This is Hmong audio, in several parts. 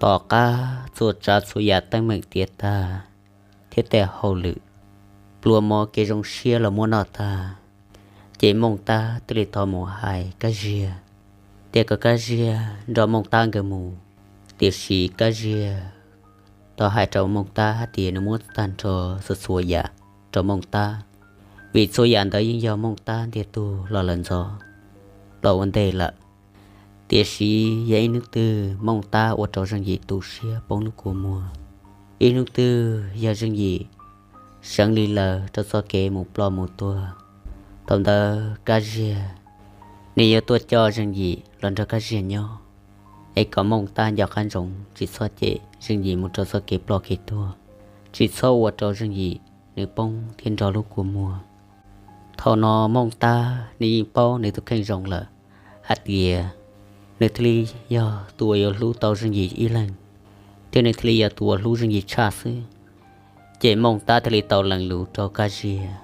Tom qab txhua tsav txhua yam teeb meem tiav tag, thiab tej hauj lwm pluas mov kev zoo siab los muab noj tag, ces Mooj Tab thiaj li tau mus hais Kab Ziag, tias kom Kab Ziag nrog Mooj Tab nkawd mus. Tiam sis Kab Ziag tau hais rau Mooj Tab hais tias nws muab tag nrho txhua txhua yam rau Mooj Tab, vim txhua yam ntawd yeej yog Mooj Tab ntiag tug los lawm ntxov los ua ntej lawm. Tiam sis yog ib hnub twg Mooj Tab ua rau Zeej Yim tu siab poob lub kua muag, ib hnub twg yog Zeej Yim seev li lawm rau txoj kev mus ploj mus tuag, thaum ntawd Kab Ziag nws yuav tuaj coj Zeej Yim los nrog Kab Ziag nyob, es kom Mooj Tab nco qab ntsoov tsis txhob cem Zeej Yim mus rau txoj kev ploj kev tuag, tsis txhob ua rau Zeej Yim nws poob thiab nrog lub kua muag. Thaum no Mooj Tab nws yeej paub nws tus kheej zoo lawm hais tias nws thiaj li yog tus uas yuav hlub tau Zeej Yim ib leeg, thiab nws thiaj li yog tus uas hlub Zeej Yim tshaj xwb. Ces Mooj Tab thiaj li tau lees lus rau Kab Ziag.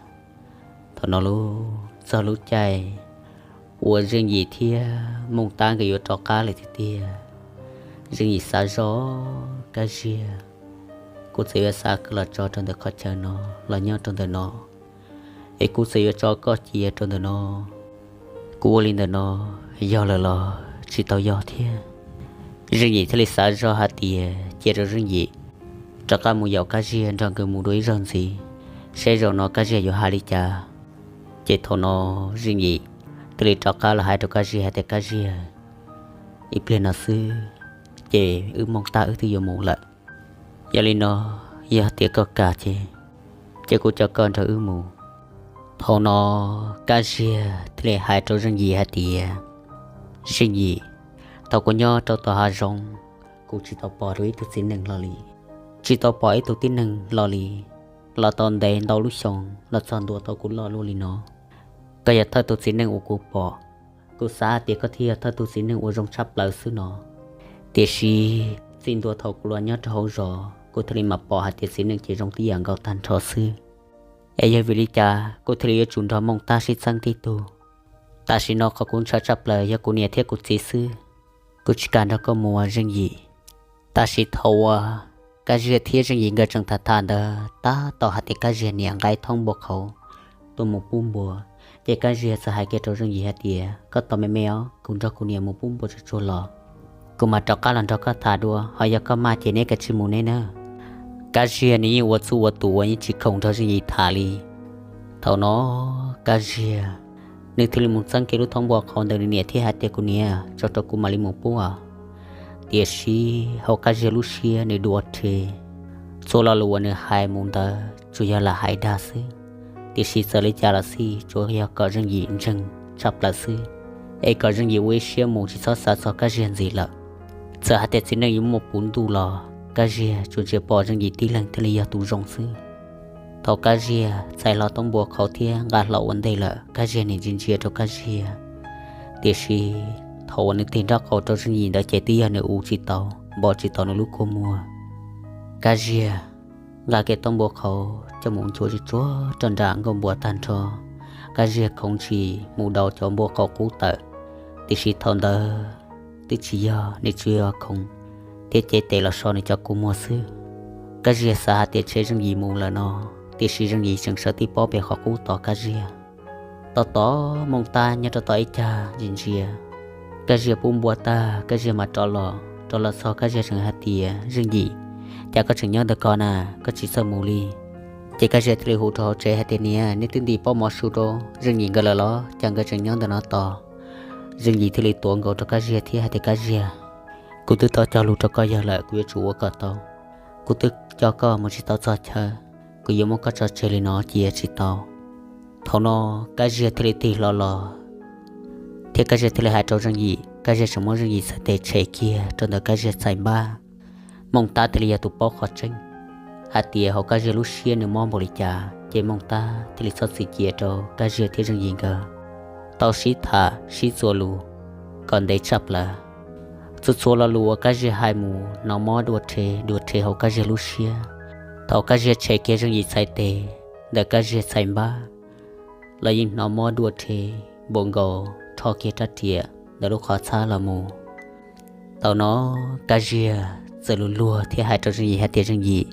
Thaum no lub txog lub caij uas Zeej Yim thiab Mooj Tab nkawd yuav rov qab lawm tiag tiag, Zeej Yim xav zoj, Kab Ziag, kuv txawm yuav xa koj los tso rau ntawm qhov chaw no los nyob rau ntawm no, es kuv txawm yuav tso koj cia rau ntawm no, kuv ua li ntawm no yog lawm los tsis tau yog thiab. Zeej Yim thiaj li xav zoj hais tias cia rau Zeej Yim rov qab mus yaum Kab Ziag nrog nkawd mus dua ib zaug ntxiv, seb zaum no Kab Ziag yuav hais li cas. Ces thaum no Zeej Yim thiaj li rov qab los hais rau Kab Ziag hais tias, Kab Ziag, ib pliag no xwb ces wb Mooj Tab wb twb yuav mus lawm. Yog li no, yog tias koj kam ces, ces kuv coj koj nrog wb mus. Thaum no Kab Ziag thiaj li hais rau Zeej Yim hais tias, Zeej Yim, thaum kuv nyob rau tom hav zoov, kuv tsis tau pom dua ib tug txiv neej hlo li, tsis tau pom ib tug tib neeg hlo li, los tau ntev ntau lub xyoo los txog ntua thaum kuv loj luaj li no, koj yog thawj tug txiv neej uas kuv pom. Kuv xav hais tias koj thiaj yog thawj tug txiv neej uas zoo tshaj plaws xwb no. Tiam sis txij ntua thaum kuv los nyob rau hauv zos, kuv thiaj li mam pom hais tias txiv neej ces zoo tib yam nkaus tag nrho xwb. Es yog vim li cas kuv thiaj li yuav tsum nrog Mooj Tab sib txeeb tib tug? Tam sim no qhov kuv ntshaw tshaj plaws yog kuv niam thiab kuv txiv xwb. Kuv tsis kam nrog koj mus, Zeej Yim. Tam sim thaum uas Kab Ziag thiab Zeej Yim nkawd tseem tham tham ntawd, tab tom hais tias Kab Ziag niam nqa ib thoob npua qhauv tuaj mus pub npua, ces Kab Ziag txawm hais kiag rau Zeej Yim hais tias, Koj tos me me os, kuv nrog kuv niam mus pub npua tsuag tsuag los, kuv mam rov qab los nrog koj tham dua, ho yog koj maj ces neb kav tsij mus neb nawb. Kab Ziag nws yeej ua txuj ua tus uas yeej tsis khoom nrog Zeej Yim tham li. Thaum no Kab Ziag nws thiaj li mus txeeb kiag lub thoob npua qhauv ntawm nws niam thiab hais tias, Kuv niam, tso rau kuv mam li mus pub os. Tiam sis hauv Kab Ziag lub siab nws dua rhe. Txhua lo lus uas nws hais mus ntawd tsuas yog lam hais dag xwb, tiam sis txawm li cas los xij tsuas yog kom Zeej Yim ntseeg tshaj plaws xwb, es kom Zeej Yim ua ib siab mus tsis txhob xav txog Kab Ziag ntxiv lawm. Txawm hais tias txiv neej yuav muaj puv ntuj los Kab Ziag tsuas ntsia pom Zeej Yim tib leeg thiaj li yog tus zoo xwb. Thaum Kab Ziag txais hlo thoob npua qhauv thiab nqa hlo ua ntej lawm, Kab Ziag nim ntsia ntsia rau Kab Ziag, tiam sis thaum uas nws tig nraub qaum rau Zeej Yim ntawd ces twb yog nws ua tsis tau, npo tsis tau nws lub kua muag. Kab Ziag nqa kiag thoob npua qhauv coj mus ntxuav tsuag tsuag rau nram nkuaj npua tag nrho. Kab Ziag khoov ntshis mus daus cov npua qhauv qub tawm, tiam sis thaum ntawd twb tsis yog, nws tsuas yog khoov thiab cev tes los so nws cov kua muag xwb. Kab Ziag xav hais tias ntshe Zeej Yim mus lawm no, tiam sis Zeej Yim tseem sawv tib pob pem qhov qub tos Kab Ziag. Tos tos Mooj Tab nyob rau tom ib cag ntsia ntsia. Kab Ziag pub npua tag, Kab Ziag mam rov los, rov los txog Kab Ziag tseem hais tias, Zeej Yim, cas koj tseem nyob ntawm ko na, koj tsis txawj mus li? Ces Kab Ziag thiaj li hu rau hauv tsev hais tias, Niam, neb twb ntim pob mov su rau Zeej Yim nkawd lawm los? Cas nkawd tseem nyob ntawm no tos? Zeej Yim thiaj li tuav nkaus rau Kab Ziag thiab hais tias, Kab Ziag, kuv twb tau cog lus rau koj yawg lawm, kuv yuav tsum ua kom tau. Kuv twb coj koj mus tsis tau txog chaw, kuv yuav muab koj tso tseg li no cia tsis tau. Thaum no Kab Ziag thiaj li tig hlo los, thiab Kab Ziag thiaj li hais rau Zeej Yim, Kab Ziag tseem muab Zeej Yim txhais tes tshem kiag rau ntawm Kab Ziag txhais npab. Mooj Tab thiaj li yog tus paub qhov tseeb hais tias hauv Kab Ziag lub siab nws mob npaum li cas, ces Mooj Tab thiaj li txhob txwm cia rau Kab Ziag thiab Zeej Yim nkawd tau sib tham sib txuas lus kom ntev tshaj plaws. Txhua txhua lo lus uas Kab Ziag hais mus hnov mob dua rhe dua rhe hauv Kab Ziag lub siab. Thaum Kab Ziag tshem kiag Zeej Yim txhais tes ntawm Kab Ziag txhais npab los yeej hnov mob dua rhe npaum nkaus rho kiag rab riam ntawm lub qhov txhab los mus. Thaum no Kab Ziag txawm luag luag thiab hais rau Zeej Yim hais tias, Zeej Yim,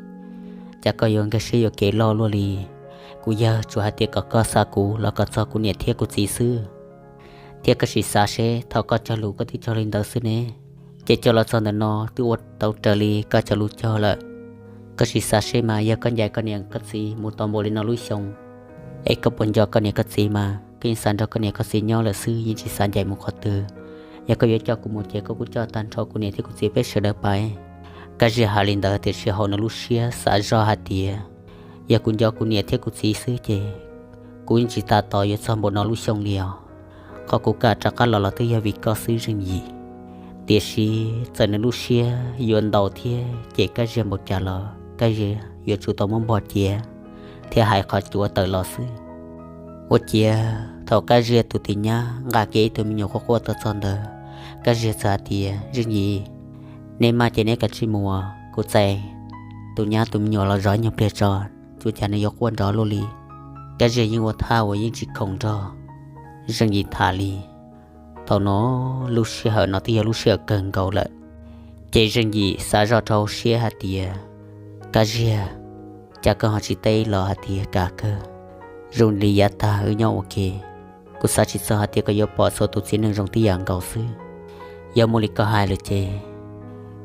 cas koj yuav nkag siab yuam kev loj luaj li? Kuv yawg tsuas hais tias kom koj xa kuv los kom txog kuv niam thiab kuv txiv xwb, thiab koj sim xav seb thaum koj cog lus koj twb cog li ntawd xwb ne, ces cog los txog ntawm no twb ua tau raws li koj cov lus cog lawm. Koj sim xav seb mas yog koj ncaim koj niam koj txiv mus tau npaum li no lub xyoo, es koj puas nco koj niam koj txiv mas? Koj yeej xav nrog koj niam koj txiv nyob lawm xwb, yeej tsis xav ncaim mus qhov twg. Yog koj yuav coj kuv mus ces koj kuj coj tag nrho kuv niam thiab kuv txiv peb sawv daws pais. Kab Ziag hais li ntawd tiam sis hauv nws lub siab xav zoj hais tias, yog kuv nco kuv niam thiab kuv txiv xwb ces kuv yeej tsis tas tos yuav txog npaum no lub xyoo li os. Qhov kuv kam rov qab los los twb yog vim koj xwb Zeej Yim. Tiam sis txawm nws lub siab yuav ntau thiab ces Kab Ziag npaum cas los Kab Ziag yuav tsum tau muab npog cia thiab hais qhov cuav tawm los xwb. Ua ciav thaum Kab Ziag tus tis nyab nqa kiag ib tug me nyuam quaj quaj tuaj txog ntawd, Kab Ziag txawm hais tias, Zeej Yim, neb maj ces neb kav tsij mus, kuv txais tus nyab tus me nyuam los zov nyuag pliag tso, tsuas cas nws yuav quaj nrov luaj li. Kab Ziag yeej ua thaj uas yeej tsis khoom nrog Zeej Yim tham li. Thaum no lub sij hawm no twb yog lub sij hawm kawg nkaus lawm, ces Zeej Yim xav zoj rau hauv siab hais tias, Kab Ziag, cas koj ho tsis teb los hais tias kam kawg, zoo li yav tag wb nyob ua ke, kuv xav tsis txog hais tias koj yuav pom txhua tus txiv neej zoo tib yam nkaus xwb. Yog muaj li koj hais lawm ces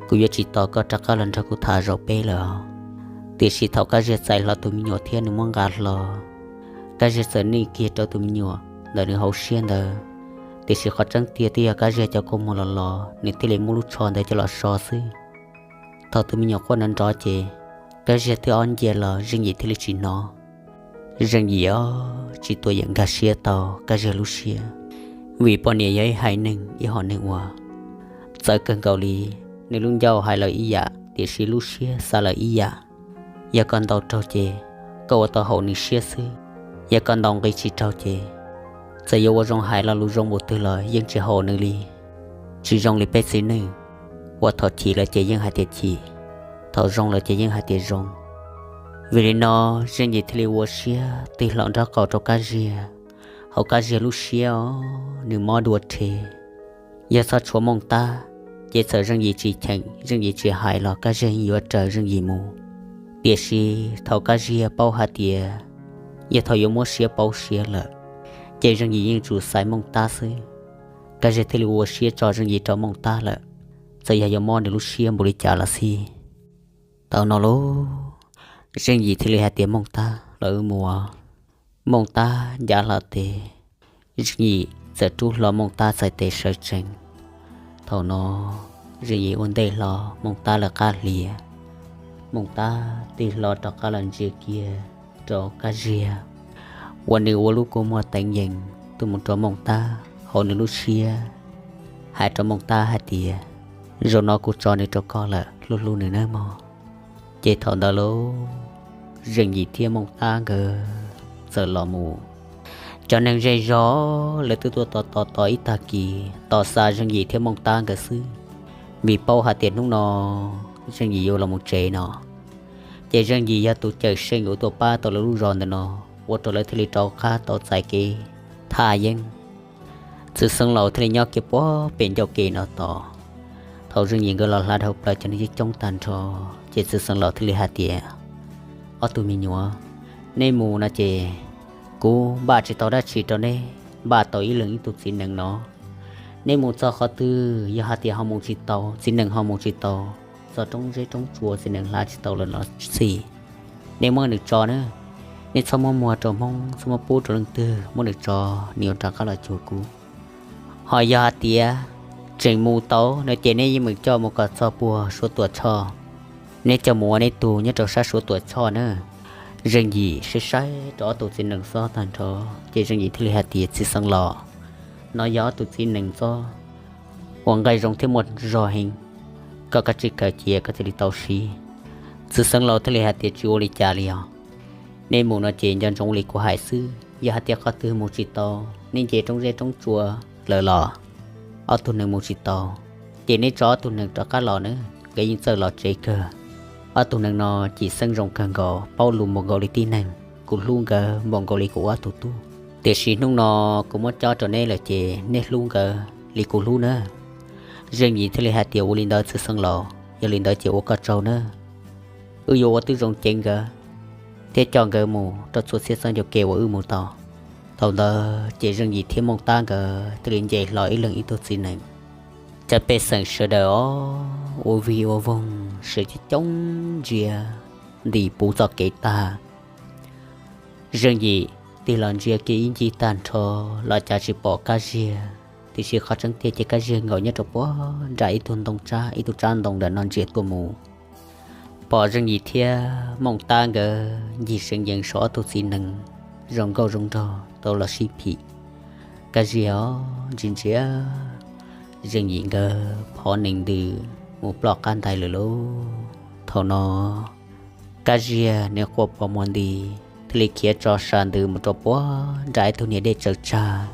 kuv yuav tsis tos koj rov qab los nrog kuv tham zaum peb lawm os. Tiam sis thaum Kab Ziag txais hlo tus me nyuam thiab nws muab nqa hlo, Kab Ziag txawm nij kiag rau tus me nyuam ntawm nws hauv siab ntawd, tiam sis qhov tseeb tiag twb yog Kab Ziag cov kua muag los los nws thiaj li muab lub tsho ntawd coj los so xwb. Thaum tus me nyuam quaj nrov nrov ces Kab Ziag twb ob ncia los Zeej Yim thiaj li tsis hnov. Zeej Yim os tsis tuaj yeem nkag siab tau Kab Ziag lub siab, vim poj niam yog ib haiv neeg ib hom neeg uas txawv kawg nkaus li. Nws lub ncauj hais lawm ib yam tiam sis lub siab xav lawm ib yam. Yog koj ntaus raug ces koj ua tau haum nws siab xwb, yog koj ntaus nqi tsis raug ces txawm yuav ua zoo hais lo lus zoo npaum twg los yeej tsis haum nws li. Tsis zoo li peb txiv neej uas thaum chim lawm ces yeej hais tias chim, thaum zoo lawm ces yeej hais tias zoo. Vim li no Zeej Yim thiaj li ua siab tig hlo nraub qaum rau Kab Ziag. Hauv Kab Ziag lub siab os nws mob dua rhe. Yog txhob tshuav Mooj Tab ces txawm Zeej Yim tsis cheem Zeej Yim tsis hais los Kab Ziag yeej yuav raws Zeej Yim mus. Tiam sis thaum Kab Ziag paub hais tias yog thaum yuav muab siab pauv siav lawm, ces Zeej Yim yeej tsum xaiv Mooj Tab xwb. Kab Ziag thiaj li ua siab tso Zeej Yim rau Mooj Tab lawm, txawm yog yuav mob nws lub siab npaum li cas los xij. Thaum no lauj, Zeej Yim thiaj li hais tias, Mooj Tab, los wb mus. Mooj Tab ncav hlo tes, Zeej Yim txawm rub hlo Mooj Tab txhais tes sawv tsees. Thaum no Zeej Yim ua ntej hlo Mooj Tab lawv qab hlias. Mooj Tab tig hlo rov qab los ntsia kiag rau Kab Ziag uas nws ua lub kua muag teev yees tuaj mus rau Mooj Tab hauv nws lub siab, hais rau Mooj Tab hais tias, Zaum no kuv tso nws rau koj lawm, hlub hlub nws nawb mog. Ces thaum ntawd lauj, Zeej Yim thiab Mooj Tab nkawd txawm los mus. Cov neeg zej zog lawv twb tuaj tos tos tos ib tag kis tos xa Zeej Yim thiab Mooj Tab nkawd xwb, vim paub hais tias hnub no Zeej Yim yuav los mus tsev no. Ces Zeej Yim yog tus cawm seej uas tuaj pab tau lawv lub zos ntawm no, ua rau lawv thiaj li rov qab tau txais kev thaj yeeb. Txwv Xeev Laus thiaj li nyob kiag puag pem ncauj ke no tos. Thaum Zeej Yim nkawd los hla dhau plaws cov neeg coob coob tag nrho, ces Txwv Xeev Laus thiaj li hais tias, Ob tug me nyuam, neb mus no ces kuv npaj tsis tau dab tsi rau neb, npaj tau ib leeg ib tug txiv nees no. Neb mus txog qhov twg yog hais tias ho mus tsis tau, txiv nees ho mus tsis tau, txog roob zeb roob tsua txiv nees hla tsis tau lawm no xij, neb muab nws tso na. Neb txhob muab muag rau Hmoob, txhob muab pub rau leej twg, muab nws tso, nws yuav rov qab los cuag kuv. Ho yog hais tias tseem mus tau no ces neb yeej meem coj mus kom txog puag Suav Tuam Tshoj. Neb coj mus ua neb tug nyob rau sab Suav Tuam Tshoj na. Zeej Yim saib saib rau ob tug txiv nees txob tag nrho, ces Zeej Yim thiaj li hais tias, Txwv Xeev Laus, no yog ob tug txiv nees txob uas nqaij zoo thiab muaj zog heev, koj kav tsij khaws cia koj thiaj li tau siv. Txwv Xeev Laus thiaj li hais tias, Tsis ua li cas li os. Neb mus no ces nco ntsoov li kuv hais xwb, yog hais tias qhov twg mus tsis tau, neb nce roob zeb roob tsua lawm los ob tug nees mus tsis tau, ces neb tso ob tug nees rov qab los na, nkawd yeej txawj los tsev kawg. Ob tug nees no cim xeeb zoo kawg nkaus, paub lus npaum nkaus li tib neeg, kuv hlub nkawd npaum nkaus li kuv ob tug tub. Tiam sis hnub no kuv muab cob rau neb lawm ces neb hlub nkawd li kuv hlub na. Zeej Yim thiaj li hais tias, Ua li ntawd Txwv Xeev Laus, Yog li ntawd ces ua koj tsaug nawb. Wb yuav ua tib zoo ceev nkawd thiab coj nkawd mus rau txhua txhia txoj ncauj ke uas wb mus tau. Thaum ntawd ces Zeej Yim thiab Mooj Tab nkawd thiaj li nce hlo ib leeg ib tug txiv nees. Cov pej xeem sawv daws os, ua vig ua voog sawv coob coob ntsia ntim puv txoj kev tag. Zeej Yim tig los ntsia kiag ib ncig tag nrho los cas tsis pom Kab Ziag, tiam sis qhov tseeb tiag ces Kab Ziag nkaum nyob rau puag nram ib tug ntoo tsab, ib tug tsab ntoo ntawm no ntsia tuaj mus. Pom Zeej Yim thiab Mooj Tab nkawd ncig seev yees saum ob tug txiv nees zoo nkauj zoo nraug tau los sib phim. Kab Ziag ntsia ntsia Zeej Yim nkawd phov nees ntws mus ploj qab ntais lawm lauj. Thaum no Kab Ziag nws quaj pos muag nti, thiaj li khiav tso sa ntws mus rau puag nram ib tug niag dej tsaws tsag.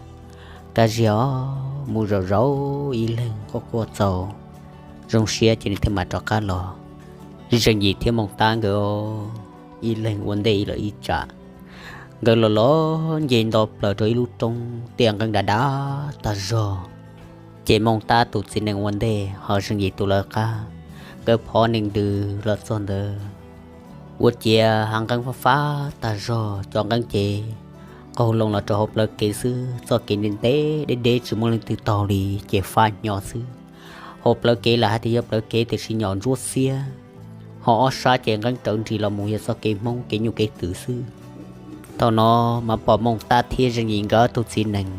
Kab Ziag mus zaum zaum ib leeg quaj quaj txaus zoo siab ces nws thiaj mam rov qab los. Zeej Yim thiab Mooj Tab nkawd ib leeg ua ntej lawm ib tsam. Nkawd los los nce nto plaws rau ib lub roob tiaj nqeeb dav dav tag zog. Ces Mooj Tab tus txiv nees ua ntej ho Zeej Yim tus lawv qab, nkawd phov nees ntws los txog ntawd ua ciav hav nqeeb fab fab tag zog, cov nqeeb ces qaug loo los rau hauv plawv kev xwb, txoj kev ntev ntev deb deb tsis muaj leej twg taug li ces fab hnyo xwb. Hauv plawv kev lam hais tias yog plawv kev tiam sis nyom ntsuab xiab, ho ob sab ces nqeeb rawv nris los mus yog txoj kev Hmoob kev nyuj kev twm xwb. Thaum no mas pom Mooj Tab thiab Zeej Yim nkawd ob tug txiv nees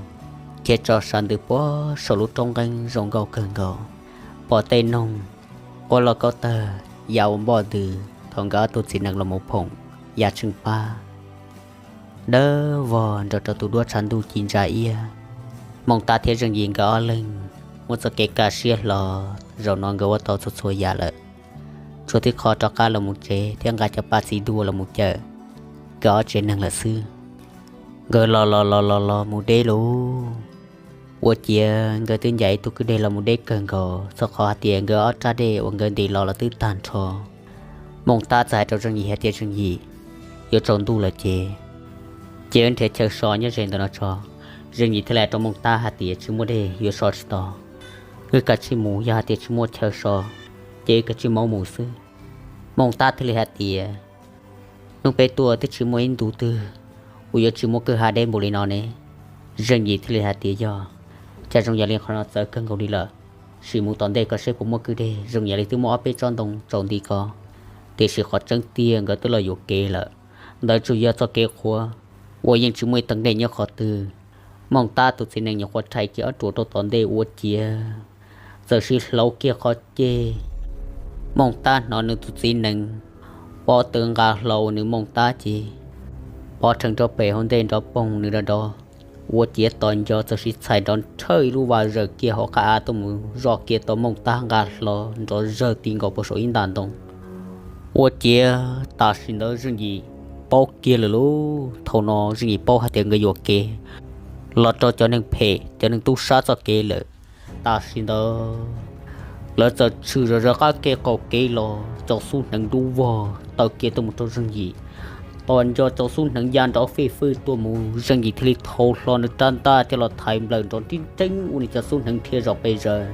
khiav tso sa ntws puag saum lub roob nqeeb zoo nkauj kawg nkaus, pom tej noog quaj loj kaub tawg ya ua npoj ntws thaum nkawd ob tug txiv nees los mus phoom ya tsheej pab dawb vog nrog rau tus duab tshav ntuj ci ntsa iab. Mooj Tab thiab Zeej Yim nkawd ob leeg muab txoj kev kaj siab hlo, zaum no nkawd ua tau txhua txhua yam lawm, tshuav tib qho rov qab los mus tsev thiab nqa cov paj txiv duaj los mus cawm nkawd ob tsev neeg lawm xwb. Nkawd los los los los los mus deb lauj, ua ciav nkawd twb ncaim ib tug kwj deg los mus deb kawg nkaus, txog qhov hais tias nkawd ob rab dej uas nkawd ntim los los twb tag nrho. Mooj Tab txawm hais rau Zeej Yim hais tias, Zeej Yim, yuav tsaus ntuj lawm ces, ces wb nrhiav chaw so nyob ze ntawm no tso. Zeej Yim thiaj li hais rau Mooj Tab hais tias, Tsis muaj dej yuav so tsis tau, wb kav tsij mus, yog hais tias tsis muaj chaw so ces wb kav tsij maub mus xwb. Mooj Tab thiaj li hais tias, Hnub peb tuaj twb tsis muaj ib ntu twg uas yuav tsis muaj kwj ha deb npaum li no ne. Zeej Yim thiaj li hais tias, Yog, cas zoo yam li qhov no txawv kawg nkaus li lawm. Sim mus tom ntej ko seb puas muaj kwj deg, zoo yam li twb muaj ob peb tsob ntoo tsaus nti ko. Tiam sis qhov tseeb tiag nkawd twb los yuam kev lawm, ntawd tsuas yog txoj kev qhuav uas yeej tsis muaj ib teev dej nyob qhov twg. Mooj Tab tus txiv nees nyuam qhuav rhais kiag ob ruam rau tom ntej ua ciav txawm sib hlauv kiag qhov ceg. Mooj Tab hnov nws tus txiv nees pob tw nqa hlo nws Mooj Tab ces pob rhees rau pem hauv ntej nrov poog nws rov rov, ua ciav tos nco txawm sib txhais nrov nrhawj ib lub vas zawm kiag hauv qab av tuaj mus zoj kiag tau Mooj Tab nqa hlo nrov zawg ti nkaus puag saum ib nta ntoo. Ua ciav tam sim ntawd Zeej Yim paub kiag lawm lauj. Thaum no Zeej Yim paub hais tias nkawd yuam kev los rau cov neeg phem cov neeg tub sab txoj kev lawm. Tam sim ntawd lawv txawm tshwm zom zaws qab kev qaum kev los, cov xub hneev dub vog taw kiag tuaj mus rau Zeej Yim. Tos nco cov xub hneev ya nrov fij fwj tuaj mus, Zeej Yim thiaj li thau hlo nws rab ntaj coj los thaiv nplawm nrov nrib nreeb ua nws cov xub hneev dhia zom pes zaws.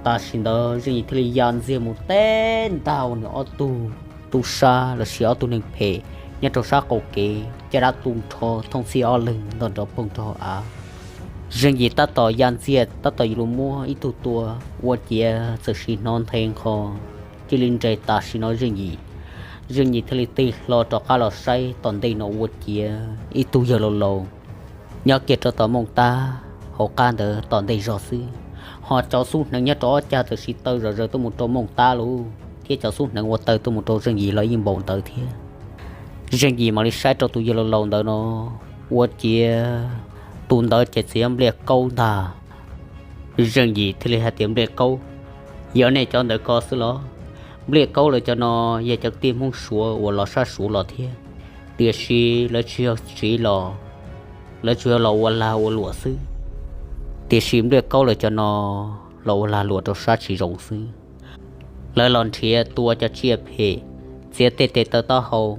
Tam sim ntawd Zeej Yim thiaj li ya ntxiag mus teb ntaj ua nws ob tug tub sab lossis ob tug neeg phem nyob rau sab qaum kev, caj dab tu nrho thooj txhij ob leeg ntog nrov poog rau hauv av. Zeej Yim tab tom ya ntxiag tab tom yuav luag muab ib tug tua, ua ciav txawm sim hnov nthe nqho cia li nres tam sim no Zeej Yim. Zeej Yim thiaj li tig hlo rov qab los saib tom ntej no ua ciav ib tug yawg laus laus nyob kiag rau tom Mooj Tab hauv qab ntawd tom ntej zog xwb, ho cov xub hneev nyob rau ob cag txawm sim taw zom zaws tuaj mus rau Mooj Tab lauj, thiab cov xub hneev uas taw tuaj mus rau Zeej Yim los yeej npaum ntawd thiab. Zeej Yim mam li saib rau tus yawg laus laus ntawd no, ua ciav tus ntawd ces txawm yog Npliaj Kaub ntag. Zeej Yim thiaj li hais tias, Npliaj Kaub, yog nej cov ntawd ko xwb los? Npliaj Kaub lawv cov no yog cov kwv tij Hmoob Suav uas los sab Suav los thiab, tiam sis lawv tsis yog tsiv los, lawv tsuas yog los ua lag ua luam xwb. Tiam sis Npliaj Kaub lawv cov no los ua lag luam rau sab tsis zoo xwb. Lawv los nrhiav tua cov tsiaj phem, txiav tej tes taw taub hau,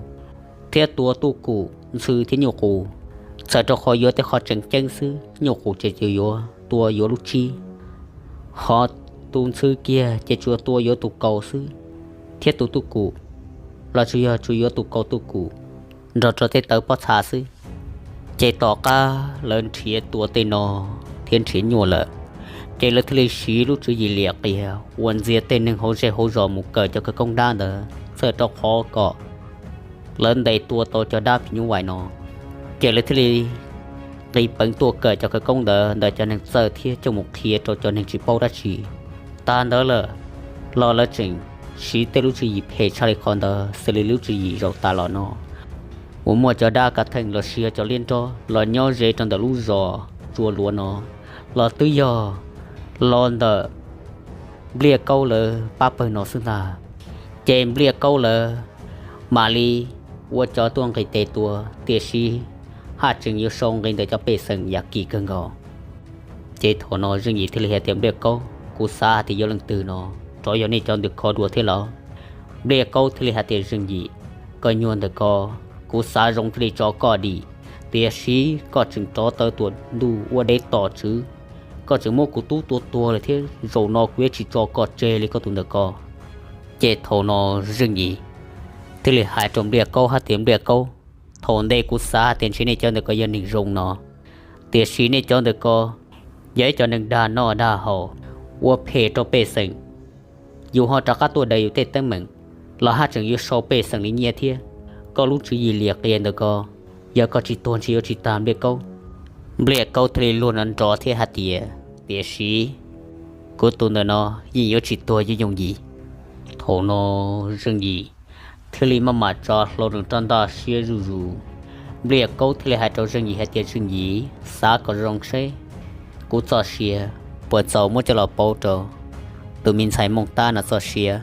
thiab tua Tub Kum, Ntxhw thiab Nyuj Qus. Txawm rau qhov yuav tej qhov tseem ceeb xwb, Nyuj Qus ces tsuas yuav tua yuav lub tsib, ho tus Ntxhw kiag ces tsuas tua yuav tus kaus xwb. thiab tus tuj kum, los tsuas yog tsuas yuav tus kaus tuj kum nrog rau tej tawv pob txha xwb. Ces tom qab lawv nrhiav tua tej no thiab nrhiav nyuaj lawm, ces lawv thiaj li siv lub tswv yim liam qias uas ntxias tej neeg hauv zej hauv zos mus kawm cov khawv koob dab ntawd, txawm rau qhov kom lawv ntes tua tau cov dab phim nyuj vais no. Ces lawv thiaj li nqis peev tuaj kawm cov khawv koob ntawd ntawm cov neeg txawj thiab coj mus qhia rau cov neeg tsis paub dab tsi. Tag ntawd lawm los lawv tseem siv tej lub tswv yim phem tshaj li qhov ntawd xws li lub tswv yim zaum tas los no, uas muaj cov dab kav theej los sis yog cov liab nrob los nyob ze rau ntawm lub zos tsua luav no, los twb yog los ntawm Npliaj Kaub lawv pab pawg no xwb ntag. Ces Npliaj Kaub lawv mam li ua cov tuaj nqis tes tua, tiam sis haj tseem yuav sau nqi ntawm cov pej xeem yam kim kawg nkaus. Ces thaum no Zeej Yim thiaj li hais tias, Npliaj Kaub, kuv xav hais tias yog leej twg no, rov yog nej cov ntawd kho dua thiab los? Npliaj Kaub thiaj li hais tias, Zeej Yim, koj nyuag ntawm ko, kuv xav zoo thiaj li tso koj dim, tiam sis koj tseem rov taw tuam ntuj ua dev tom tswv, koj tseem muab kuv tub tua tuag lawm thiab, zaum no kuv yuav tsis tso koj tseg li koj tus ntawm ko. Ces thaum no Zeej Yim thiaj li hais rau Npliaj Kaub hais tias, Npliaj Kaub, thaum ntej kuv xav hais tias ntshe nej cov ntawm ko yog neeg zoo no, tiam sis nej cov ntawm ko yog ib cov neeg dag noj dag haus, ua phem rau pej xeem. Yus ho rov qab tuaj daws yus tej teeb meem los haj tseem yuav sau pej xeem li nyiaj thiab. Koj lub tswv yim liam qias ntawm ko, yog koj tsis tuag ntshe yuav tsis tag, Npliaj Kaub. Npliaj Kaub thiaj li luag nrov nrov thiab hais tias, Tiam sis kuv tus ntawm no yeej yuav tsis tuag yooj yooj yim. Thaum no Zeej Yim thiaj li maj mam tsa hlo nws rab ntaj siab zuj zus. Npliaj Kaub thiaj li hais rau Zeej Yim hais tias, Zeej Yim, xav kom zoo seb kuv txoj sia puas txaus muab coj los pauv rau tus me ntxhais Mooj Tab no txoj sia.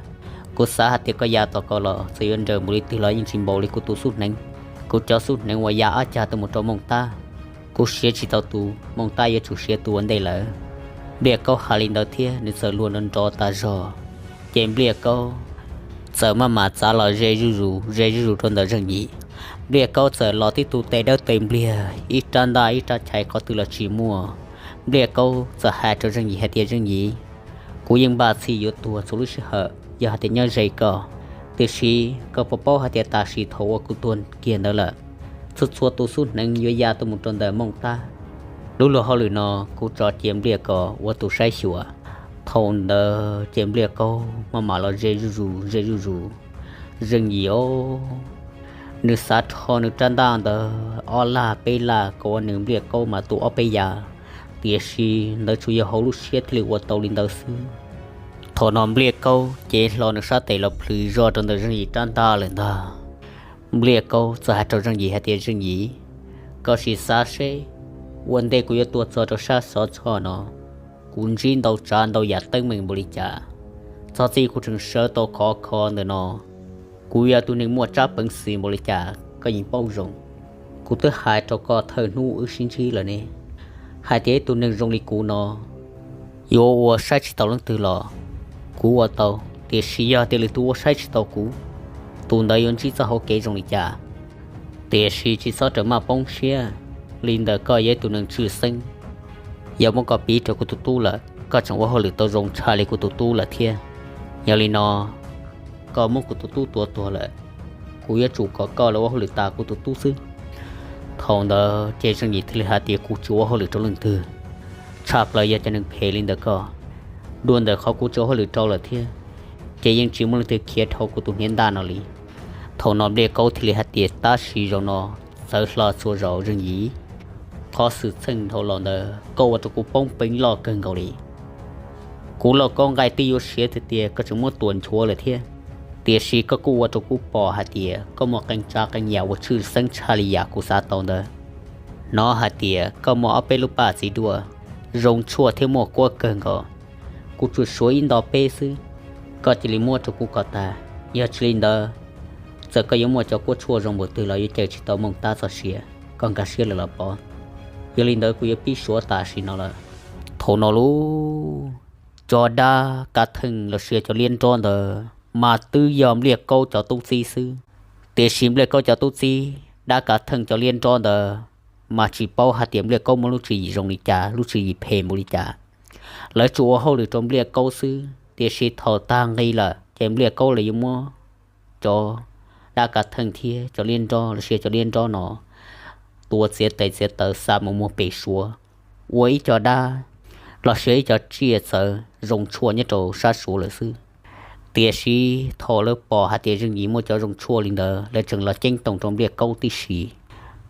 Kuv xav hais tias koj ya tom ko los txawm yuav nrawm npaum li twg los yeej tsis npaum li kuv tus xub hneev. Kuv cov xub hneev uas ya ob cag tuaj mus rau Mooj Tab, kuv siav tsis tau tus, Mooj Tab yuav tsum siav tus ua ntej lawm. Npliaj Kaub hais li ntawd thiab nws txawm luag nrov nrov tas zog. Ces Npliaj Kaub txawm maj mam txav los ze zuj zus ze zuj zus rau ntawm Zeej Yim. Npliaj Kaub txawm los tib tug tes dawb tes npliag, ib rab ntaj ib rab chais qhov twg los tsis muaj. Npliaj Kaub txawm hais rau Zeej Yim hais tias, Zeej Yim, kuv yeej npaj txhij yuav tuag txhua lub sij hawm yog hais tias nyob ze koj, tiam sis koj puas paub hais tias tam sim thaum uas kuv tuag kiag ntawd lawm, txhua txhua tus xub hneev yuav ya tuaj mus rau ntawm Mooj Tab. Lub luag hauj lwm no kuv tso cia Npliaj Kaub ua tus saib xyuas. Thaum ntawd ces Npliaj Kaub maj mam los ze zuj zus ze zuj zus. Zeej Yim os, nws xav rho nws rab ntaj ntawd ob laj peb laj kom ua nws Npliaj Kaub mas tu ob peb yav, tiam sis ntawd tsuas yog hauv lub siab thiaj li ua tau li ntawd xwb. Thaum no Npliaj Kaub cev hlo nws sab tes los plhws zog rau ntawm Zeej Yim rab ntaj lawm ntag. Npliaj Kaub txawm hais rau Zeej Yim hais tias, Zeej Yim, koj sim xav seb, ua ntej kuv yuav tuaj txog rau sab Xov Txhoj no, kuv ntsib ntau tsav ntau yam teeb meem npaum li cas, txog txij kuv tseem sawv tau khov kho ntawm no, kuv yog tus neeg muaj tsab peev xwm npaum li cas koj yeej paub zoo. Kuv twb hais rau koj thawj hnub wb sib ntsib lawm ne, hais tias ib tug neeg zoo li kuv no yuav ua saib tsis taus leej twg los kuv ua tau, tiam sis yog tias lwm tus ua saib tsis taus kuv, tus ntawd yuav ntsib txoj hauv kev zoo li cas. Tiam sis tsis txhob rawm maj poob siab, li ntawm koj yog ib tug neeg tshwj xeeb, yog muab koj piv rau kuv tus tub lawm koj tseem ua hauj lwm tau zoo tshaj li kuv tus tub lawm thiab. Yog li no, koj muab kuv tus tub tua tuag lawm, kuv yuav tsum kom koj los ua hauj lwm tas kuv tus tub xwb. Thaum ntawd ces Zeej Yim thiaj li hais tias, Kuv tsis ua hauj lwm rau leej twg, tshaj plaws yog cov neeg phem li ntawm koj. Dua ntawm qhov kuv tsis ua hauj lwm rau lawm thiab, ces yeej tsis muaj leej twg khiav dhau kuv tus hniav ntaj no li. Thaum no Npliaj Kaub thiaj li hais tias, Tab sis zaum no txawv hlo txhua zaus Zeej Yim. Qhov xwm txheej dhau los ntawd koj ua rau kuv poob peev loj kawg nkaus li. Kuv lauj kaub nqaij twb yuav siav tiag tiag koj tseem muab tua nchuav lawm thiab. Tiam sis koj kuj ua rau kuv pom hais tias koj muaj qee tsav qee yam uas tshwj xeeb tshaj li yam kuv xav tau ntawd. Hnov hais tias koj muaj ob peb lub paj txiv duaj zoo tshuaj thiab muaj kuab kawg nkaus. Kuv tsuas suav ib nto peb xwb, koj cia li muab rau kuv kom tag. Yog tsis li ntawd, txawm koj yuav muaj cov kuab tshuaj zoo npaum twg los yuav cawm tsis tau Mooj Tab txoj sia, koj nkag siab lawm los pov. Yog li ntawd kuv yuav pib suav tam sim no lawm. Thaum no lauj, cov dab kav theej los sis cov liab nrob ntawd mas twb yog Npliaj Kaub cov tub txib xwb. Tiam sis Npliaj Kaub cov tub txib, dab kav theej cov liab nrob ntawd mas tsis paub hais tias Npliaj Kaub muaj lub tswv yim zoo li cas, lub tswv yim phem npaum li cas. Lawv tsuas ua hauj lwm rau Npliaj Kaub xwb, tiam sis thaum tag nqi lawm, ces Npliaj Kaub los yuav muab cov dab kav theej thiab cov liab nrob los sis cov liab nrob no tua txiav tes txiav taw xa mus muag pem Suav, ua ib co dab los sis ib co tsiaj txawv zoo tshuaj nyob rau sab Suav lawm xwb. Tiam sis thaum lawv pom hais tias Zeej Yim muaj cov zoo tshuaj li ntawd, lawv tseem los ceeb toom rau Npliaj Kaub tib si.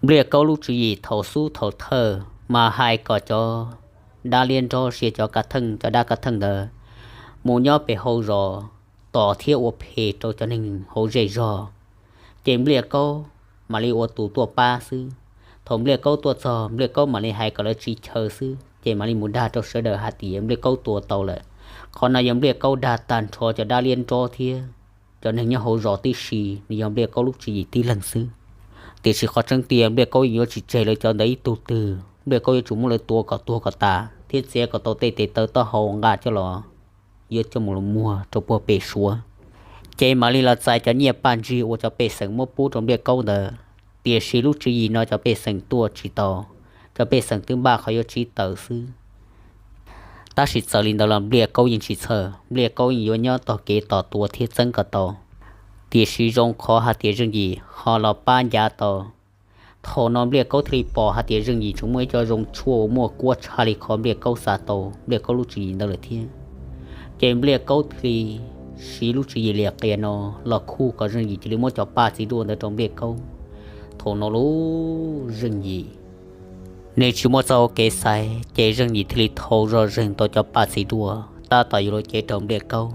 Npliaj Kaub lub tswv yim thaum xub thaum thawj mas hais kom cov dab liab nrob sia cov kav theej, cov dab kav theej ntawd mus nyob pem hauv zos tos thiab ua phem rau cov neeg hauv zej zog, ces Npliaj Kaub mam li ua tus tuaj pab xwb. Thaum Npliaj Kaub tuaj txog, Npliaj Kaub mam li hais kom lawv tsiv chaw xwb, ces mam li mus dag rau sawv daws hais tias Npliaj Kaub tua tau lawm. Qhov no yog Npliaj Kaub dag tag nrho cov dab liab nrob thiab cov neeg nyob hauv zos tib si, nws yog Npliaj Kaub lub tswv yim tib leeg xwb. Tiam sis qhov tseeb tiag Npliaj Kaub yeej yuav tsis tseg lawv cov ntawd ib tug twg, Npliaj Kaub yuav tsum muab lawv tua kom tuag kom tas thiab txiav kom tau tej tes taw taub hau nqa coj los, yuav coj mus muag rau puag pem Suav. Ces mam li los txais cov nyiaj paj ntsig uas cov pej xeem muab pub rau Npliaj Kaub ntawd. Tiam sis lub tswv yim no cov pej xeem tuaj tsis tau, cov pej xeem twb npaj qhov yuav tsiv taws xwb. Tab sis txawm li ntawd los Npliaj Kaub yeej tsis txhawj, Npliaj Kaub yeej yuav nyob tog kev tos tua thiab txeeb kom tau. Tiam sis zoo qhov hais tias Zeej Yim ho los pab ncav tau. Thaum no Npliaj Kaub thiaj li pom hais tias Zeej Yim tseem muaj ib co zoo tshuaj uas muaj kuab tshaj li qhov Npliaj Kaub xav tau Npliaj Kaub lub tswv yim ntawd lawm thiab. Ces Npliaj Kaub thiaj li siv lub tswv yim liam qias no los khuj kom Zeej Yim cia li muab cov paj txiv duaj ntawd rau Npliaj Kaub. Thaum no lub Zeej Yim nws tsis muaj txoj hau kev xaiv, ces Zeej Yim thiaj li thau zog zeeg tau cov paj txiv duaj tab tom yuav los cev rau Npliaj Kaub.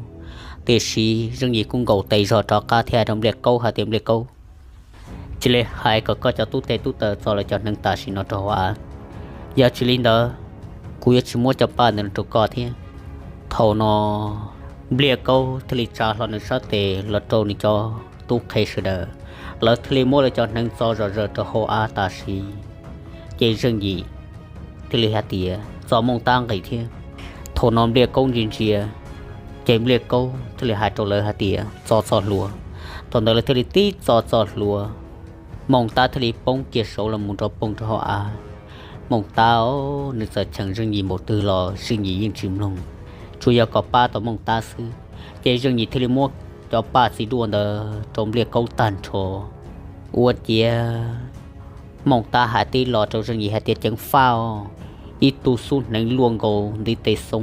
Tiam sis Zeej Yim kuj nkaum tes zog rov qab thiab hais rau Npliaj Kaub hais tias Npliaj Kaub, cia li hais kom koj cov tub teg tub taw txo lawv cov hneev tam sim no rau hauv av, yog tsis li ntawd kuv yuav tsis muab cov paj ntawd rau koj thiab. Thaum no Npliaj Kaub thiaj li tsa hlo nws sab tes los rau nws cov tub qhe sawv daws, lawv thiaj li muab lawv cov hneev txo zom zaws rau hauv av tam sim. Ces Zeej Yim thiaj li hais tias txo Mooj Tab nqis thiab. Thaum no Npliaj Kaub ntsia ntsia, ces Npliaj Kaub thiaj li hais rau lawv hais tias txo txoj hlua. Thaum ntawd lawv thiaj li tib txo txoj hlua, Mooj Tab thiaj li poob kiag saud los mus nrov poog rau hauv av. Mooj Tab nws txawm cheem Zeej Yim npaum twg los Zeej Yim yeej tsis mloog, tsuas yog kom pab tau Mooj Tab xwb. Ces Zeej Yim thiaj li muab cov paj txiv duaj ntawd rau Npliaj Kaub tag nrho. Ua ciav Mooj Tab hais tib lo rau Zeej Yim hais tias ceev faj os, ib tug xub hneev luaj nkaus ntiv tes xoo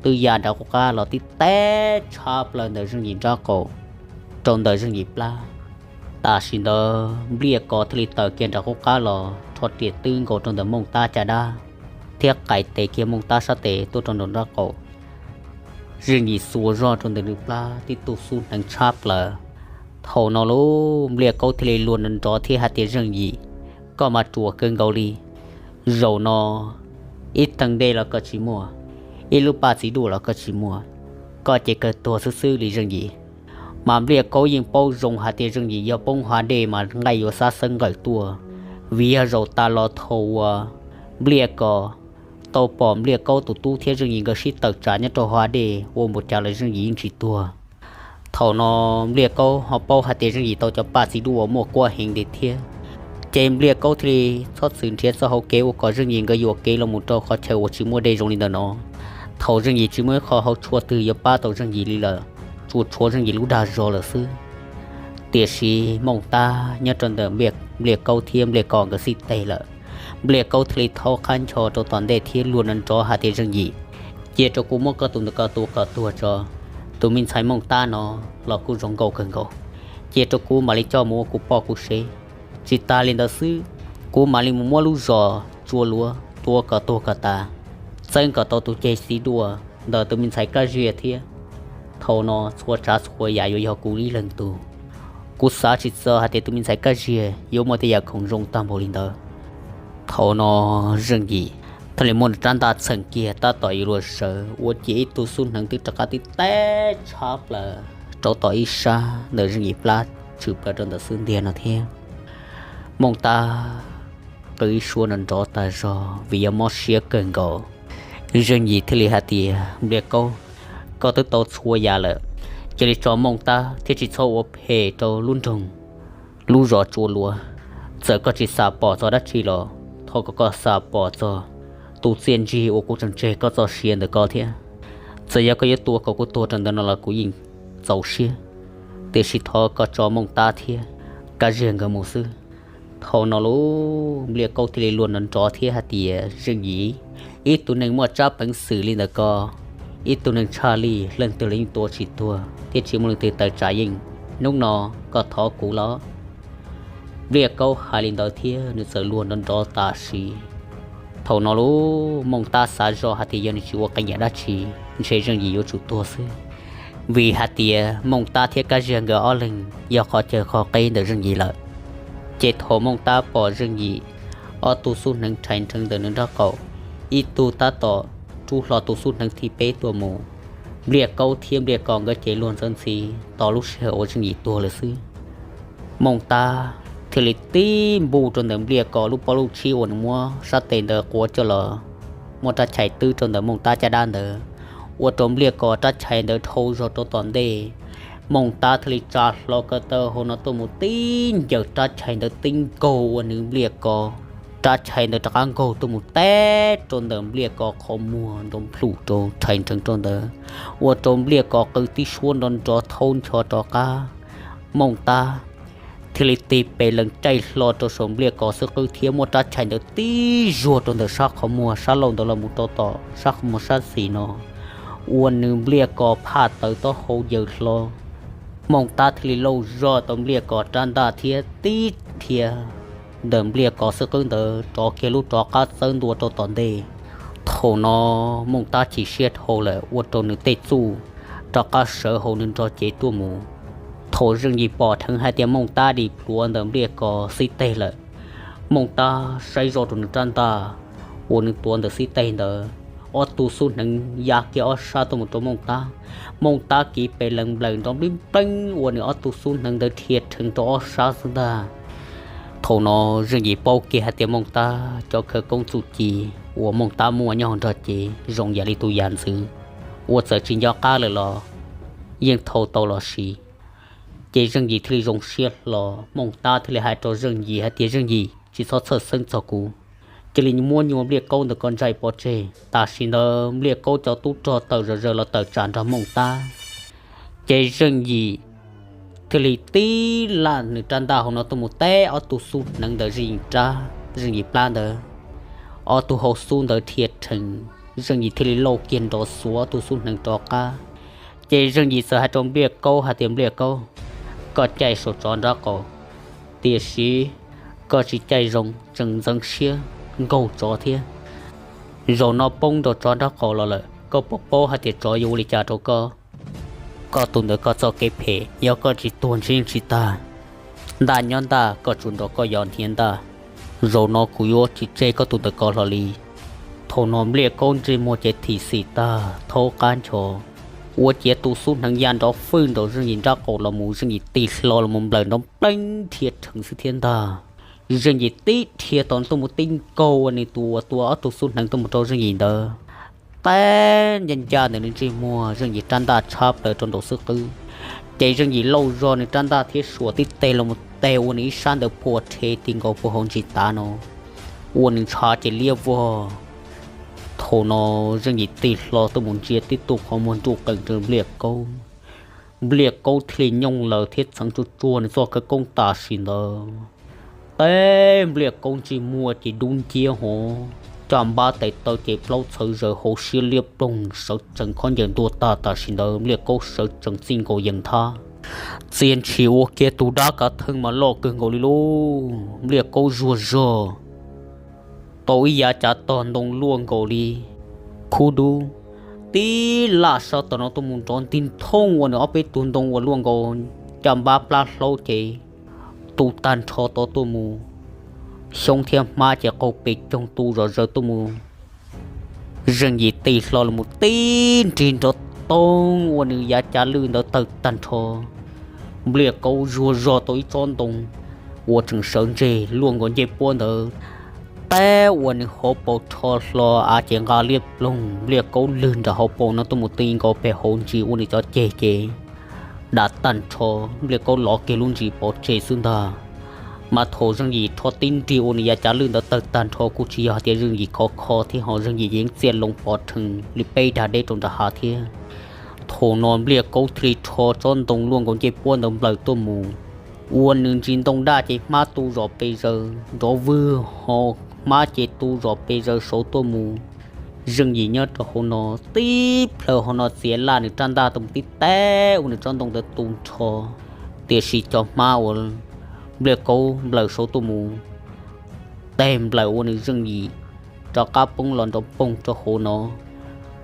twb ya nram qub qab los tib teb tshab plaws ntawm Zeej Yim nraub qaum rau ntawm Zeej Yim plab. Tam sim ntawd Npliaj Kaub thiaj li tawm kiag nram qub qab los rho riam twb nkaus rau ntawm Mooj Tab caj dab thiab qais tes kiag Mooj Tab sab tes tuaj rau nraum nraub qaum. Zeej Yim xuas zog rau ntawm nws plab tib tug xub hneev tshab plaws. Thaum no lub Npliaj Kaub thiaj li luag nrov nrov thiab hais tias Zeej Yim, koj mas ruam kawg nkaus li. Zaum no ib teev dej los koj tsis muaj, ib lub paj txiv duaj los koj tsis muaj, koj ces kawg tuag xwb xwb li Zeej Yim. Mas Npliaj Kaub yeej paub zoo hais tias Zeej Yim yog poob hav dej mas nqaij yuav xab xeeb nqawm tuaj, vim yog zaum tas los thaum uas Npliaj Kaub tau pom Npliaj Kaub tus tub thiab Zeej Yim nkawd sib tawm tsam nyob rau hav dej ua npaum cas los Zeej Yim yeej tsis tuag. Thaum no Npliaj Kaub ho paub hais tias Zeej Yim tau cov paj txiv duaj uas muaj kuab heev li thiab, ces Npliaj Kaub thiaj li txhob txwm nrhiav txoj hau kev ua kom Zeej Yim nkawd yuam kev los mus rau qhov chaw uas tsis muaj dej zoo li ntawm no. Thaum Zeej Yim tsis muaj ib qho hauv tshuaj twg yuav pab tau Zeej Yim li lawm, tsuas tshuav Zeej Yim lub dag zog lawm xwb. Tiam sis Mooj Tab nyob rau ntawm Npliaj Kaub thiab Npliaj Kaub nkawd xib teg lawm. Npliaj Kaub thiaj li thaub qab ncho rau tom ntej thiab luag nrov nrov hais tias Zeej Yim, cia rau kuv muab koj tus ntawm ko tua kom tuag tso. Tus me ntxhais Mooj Tab no los kuj zoo nkauj kawg nkaus, cia rau kuv mam li coj mus ua kuv poj kuv sev. Tsis tas li ntawd xwb, kuv mam li mus muab lub zos Tsua Luav tua kom tuag kom tas, txeeb kom tau tus ceg txiv duaj ntawm tus me ntxhais Kab Ziag thiab. Thaum no txhua tsav txhua yam yuav yog kuv ib leeg tug. Kuv xav tsis txog hais tias tus me ntxhais Kab Ziag yuav muaj tej yam khoom zoo tag npaum li ntawd. Thaum no Zeej Yim thiaj li muab nws rab ntaj txheem kiag tab tom yuav luag sawv ua ciav ib tug xub hneev twb rov qab tib teb tshab plaws rau tom ib sab ntawm Zeej Yim plab tshwm plaws rau ntawm xub ntiag no thiab. Mooj Tab qw ib suab nrov nrov tas zog vim yog mob siab kawg nkaus. Zeej Yim thiaj li hais tias, Npliaj Kaub, koj twb tau txhua yam lawm, cia li tso Mooj Tab thiab tsis txhob ua phem rau lub nroog, lub zos Tsua Luav. Txawm koj tsis xam pom txog dab tsi los thov kom koj xam pom txog tus txiaj ntsig uas kuv tseem tseg koj txoj sia ntawm koj thiab. Txawm yog koj yuav tua kom kuv tuag rau ntawm no los kuv yeej txaus siab, tiam sis thov koj tso Mooj Tab thiab Kab Ziag nkawd mus xwb. Thaum no lub Npliaj Kaub thiaj li luag nrov nrov thiab hais tias, Zeej Yim, ib tug neeg muaj tsab peev xwm li ntawm koj, ib tug neeg tshaj lij leej twg los yeej tua tsis tuag thiab tsis muaj leej twg tawm tsam yeej. Hnub no koj thov kuv los? Npliaj Kaub hais li ntawd thiab nws txawm luag nrov nrov tam sim. Thaum no lub Mooj Tab xav zoj hais tias yog nws tsis ua qee yam dab tsi, ntshe Zeej Yim yuav tsum tuag xwb, vim hais tias Mooj Tab thiab Kab Ziag nkawd ob leeg yog qhov chaw qhov qeb ntawm Zeej Yim lawm. Ces thaum Mooj Tab pom Zeej Yim ob tug xub hneev rhais nrees ntawm nws nraub qaum, ib tug tab tom rub hlo tus xub hneev thib peb tuaj mus, Npliaj Kaub thiab Npliaj Kos nkawd ces luag ntxhi ntxhi tos lub sij hawm uas Zeej Yim tuag lawm xwb. Mooj Tab thiaj li tib npuj rau ntawm Npliaj Kos lub pob lub tshib uas nws muab sab tes ntawd quav coj los, muab rab chais twb rau ntawm Mooj Tab caj dab ntawd, ua rau Npliaj Kos rab chais ntawd dhau zog rau tom ntej. Mooj Tab thiaj li tsa hlo ko taw hauv no tuaj mus tib ncaws rab chais ntawd tib nkaug ua nws Npliaj Kos, rab chais ntawd rov qab nkaug tuaj mus teb rau ntawm Npliaj Kos qhov muag nrov nplhum rau rhais nrees rau ntawd, ua rau Npliaj Kos qw tib suab nrov nrov thaub ncho rov qab. Mooj Tab thiaj li tig pes lees caij hlo rau saum Npliaj Kos xub qwb thiab muab rab chais ntawd tib zuag rau ntawm sab qhov muag sab laug ntawd los mus rau tom sab qhov muag sab xis no, ua nws Npliaj Kos phaj tawv taub hau yaws hlo. Mooj Tab thiaj li lauj zog tau Npliaj Kos rab ntaj thiab tib dhia ntawm Npliaj Kos xub qwb ntawd rov kiag lub rov qab txawb ntua rau tom ntej. Thaum no Mooj Tab chim siab dhau lawm ua rau nws tej txuj rov qab sawv hauv nws nrog cev tuaj mus. Thaum Zeej Yim pom dheev hais tias Mooj Tab dim plhuav ntawm Npliaj Kos xib teg lawm, Mooj Tab saib zoj rau nws rab ntaj uas nws tuav ntawm xib teg ntawd, ob tug xub hneev ya kiag ob sab tuaj mus rau Mooj Tab. Mooj Tab kiv pes lees nplawm nrov nplib npleeb ua nws ob tug xub hneev ntawd dhia rheev rau ob sab xwb ntag. Thaum no Zeej Yim paub kiag hais tias Mooj Tab cov khawv koob txuj ci uas Mooj Tab muaj nyob hauv nrog cev zoo yam li tus yam ntxwv uas txawm tsis nco qab lawm los yeej thau tau los siv. Ces Zeej Yim thiaj li zoo siab hlo, Mooj Tab thiaj li hais rau Zeej Yim hais tias, Zeej Yim, tsis txhob txhawj xeeb txog kuv, cia li muab nyuag Npliaj Kaub ntawm ko ntsais pov tseg. Tam sim ntawd Npliaj Kaub cov tub rog tawm zom zaws los tawm tsam nrog Mooj Tab. Ces Zeej Yim thiaj li tib laj nws rab ntaj hauv no tuaj mus teb ob tug xub hneev ntawm Zeej Yim rab, Zeej Yim plab ntawd, ob tug hau xub ntawd dhia rhees, Zeej Yim thiaj li lauj kiag nrov xuav ob tug xub hneev rov qab. Ces Zeej Yim txawm hais rau Npliaj Kaub hais tias, Npliaj Kaub, koj caij saum tsov nraub qaum, tiam sis koj tsis caij zoo, tseem ntxeev siab nkaug tsov thiab. Zaum no poob rau tsov nraub qaum los lawm, koj puas paub hais tias tsov yuav ua li cas rau koj? Koj tus ntawd koj txoj kev phem, yog koj tsis tuag ntshe yeej tsis tag. Ntaj nyob ntaj, koj tsuas nrog koj yos nrhiav ntaj. Zaum no kuv yuav tsis tseg koj tus ntawd ko hlo li. Thaum no Npliaj Kaub ntsej muag ces thim xim tag thaub qab ncho, ua ciav tus xub hneev ya nrov fwj nraum Zeej Yim nraub qaum los mus, Zeej Yim tig hlo los mus nplawm nrov npleeb dhia rhees xwb thiab ntag. Zeej Yim tib dhia tau tuaj mus tib nkaug ua nws tus uas tua ob tug xub hneev tuaj mus rau Zeej Yim ntawd, teb ncaj ncaj ntawm nws ntsej muag, Zeej Yim rab ntaj tshab plaws rau nraum xub qwb. Ces Zeej Yim lauj zog nws rab ntaj thiab suam tib teg los mus teg ua nws ib sab ntawd phua rhe ti nkaus puag hauv ntsis tav no, ua nws ntshav ces liab vog. Thaum no Zeej Yim tig hlo tuaj mus ntsia tib tug qhov muag nruj qees rau Npliaj Kaub. Npliaj Kaub thiaj li nyooj laws thiab txheev tsuag tsuag nws txoj khawv koob tam sim ntawd, teb Npliaj Kaub ntsej muag ces dub nciab hov, caj npab tes taw ces plaub txhawv zaws, hauv siab liab ploog, sawv tsees khaub ncaws ntuag tag. Tam sim ntawd Npliaj Kaub sawv tsees txij nkaus yees thab, txia ntshis ua kiag tus dab kav theej mas loj kawg nkaus li lauj. Npliaj Kaub zuag zog tau ib yav cav tog ntoo luaj nkaus li khub dub, tib laj sab tom no tuaj mus nrov ntig nthoob ua nws ob peb tug ntoo uas luaj nkaus caj npab plab hlaub ces tu tag nrho tod tuaj mus, xyoob thiab hmab ces qaug pes coog tu zom zaws tuaj mus. Zeej Yim tig hlo los mus tib nrig nrov toog ua nws yav cav lwj ntawd tawg tag nrho. Npliaj Kaub zuag zog tau ib tsob ntoo uas tseem sawv ntseg luaj nkaus ncej puab ntawd, teb ua nws hauv paus rho hlo, av ces nqa liab ploog. Npliaj Kaub lwg nram hauv paus no tuaj mus ti nkaus pem hauv ntsis ua nws cov ceg ces dav tag nrho, Npliaj Kaub lov kiag lub ntsis pov tseg xwb ntag. Mas thaum Zeej Yim rho tib nrig ua nws yav cav lwj ntawd tawg tag nrho kuj tsis yog hais tias Zeej Yim khov kho thiab, ho Zeej Yim yeej txiaj loo pov rhees li peb dag deb rau nram hav thiab. Thaum no Npliaj Kaub thiaj li rho tsob ntoo luaj nkaus ncej puab ntawd nplawm tuaj mus, ua nws ntsis ntoo daj ces hmab tu zom pes zaws nrov vwg ho, hmab ces tu zom pes zaws saud tuaj mus. Zeej Yim nyob rau hauv no tib plhaw hauv no txiav laj nws rab ntaj tuaj mus tib teg ua nws tsob ntoo ntawd tu nrho, tiam sis cov hmab uas Npliaj Kaub nplawm saud tuaj mus teg nplawm ua nws Zeej Yim rov qab poob los nrov poog rau hauv no.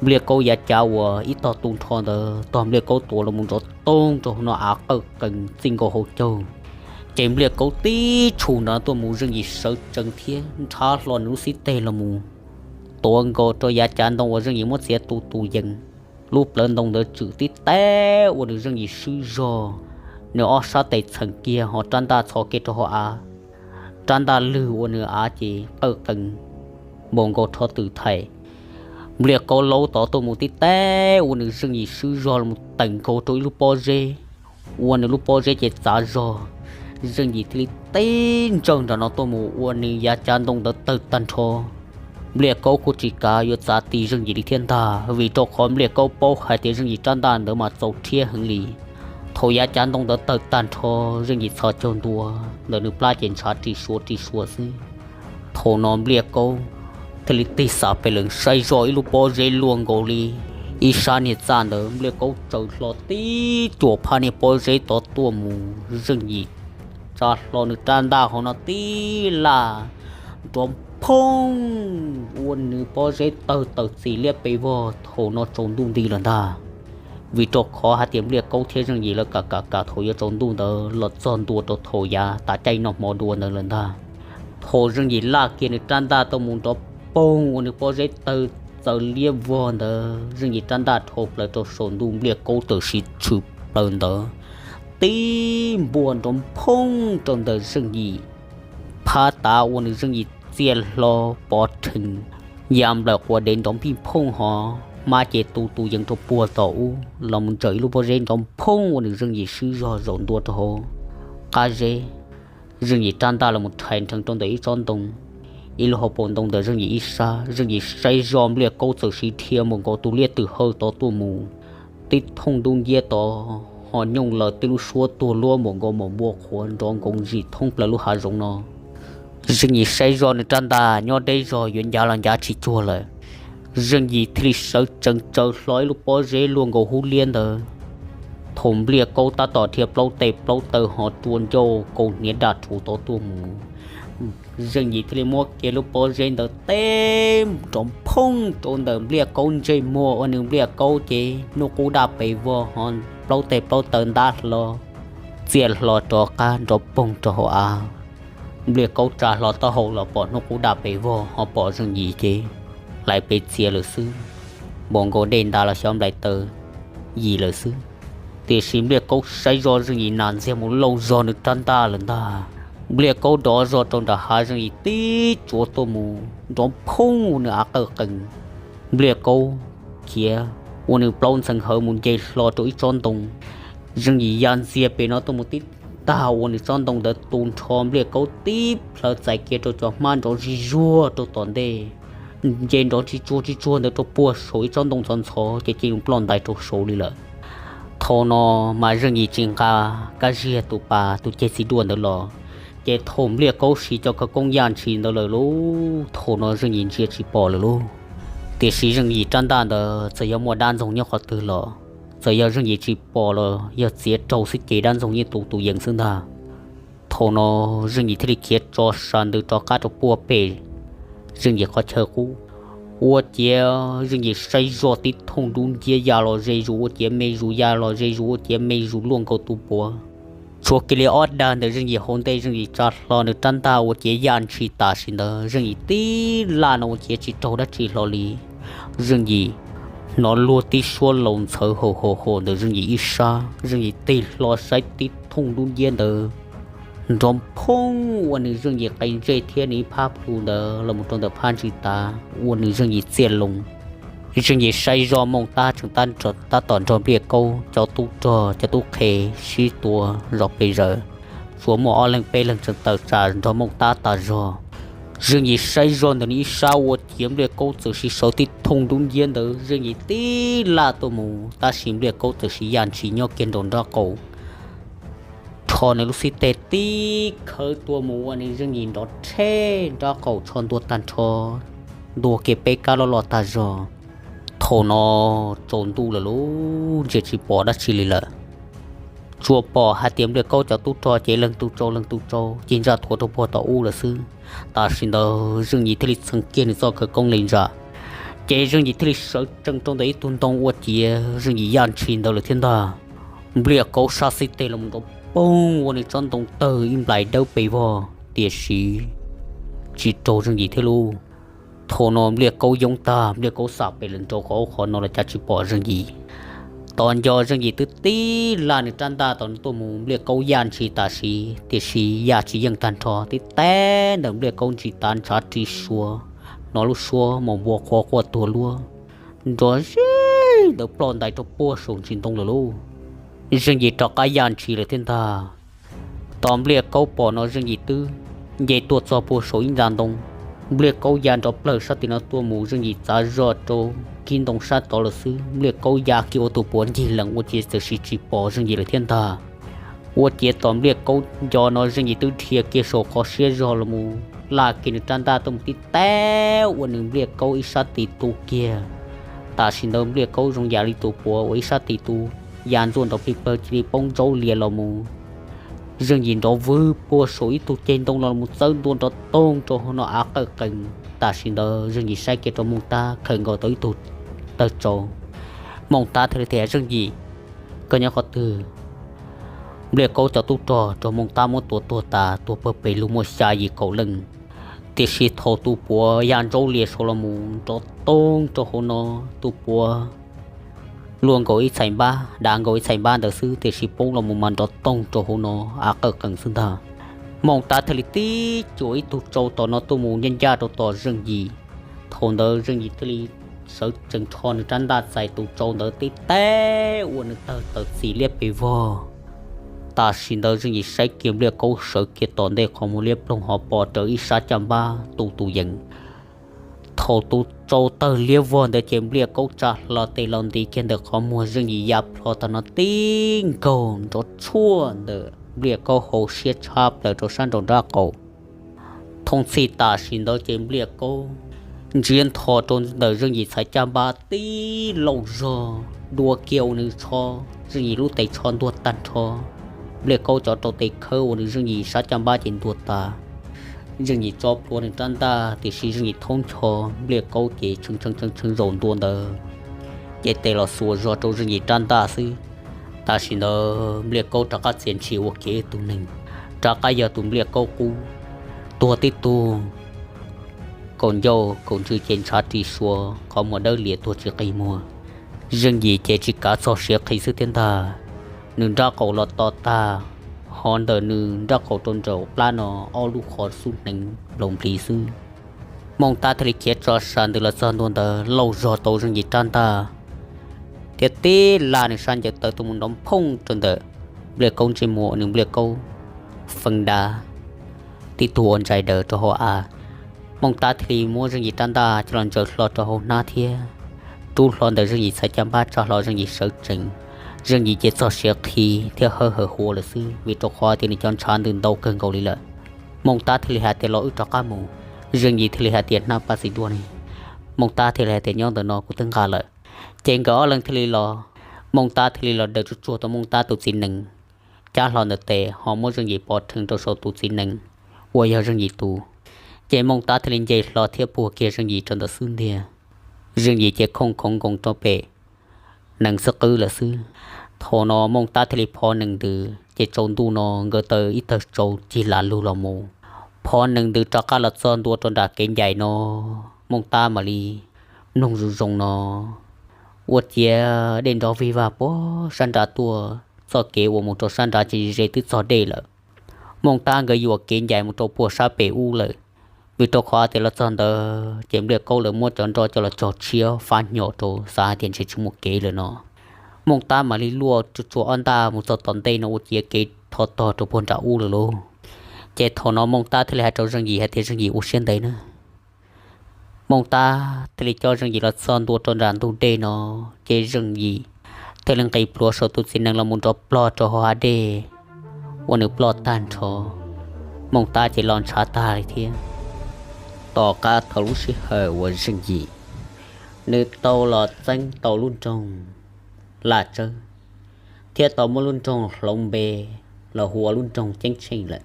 Npliaj Kaub yav cav uas ib tog tu nrho ntawd tog Npliaj Kaub tuav los mus nrov toog rau hauv no av qawj qees txij nkaus hauv caug. Ces Npliaj Kaub tib tshum nrov tuaj mus Zeej Yim sawv tsees thiab nrhav hlo nws lub xib teg los mus tuav nkaus rau yav cav ntoo uas Zeej Yim muab txiav tu tus yees. Lub plawv ntoo ntawd tswm tib teg ua nws Zeej Yim swb zog, nws ob sab tes txheem kiag ho rab ntaj txhos kiag rau hauv av. Rab ntaj lwg ua nws av ces qawj qees npaum nkaus rho twm thaim. Npliaj Kaub laub tod tuaj mus tib teg ua nws Zeej Yim swb zog los mus teem nkaus rau ib lub pob zeb, ua nws lub pob zeb ces txav zog. Zeej Yim thiaj li tib ntsawj nram no tuaj mus ua nws yav cav ntoo ntawd tawg tag nrho. Npliaj Kaub kuj tsis kav yuav txav ti Zeej Yim li thiab ntag, vim rau qhov Npliaj Kaub paub hais tias Zeej Yim rab ntaj ntawd mas txaus rhiab heev li. Thaum yav cav ntoo ntawd tawg tag nrho, Zeej Yim txhos caug ntua ntawm nws plab ces ntshav ris suav ris suav xwb. Thaum no Npliaj Kaub thiaj li tig xam pes lees saib zoj ib lub pob zeb luaj nkaus li ib sab niag txaj ntawd. Npliaj Kaub tsaws hlo tib cuam phab niag pob zeb tod tuaj mus, Zeej Yim tsa hlo nws rab ntaj hauv no tib laj, nrov phooj ua nws pob zeb tawg tawm txim liab pes vog. Thaum no tsaus ntuj nti lawm ntag, vim rau qhov hais tias Npliaj Kaub thiab Zeej Yim lawv kam kam kam thaum yuav tsaus ntuj ntawd los txog ntua rau thaum yav tav caij noj hmo dua ntawd lawm ntag. Thaum Zeej Yim laj kiag nws rab ntaj tuaj mus nrov poog ua nws pob zeb tawg txaws liab vog ntawd, Zeej Yim rab ntaj dhau plaws rau saum ntuj, Npliaj Kaub tawm siv tshwm plaws ntawd tib npuaj nrov phooj rau ntawm Zeej Yim phab tav ua nws Zeej Yim txiaj hlo pov rhees, ya nplawm quas dev nrov npij phooj ho, hmab ces tu tus yees rau puag tom ub los mus ntsaws ib lub pob zeb nrov phooj ua nws Zeej Yim swb zog zaum ntua rau hauv qab zeb. Zeej Yim rab ntaj los mus rhais nrheev rau ntawm ib tsob ntoo, ib lub hauv paus ntoo ntawm Zeej Yim ib sab. Zeej Yim saib zoj Npliaj Kaub txawm siv dhia npaum nkaus tus liab twm hawj tod tuaj mus, tib thooj dub nciab tod ho nyooj laws tib lub suab tuag luab npaum nkaus maum npua qhuav nrov nkoos zim thoob plaws lub hav zoov no. Zeej Yim saib zoj nws rab ntaj nyob deb zog yuav ncav los ncav tsis cuag lawm. Zeej Yim thiaj li sawv tsees tsaws hlo ib lub pob zeb luaj nkaus hub liab ntawd. Thaum Npliaj Kaub tab tom dhia plaub tes plaub taw ho rua ncauj kaus hniav daj rhuv tod tuaj mus, Zeej Yim thiaj li muab kiag lub pob zeb ntawd teb nrov phooj rau ntawm Npliaj Kaub ntsej muag ua nws Npliaj Kaub ces hnub qub daj pes vog ho plaub tes plaub taw ntab hlo, txiaj hlo rov qab nrov poog rau hauv av. Npliaj Kaub tsa hlo taub hau los pom hnub qub daj pes vog ho pom Zeej Yim ces hlais pes txias lawm xwb, npaum nkaus dej ntas los xyov nplais taw yim lawm xwb. Tiam sis Npliaj Kaub saib zoj Zeej Yim nas ntxiag mus lauj zog nws rab ntaj lawm ntag. Npliaj Kaub dov zog rau nram hav, Zeej Yim tib tsuav tuaj mus nrov phooj ua nws av qawj qees. Npliaj Kaub khiav ua nws plaub ntxeev hawv mus nce hlo rau ib tsob ntoo. Zeej Yim ya ntxiag pem no tuaj mus tib tag ua nws tsob ntoo ntawd tu nrho, Npliaj Kaub tib plhaw txais kiag rau cov hmab nrov zig zuag rau tom ntej, nce nrov tsis tsuag tsis tsuag ntawd rau puag saum ib tsob ntoo ntxhov ntxhov ces cia li ploj ntais rau saud li lawm. Thaum no mas Zeej Yim tsis nqa Kab Ziag tus pas tus ceg txiv duaj ntawd los, ces thaum Npliaj Kaub siv cov khawv koob yaj ntshis ntawd lawm lauj, thaum no Zeej Yim ntsia tsis pom lawm lauj. Tiam sis Zeej Yim rab ntaj ntawd txawm yog muaj dab ntxoog nyob qhov twg los, txawm yog Zeej Yim tsis pom los yog txiav raug xwb ces dab ntxoog yeej tu tus yees xwb ntag. Thaum no Zeej Yim thiaj li khiav tso sa ntws rov qab rau puag pem Zeej Yim qhov chaw qub. Ua ciav Zeej Yim saib zoj tib thooj dub nciab ya los ze zus, ua ciav me zus ya los ze zus, ua ciav me zus luaj nkaus tus puav. Tshuav kiag li ob dag ntawm Zeej Yim hauv ntej, Zeej Yim tsa hlo nws rab ntaj ua ciav yaj ntshis tam sim ntawd, Zeej Yim tib laj no ua ciav tsis raug dab tsi hlo li. Zeej Yim hnov luag tib suab laus ntxhawv haum haum haum ntawm Zeej Yim ib sab, Zeej Yim tig hlo saib tib thooj dub nciab ntawd nrov phooj ua nws Zeej Yim qe ntsej thiab nws ib phab plhu ntawd los mus rau ntawm phab ntsis tav ua nws Zeej Yim txiaj loo. Zeej Yim saib zoj Mooj Tab tseem tab tom nrog Npliaj Kaub cov tub rog cov tub qhe sib tua zov pes zaws, tsuas muaj ob leeg peb leeg tseem tawm tsam nrog Mooj Tab tas zog. Zeej Yim saib zog ntawm nws ib sab ua ciav Npliaj Kaub txawm sis sawv tib thooj dub nciab ntawd, Zeej Yim tib laj tuaj mus tab sis Npliaj Kaub txawm sis yaj ntshis nyob kiag nraum nraub qaum. Rho nws lub xib teg tib khawv tuaj mus ua nws Zeej Yim nrov rhe, nraub qaum tsho ntuag tag nrho, ntuag kiag peb kab loj loj tag zog. Thaum no tsaus ntuj lawm lauj, ntsia tsis pom dab tsi li lawm. Tsuas pom hais tias Npliaj Kaub cov tub rog ces leeg tus tsau leeg tus tsau ces ntsa thuav rau puag tom ub lawm xwb. Tam sim ntawd Zeej Yim thiaj li txheev kiag nws txoj khawv koob li ntsa, ces Zeej Yim thiaj li sawv tsees rau ntawm ib tug ntoo ua ciav Zeej Yim yaj ntshis ntawd lawm thiab ntag. Npliaj Kaub sab xib teg los mus nrov poog ua nws tsob ntoo tawg ib nplais dawb pes vog, tiam sis tsis raug Zeej Yim thiab lauj. Thaum no Npliaj Kaub yoob tag, Npliaj Kaub xam pem lawm nraud qhov ub qhov no los cas tsis pom Zeej Yim. Tos nco Zeej Yim twb tib laj nws rab ntaj tos nws tuaj mus, Npliaj Kaub yaj ntshis tam sim tiam sis yaj tsis yeej tag nrho, tib teb ntawm Npliaj Kaub ntsis tav ntshav ri sua, hnov lub suab mas npua qhuav quaj tuag luab nrov zig ntawd ploj ntais rau puag saum ntsis ntoo lawm lauj. Zeej Yim rov qab yaj ntshis lawm thiab ntag. Tos Npliaj Kaub pom no Zeej Yim twb nce tuaj txog puag saum ib ntsa ntoo. Npliaj Kaub ya nrov plawg sab tim no tuaj mus, Zeej Yim txav zog rau kib ntoo sab tod lawm xwb. Npliaj Kaub ya kiag ua tus puav ncig lees ua ciav txawm sis tsis pom Zeej Yim lawm thiab ntag. Ua ciav tos Npliaj Kaub nco no Zeej Yim twb dhia kiag saum qhov siab zog los mus laj kiag nws rab ntaj tuaj mus tib teb ua nws Npliaj Kaub ib sab tis tu kiag. Tam sim ntawd Npliaj Kaub zoo yam li tus puav uas ib sab tis tu, ya ntxuaj nrov plig plawg cia li poob ntsaub lias los mus. Zeej Yim nrov vwg puag saum ib tug ceg ntoo los mus txawb ntua nrov toog rau hauv no av qawj qees. Tam sim ntawd Zeej Yim saib kiag rau Mooj Tab khaws nkaus tau ib tug tawg tsau. Mooj Tab thiaj li tias, Zeej Yim, koj nyob qhov twg? Npliaj Kaub cov tub rog raug Mooj Tab muab tua tuag tas, tuag pawg pes lug muaj xya yim kaum leej, tiam sis thaum tus puav ya ntsaub lias saud los mus nrov toog rau hauv no, tus puav luaj nkaus ib txhais npab, dav nkaus ib txhais npab ntawd xwb, tiam sis poob los mus mas nrov toog rau hauv no av qawj qees xwb ntag. Mooj Tab thiaj li tib cuam ib tug tsau tom no tuaj mus ncaj ncaj rau tom Zeej Yim. Thaum ntawd Zeej Yim thiaj li sawv tsees rho nws rab ntaj txais tus tsau ntawd tib teb ua nws tawg tawm txim liab pes vog. Tam sim ntawd Zeej Yim saib kiag Npliaj Kaub sawv kiag tom ntej qhov muag liab ploog ho pom raws ib sab caj npab tu tus yees. Thaum tus tsau tawg liab vog ntawd ces Npliaj Kaub tsa hlo tes los nti kiag ntawm qhov muag Zeej Yim ya plho tag no tib nkaug nrov tshuaj ntawm Npliaj Kaub hauv siab tshab plaws rau sab nraum nraub qaum. Thooj txhij tam sim ntawd ces Npliaj Kaub ntsiav ntho rau ntawm Zeej Yim txhais caj npab tib lauj zog dua kiag ua nws tsho, Zeej Yim lub tes tsho ntuag tag nrho. Npliaj Kaub cov rau tes khawb ua nws Zeej Yim sab caj npab ces ntuag tas. Zeej Yim tso plhuav nws rab ntaj tiam sis Zeej Yim thaub ncho, Npliaj Kaub ces tshee tshee tshee zaum ntua ntawd, ces tes los xuas zog rau Zeej Yim rab ntaj xwb. Tam sim ntawd Npliaj Kaub rov qab txiav ntshis ua kiag ib tug neeg, rov qab yog tus Npliaj Kaub qub, tuag tib tug kaum ncauj kaum ntswg ces ntshav ri sua, qhov muag dawb lias tuag tsis qi muag. Zeej Yim ces tsis kav txog siav qhi xwb thiab ntag, nws nraub qaum los to tag, ho ntawm nws nraub qaum rau nraum plab no ob lub qhov xub hneev nplaum nplis xwb. Mooj Tab thiaj li khiav tso sa ntws los txog ntua ntawd lauj zog tau Zeej Yim rab ntaj, thiab tib laj nws sab ncaws taw tuaj mus nrov phooj rau ntawm Npliaj Kaub ntsej muag, nws Npliaj Kaub feeb dav tib tug ua ntsais daws rau hauv av. Mooj Tab thiaj li muab Zeej Yim rab ntaj coj los ntsaws hlo rau hauv hnab thiab rub hlo ntawm Zeej Yim txhais caj npab tsa hlo Zeej Yim sawv tsees. Zeej Yim ces txog siav qhi thiab hawb hawv huav lawm xwb, vim rau qhov tias nws cov ntshav ntws ntau kawg nkaus li lawm. Mooj Tab thiaj li hais tias, Los wb rov qab mus. Zeej Yim thiaj li hais tias, Hnab pab txiv duaj ne? Mooj Tab thiaj li hais tias, Nyob ntawm no, kuv twb nqa lawm. Ces nkawd ob leeg thiaj li los, Mooj Tab thiaj li los daws tsuag tsuag tau Mooj Tab tus txiv nees, cab hlo ntawm tes ho muab Zeej Yim pov rhees rau saum tus txiv nees uas yog Zeej Yim tus. Ces Mooj Tab thiaj li nce hlo thiab puag kiag Zeej Yim rau ntawm xub ntiag. Zeej Yim ces khooj khoov nkoos rau pem nees xwb qwb lawm xwb. Thaum no Mooj Tab thiaj li phov nees ntws, ces tsaus ntuj no nkawd taw ib tawg tsau cig lam lug los mus. Phov nees ntws rov qab los txog ntua rau nram kev ncaim no, Mooj Tab mam li mloog zoo zoo no, ua ciav dej nrov vig vag puag sab nrad tuaj, txoj kev uas mus rau sab nrad ces ze twb txog dej lawm. Mooj Tab nkawd yuam kev ncaim mus rau puag sab pem ub lawm, vim rau qhov tias los txog ntawd ces Npliaj Kaub lawv muab cov nroj coj los tsog tshiab fab hnyo rau, xav hais tias ntshe tsis muaj kev lawm no. Mooj Tab mam li luaj tsuag tsuag ob ntaj mus txog tom ntej no ua ciav kev thov tog rau puag nram ub lawm lauj. Ces thaum no Mooj Tab thiaj li hais rau Zeej Yim hais tias, Zeej Yim, ua siab ntev nawb. Mooj Tab thiaj li coj Zeej Yim los txog ntua rau nram ntug dej no, ces Zeej Yim thiaj li nqis plhuav saum tus txiv nees los mus nrov plog rau hauv hav dej uas nws ploj tag nrho. Mooj Tab ces los ntshav tag li thiab. Tom qab thaum lub sij hawm uas Zeej Yim nws tau los txeeb tau lub nroog Laj Tsawb thiab tau muab lub nroog hloov npe los hu ua lub nroog Ceeb Tsheej lawm,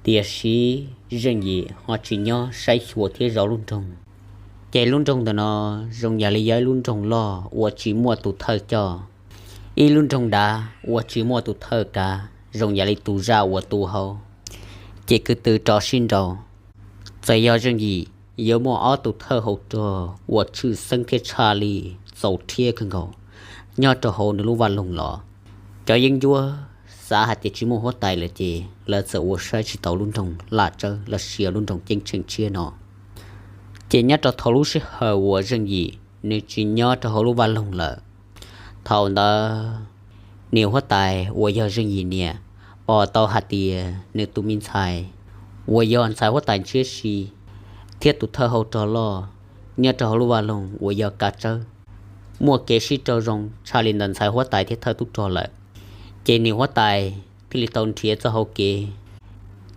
tiam sis Zeej Yim ho tsis nyob saib xyuas thiab zov lub nroog. Ces lub nroog ntawm no zoo yam li yog ib lub nroog loj uas tsis muaj tus thawj coj, ib lub nroog dav uas tsis muaj tus thawj kav, zoo yam li tus zaj uas tu hauv. Ces kwv tw rov sib nraus, txawm yog Zeej Yim yuav muaj ob tus thawj hauv rog uas tshwj xeeb thiab tshaj li txaus rhiab kawg nkaus nyob rau hauv nws lub vaj loog los, cov yeeb ncuab xav hais tias tsis muaj huab tais lawm ces lawv txawm ua saib tsis taus lub nroog Laj Tsawb los sis lub nroog Ceeb Tsheej tshiab no. Ces nyob rau thaum lub sij hawm uas Zeej Yim nws tsis nyob rau hauv lub vaj loog lawm, thaum ntawd niam huab tais uas yog Zeej Yim niam pom tau hais tias nws tus me ntxhais uas yog ntxhais huab tais ntshiab si thiab tus thawj hauv rog loj nyob rau hauv lub vaj loog uas yog Kav Tsawb muaj kev sib raug zoo tshaj li ntawm ntxhais huab tais thiab thawj tub rog lawm, ces niam huab tais thiaj li tau nrhiav txoj hau kev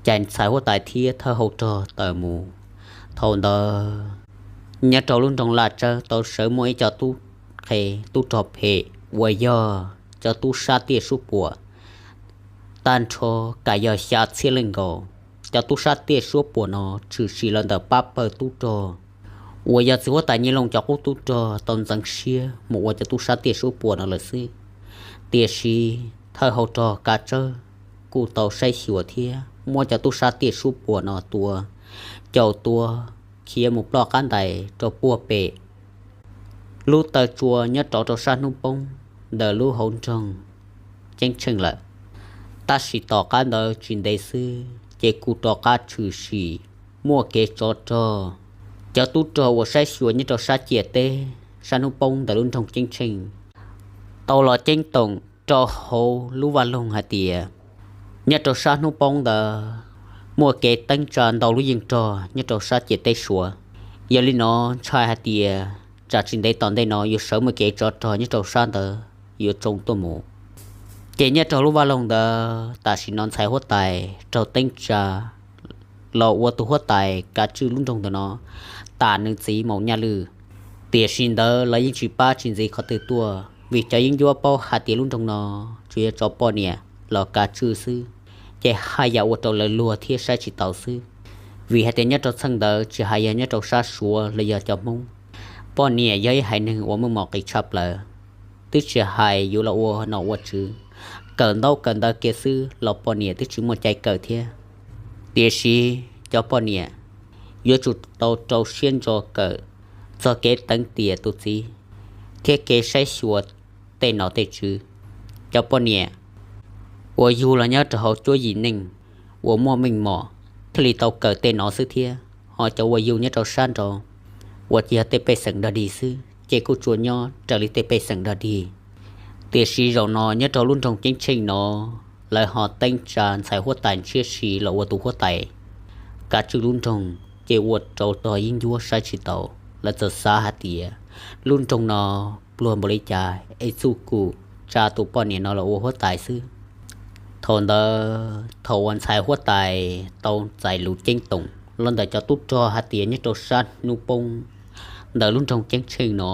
cais ntxhais huab tais thiab thawj hauv rog tawm mus. Thaum ntawd nyob rau lub nroog Laj Tsawb tau sawv muaj ib co tub qhe tub rog phem uas yog cov tub sab tiaj suab puam tag nrho kam yog xya txhiab leej nkaus. Cov tub sab tiaj suab puam no tshwm sim los ntawm pab pawg tub rog uas yog txiv huab tais Nyiaj Looj cov qub tub rog tau ntxeev siab mus ua cov tub sab tiaj suab puam no lawm xwb. Tiam sis thawj hauv rog Kav Tsawb kuj tau saib xyuas thiab muab cov tub sab tiaj suab puam no tua, caum tua, khiav mus ploj qab ntais rau puag pem lub taw tsua nyob rau rau sab hnub poob ntawm lub hauv nroog Ceeb Tsheej lawm. Tab sis tom qab ntawd tsis ntev xwb ces kuj rov qab tshwm sim muaj kev tsov rog. Cov tub rog uas saib xyuas nyob rau sab ciam teb sab hnub poob ntawm lub nroog Ceeb Tsheej tau los ceeb toom rau hauv lub vaj loog hais tias nyob rau sab hnub poob ntawd muaj kev teeb tsa ntau lub yeej rog nyob rau sab ciam teb Suav. Yog li no ntshai hais tias tsam tsis ntev tom ntej no yuav sawv muaj kev tsov rog nyob rau sab ntawd yuav tsoo tuaj mus. Ces nyob rau lub vaj loog ntawd tam sim no ntxhais huab tais raug teeb tsa los ua tus huab tais kav tswj lub nroog ntawm no tam nws txiv Maum Nyaj Lwj. Tiam sis ntawd los yeej tsis pab tsis ntxiv qhov twg tuaj vim cov yeeb ncuab paub hais tias lub nroog no tsuas yog tsov poj niam los kav tswj xwb, ces haj yam ua rau lawv luag thiab saib tsis taus xwb. Vim hais tias nyob rau txheej ntawd tsis hais yog nyob rau sab Suav los yog cov Hmoob, poj niam yog ib haiv neeg uas muaj mom qis tshaj plaws, twb tsis hais yuav los ua nom ua tswv, kawm ntaub kawm ntawv kiag xwb los poj niam twb tsis muaj cai kawm thiab. Tiam sis cov poj niam yuav tsum tau rau siab ntso kawm txog kev teev tiam tus txiv thiab kev saib xyuas tej nom tej tswv. Cov poj niam uas yug los nyob rau hauv cuab yim neej uas muaj meej mom thiaj li tau kawm tej no xwb thiab, ho cov uas yug nyob rau sab nraud uas tsis yog tej pej xeem dog dig xwb ces kuj tsuas nyob raws li tej pej xeem dog dig. Tiam sis zaum no nyob rau lub nroog Ceeb Tsheej no, lawv ho teeb tsa ntxhais huab tais ntshiab si los ua tus huab tais kav tswj lub nroog, ces ua rau tog yeeb ncuab saib tsis taus, lawv txawm xav hais tias lub nroog no pluag npaum li cas es txuj kum tsa tus poj niam no los ua huab tais xwb. Thaum ntawd thaum uas ntxhais huab tais tau txais lus ceeb toom los ntawm cov tub rog hais tias nyob rau sab hnub poob ntawm lub nroog Ceeb Tsheej no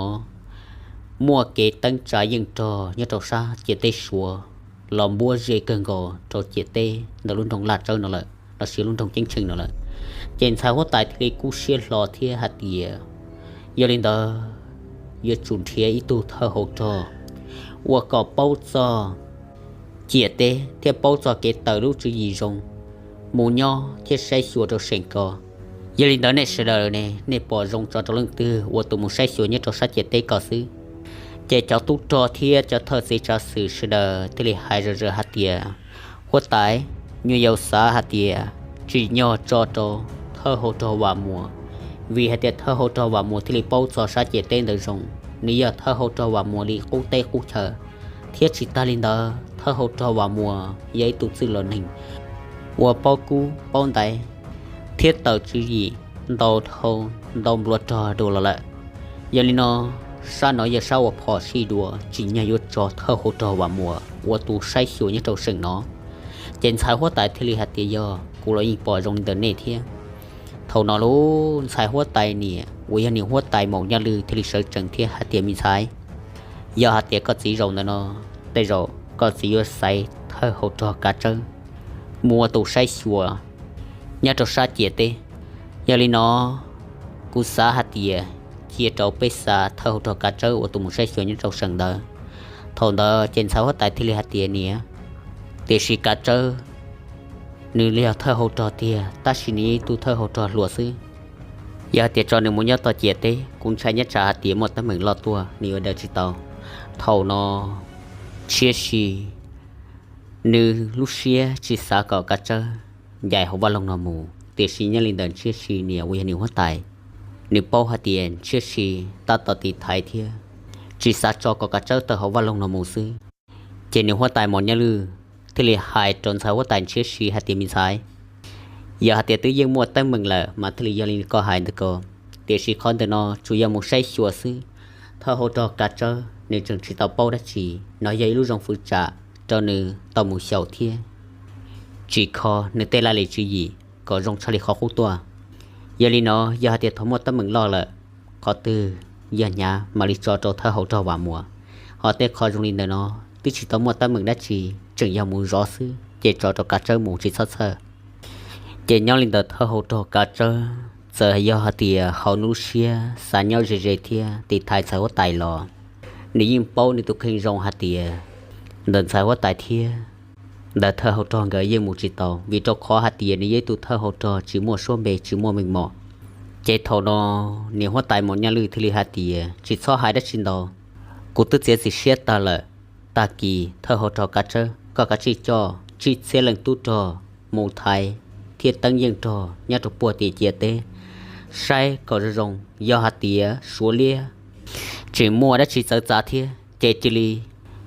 muaj kev teeb tsa yeej rog nyob rau sab ciam teb Suav los npuab ze kawg nkaus rau ciam teb ntawm lub nroog Laj Tsawb no lawm los sis lub nroog Ceeb Tsheej no lawm, ces ntxhais huab tais thiaj li kub siab hlo thiab hais tias, yog li ntawd yuav tsum nrhiav ib tug thawj hauv rog uas kom paub txog ciam teb thiab paub txog kev tawm lub tswv yim zoo mus nyob thiab saib xyuas rau seem ko. Yog li ntawd nej sawv daws ne, nej pom zoo tso rau leej twg ua tus mus saib xyuas nyob rau sab ciam teb ko xwb. Ces cov tub rog thiab cov thawj txiv tsav xwm sawv daws thiaj li hais zom zaws hais tias, huab tais, nyuam yaus xav hais tias tsim nyog tso rau thawj hauv rog Vam Muas, vim hais tias thawj hauv rog Vam Muas thiaj li paub txog sab ciam teb ntawd zoo. Nws yog thawj hauv rog Vam Muas li qub teb qub chaw, thiab tsis tag li ntawd thawj hauv rog Vam Muas yog ib tug txwj laus neeg ua paub kub paub ntaiv thiab tawm tswv yim ntau dhau ntau nplua rog dua los lawm. Yog li no, sab no yog sab uas phom sij dua tsim nyog yuav tso thawj hauv rog Vam Muas ua tus saib xyuas nyob rau seem no. Ces ntxhais huab tais thiaj li hais tias, yog kuv los yeej pom zoo li ntawm nej thiab. Thaum no lub ntxhais huab tais niam uas yog niam huab tais Maum Nyaj Lwj thiaj li sawv tsees thiab hais tias, me ntxhais, yog hais tias koj txiv zaum ntawm no, tej zaum koj txiv yuav xaiv thawj hauv rog Kav Tsawb mus ua tus saib xyuas nyob rau sab ciam teb. Yog li no, kuv xav hais tias cia rau peb xa thawj hauv rog Kav Tsawb ua tus mus saib xyuas nyob rau seem ntawd. Thaum ntawd ces ntxhais huab tais thiaj li hais tias, niam, tiam sis Kav Tsawb nws yog thawj hauv rog tiag, tab sis nws ib tug thawj hauv rog hluas xwb. Yog hais tias tso nws mus nyob tom ciam teb, kuv ntshai nyob tsam hais tias muaj teeb meem loj tuaj nws yuav daws tsis tau. Thaum no Ntshiab Si nws lub siab tsis xav kom Kav Tsawb ncaim hauv vaj loog no mus, tiam sis nyob li ntawm Ntshiab Si niam uas yog niam huab tais, nws paub hais tias Ntshiab Si tab tom tiv thaiv thiab tsis xav tso kom Kav Tsawb tawm hauv vaj loog no mus xwb. Ces niam huab tais Maum Nyaj Lwj thiaj li hais rau ntxhais huab tais Ntshiab Si hais tias, me ntxhais, yog hais tias twb yeej muaj teeb meem lawm mas thiaj li yog li koj hais ntawd ko, tiam sis qhov ntawm no tsuas yog mus saib xyuas xwb. Thawj hauv rog Kav Tsawb nws tseem tsis tau paub dab tsi, no yog ib lub zoo fwv tsam rau nws tau mus xyaum thiab tsim kho nws tej laj lim tswv yim kom zoo tshaj li qhov qub tuaj. Yog li no, yog hais tias thaum muaj teeb meem loj lawm, qhov twg yog hnyav mam li tso rau thawj hauv rog Vam Muas, ho tej qho zoo li ntawm no twb tsis tau muaj teeb meem dab tsi, tseem yog mus zov xwb, ces tso rau Kav Tsawb mus tsis txhob txhawj. Ces nyob li ntawd thawj hauv rog Kav Tsawb txawm yog hais tias hauv nws lub siab xav nyob ze ze thiab tiv thaiv ntxhais huab tais los, nws yeej paub nws tus kheej zoo hais tias ntawm ntxhais huab tais thiab ntawm thawj hauv rog nkawd yeej mus tsis tau, vim rau qhov hais tias nws yog ib tug thawj hauv rog tsis muaj suab npe tsis muaj meej mom. Ces thaum no niam huab tais Maum Nyaj Lwj thiaj li hais tias, tsis txhob hais dab tsi ntau, kuv twb txiav txim siab tag lawm. Tag kis thawj hauv rog Kav Tsawb, koj kav tsij coj tsib txhiab leej tub rog mus thaiv thiab teeb yeej rog nyob rau puag tim ciam teb, saib kom zoo zoo, yog hais tias suav liab tseem muaj dab tsi txawv txav thiab ces cia li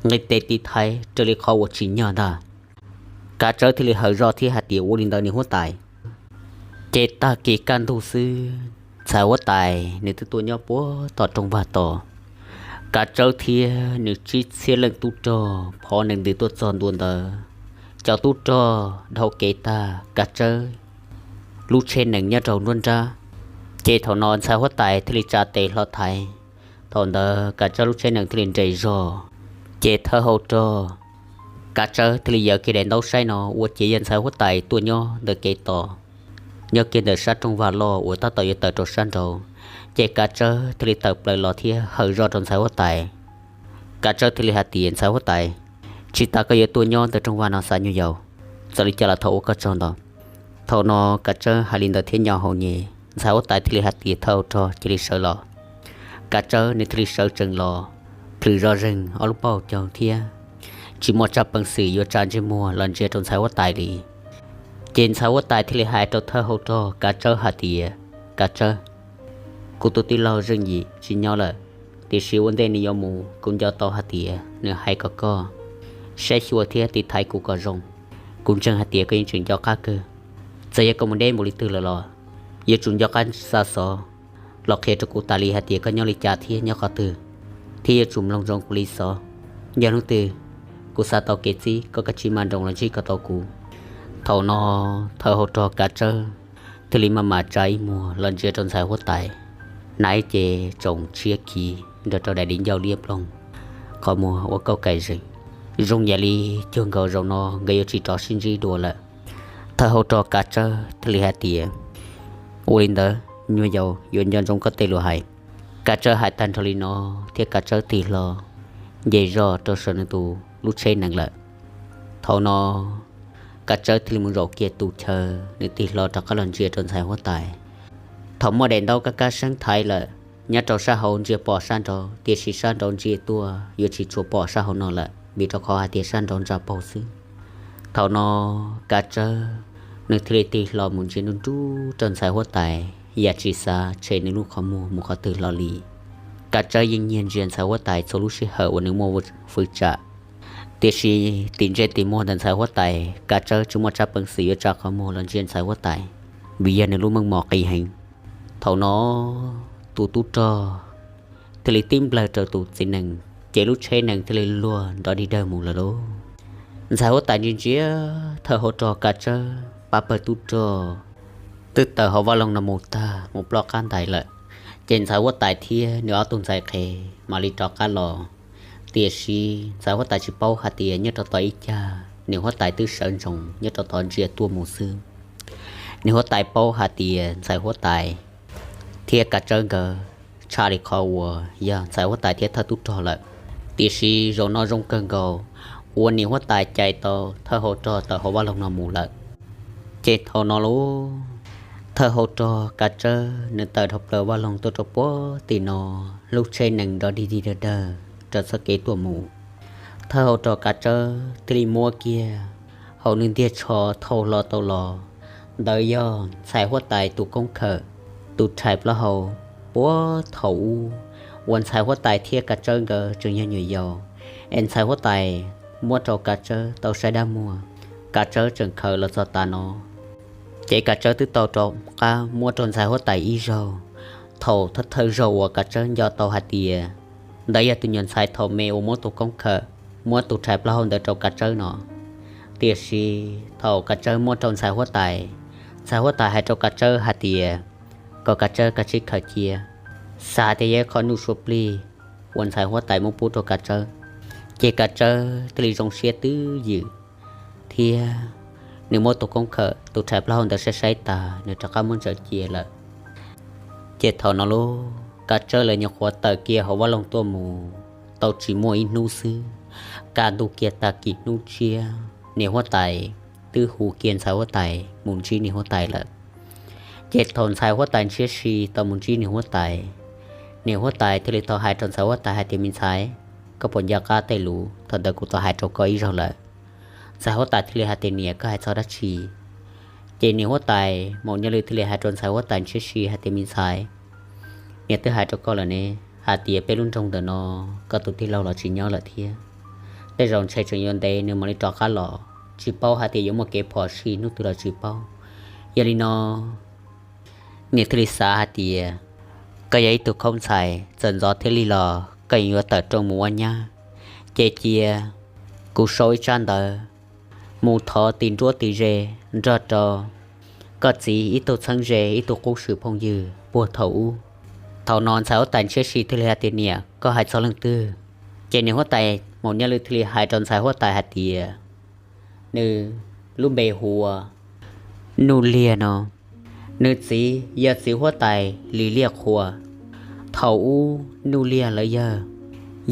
nqis tes tiv thaiv raws li qhov uas tsim nyog ntag. Kav Tsawb thiaj li hawm zoj thiab hais tias, ua li ntawd niam huab tais. Ces tag kis kaj ntug xwb, ntxhais huab tais nws twb tuaj nyob puag tom rooj vag tos. Kav Tsawb thiab nws tsib txhiab leej tub rog phov nees ntws tuaj txog ntua ntawd. Cov tub rog dhau kev tag, Kav Tsawb lub tsheb nees nyob rau nruab nrab. Ces thaum no ntxhais huab tais thiaj li tsa tes hlo thaiv. Thaum ntawd Kav Tsawb lub tsheb nees thiaj li nres zog. Ces thawj hauv rog Kav Tsawb thiaj li yaws kiag daim ntaub saib no ua ciav yog ntxhais huab tais tuaj nyob ntawm kev tos, nyob kiag ntawm sab rooj vag loj uas tab tom yuav tawm rau sab nraud. Ces Kav Tsawb thiaj li tawm plaws los thiab hawm zoj rau ntxhais huab tais. Kav Tsawb thiaj li hais tias, ntxhais huab tais, tsis tas koj yuav tuaj nyob ntawm rooj vag no xav nyuag yaus, txawm li cas los thov ua koj tsaug ntau. Thaum no Kav Tsawb hais li ntawd thiab nyo hau nyem, ntxhais huab tais thiaj li hais tias, thawj hauv rog cia li sawv los. Kav Tsawb nws thiaj li sawv tsees los, plhws zoj zeeg ob lub paug caug thiab tsis muaj tsab peev xwm yuav tsa ntsej muag los ntsia rau ntxhais huab tais li. Ces ntxhais huab tais thiaj li hais rau thawj hauv rog Kav Tsawb hais tias, Kav Tsawb, kuv tus tij laug Zeej Yim tsis nyob lawm, tiam sis ua ntej nws yuav mus kuv nco tau hais tias nws hais kom koj saib xyuas thiab tiv thaiv kuv kom zoo. Kuv ntseeg hais tias koj yeej tseem nco qab kawg. Txawm yog koj mus deb npaum li twg lawm los yuav tsum nco qab xa xov los qhia rau kuv tas li hais tias koj nyob li cas thiab nyob qhov twg, thiab yuav tsum mloog zoo kuv li xov. Yog hnub twg kuv xav tau kev txib, koj kav tsij maj nroos los ntsib kom tau kuv. Thaum no thawj hauv rog Kav Tsawb thiaj li maj mam tsa ib muag los ntsia rau ntxhais huab tais. Naiv ces tsoom tshiab khiv nrog rau daim di ncauj liab ploog, qhov muag ua kauj kais zeeg. Zoo yam li cuag nkaus zaum no nkawd yuav tsis rov sib ntsib dua lawm. Thawj hauv rog Kav Tsawb thiaj li hais tias, ua li ntawd nyuag yaus yuav nco ntsoov koj tej lus hais. Kav Tsawb hais tag nrho li no thiab Kav Tsawb tig hlo nce zog rau saum nws tus lub tsheb nees lawm. Thaum no Kav Tsawb thiaj li mus zaum kiag tus chaw, nws tig hlo rov qab los ntsia rau ntxhais huab tais. Thaum muaj daim ntaub kab kab seeb thaiv lawm, nyob rau sab hauv ntsia pom sab nraud, tiam sis sab nraud ntsia tuaj yuav tsis tshua pom sab hauv no lawm, vim rau qhov hais tias sab nraud ntsa paug xwb. Thaum no Kav Tsawb nws thiaj li tig hlo mus ntsia nruj nruj rau ntxhais huab tais, yam tsis xav tshem nws lub qhov muag mus qhov twg hlo li. Kav Tsawb yeej nyiag ntsia ntxhais huab tais txhua lub sij hawm uas nws muaj fwv tsam, Tiam sis tim ntsej tim muag ntawm ntxhais huab tais Kav Tsawb tsis muaj tsab peev xwm yuav tsa qhov muag los ntsia ntxhais huab tais, vim yog nws lub meej mom qis heev. Thaum no tus tub rog thiaj li tib nplawg rau tus txiv nees, ces lub tsheb nees thiaj li luag nrov dig dawg mus lawm lauj. Ntxhais huab tais ntsia ntsia thawj hauv rog Kav Tsawb pab pawg tub rog twb tawm hauv vaj loog no mus tag mus ploj qab ntais lawm, ces ntxhais huab tais thiab nws ob tug ntxhais qhev mam li rov qab los. Tiam sis ntxhais huab tais tsis paub hais tias nyob rau tom ib cag niam huab tais twb sawv ntsoov nyob rau tom ntsia tuaj mus xwb. Niam huab tais paub hais tias ntxhais huab tais thiab Kav Tsawb nkawd tshaj li qhov uas yog ntxhais huab tais thiab thawj tub rog lawm. Tiam sis zaum no zoo kawg nkaus uas niam huab tais cais tau thawj hauv rog tawm hauv vaj loog no mus lawm. Ces thaum no lauj, thawj hauv rog Kav Tsawb nws tawm dhau plaws vaj loog tuaj rau puag tim no, lub tsheb nees nrov dig dig dawg dawg raws txoj kev tuaj mus. Thawj hauv rog Kav Tsawb thiaj li muab kiag hauv nws ntiag tsho thau hlo tau los, ntawd yog ntxhais huab tais tus koob khawm, tus rhais plaub hau puag thaum ub uas ntxhais huab tais thiab Kav Tsawb nkawd tseem yog nyuam yaus, es ntxhais huab tais muab rau Kav Tsawb tau saib dab muag, Kav Tsawb tseem khaws los txog tav no. Ces Kav Tsawb twb tau rov qab muab rau ntxhais huab tais ib zaug. Thaum thawj thawj zaug uas Kav Tsawb nco tau hais tias ntawd yog tus nyuam ntxhais thaum me uas muab tus koob khawm, muab tus rhais plaub hau ntawd rau Kav Tsawb no. Tiam sis thaum Kav Tsawb muab rau ntxhais huab tais, ntxhais huab tais hais rau Kav Tsawb hais tias kom Kav Tsawb kav tsij khaws cia, xav hais tias yog ib qho nuj sua plig uas ntxhais huab tais muab pub rau Kav Tsawb. Ces Kav Tsawb thiaj li zoo siab twb ywm thiab nws muab tus koob khawm tus rhais plaub hau ntawd saib saib tas nws rov qab muab ntsaws cia lawm. Ces thaum no lauj, Kav Tsawb lawv nyuam qhuav tawm kiag hauv vaj loog tuaj mus tau tsis muaj ib hnub xwb, kaj ntug kiag tag kis hnub tshiab niam huab tais twb hu kiag ntxhais huab tais mus ntsib niam huab tais lawm. Ces thaum ntxhais huab tais ntshiab si tau mus ntsib niam huab tais, niam huab tais thiaj li tau hais rau ntxhais huab tais hais tias, me ntxhais, koj puas nco qab tej lus thaum ntawd kuv tau hais rau koj ib zaug lawm? Ntxhais huab tais thiaj li hais tias, niam, koj hais txog dab tsi? Ces niam huab tais Maum Nyiaj Lwm thiaj li hais rau ntxhais huab tais ntshiab si hais tias, me ntxhais, niam twb hais rau koj lawm ne, hais tias peb lub nroog ntawm no koj tus tij laug los tsis nyob lawm thiab. Tej zaum ntshe tseem yuav ntev nws mam li rov qab los, tsis paub hais tias yuav muaj kev phom sij hnub twg los tsis paub. Yog li no niam thiaj li xav hais tias koj yog ib tug khaub ntxhais txawm ntxov thiab lig los koj yeej yuav tawm rooj mus ua nyab. Ces cia kuv sau ib tsab ntawv mus thov tis nruab tis ze nrog rau koj txiv ib tug txheeb ze ib tug qub swm phooj ywg puag thaum ub. Thaum no ntxhais huab tais ntshiab si thiaj li hais tias, niam, koj hais txog leej twg? Ces niam huab tais Maum Nyiaj Lwm thiaj li hais rau ntxhais huab tais hais tias, nws lub npe hu ua Nuj Liag no. Nws txiv yog txiv huab tais Lis Liaj Qhua. Thaum ub Nuj Liag lawv yawg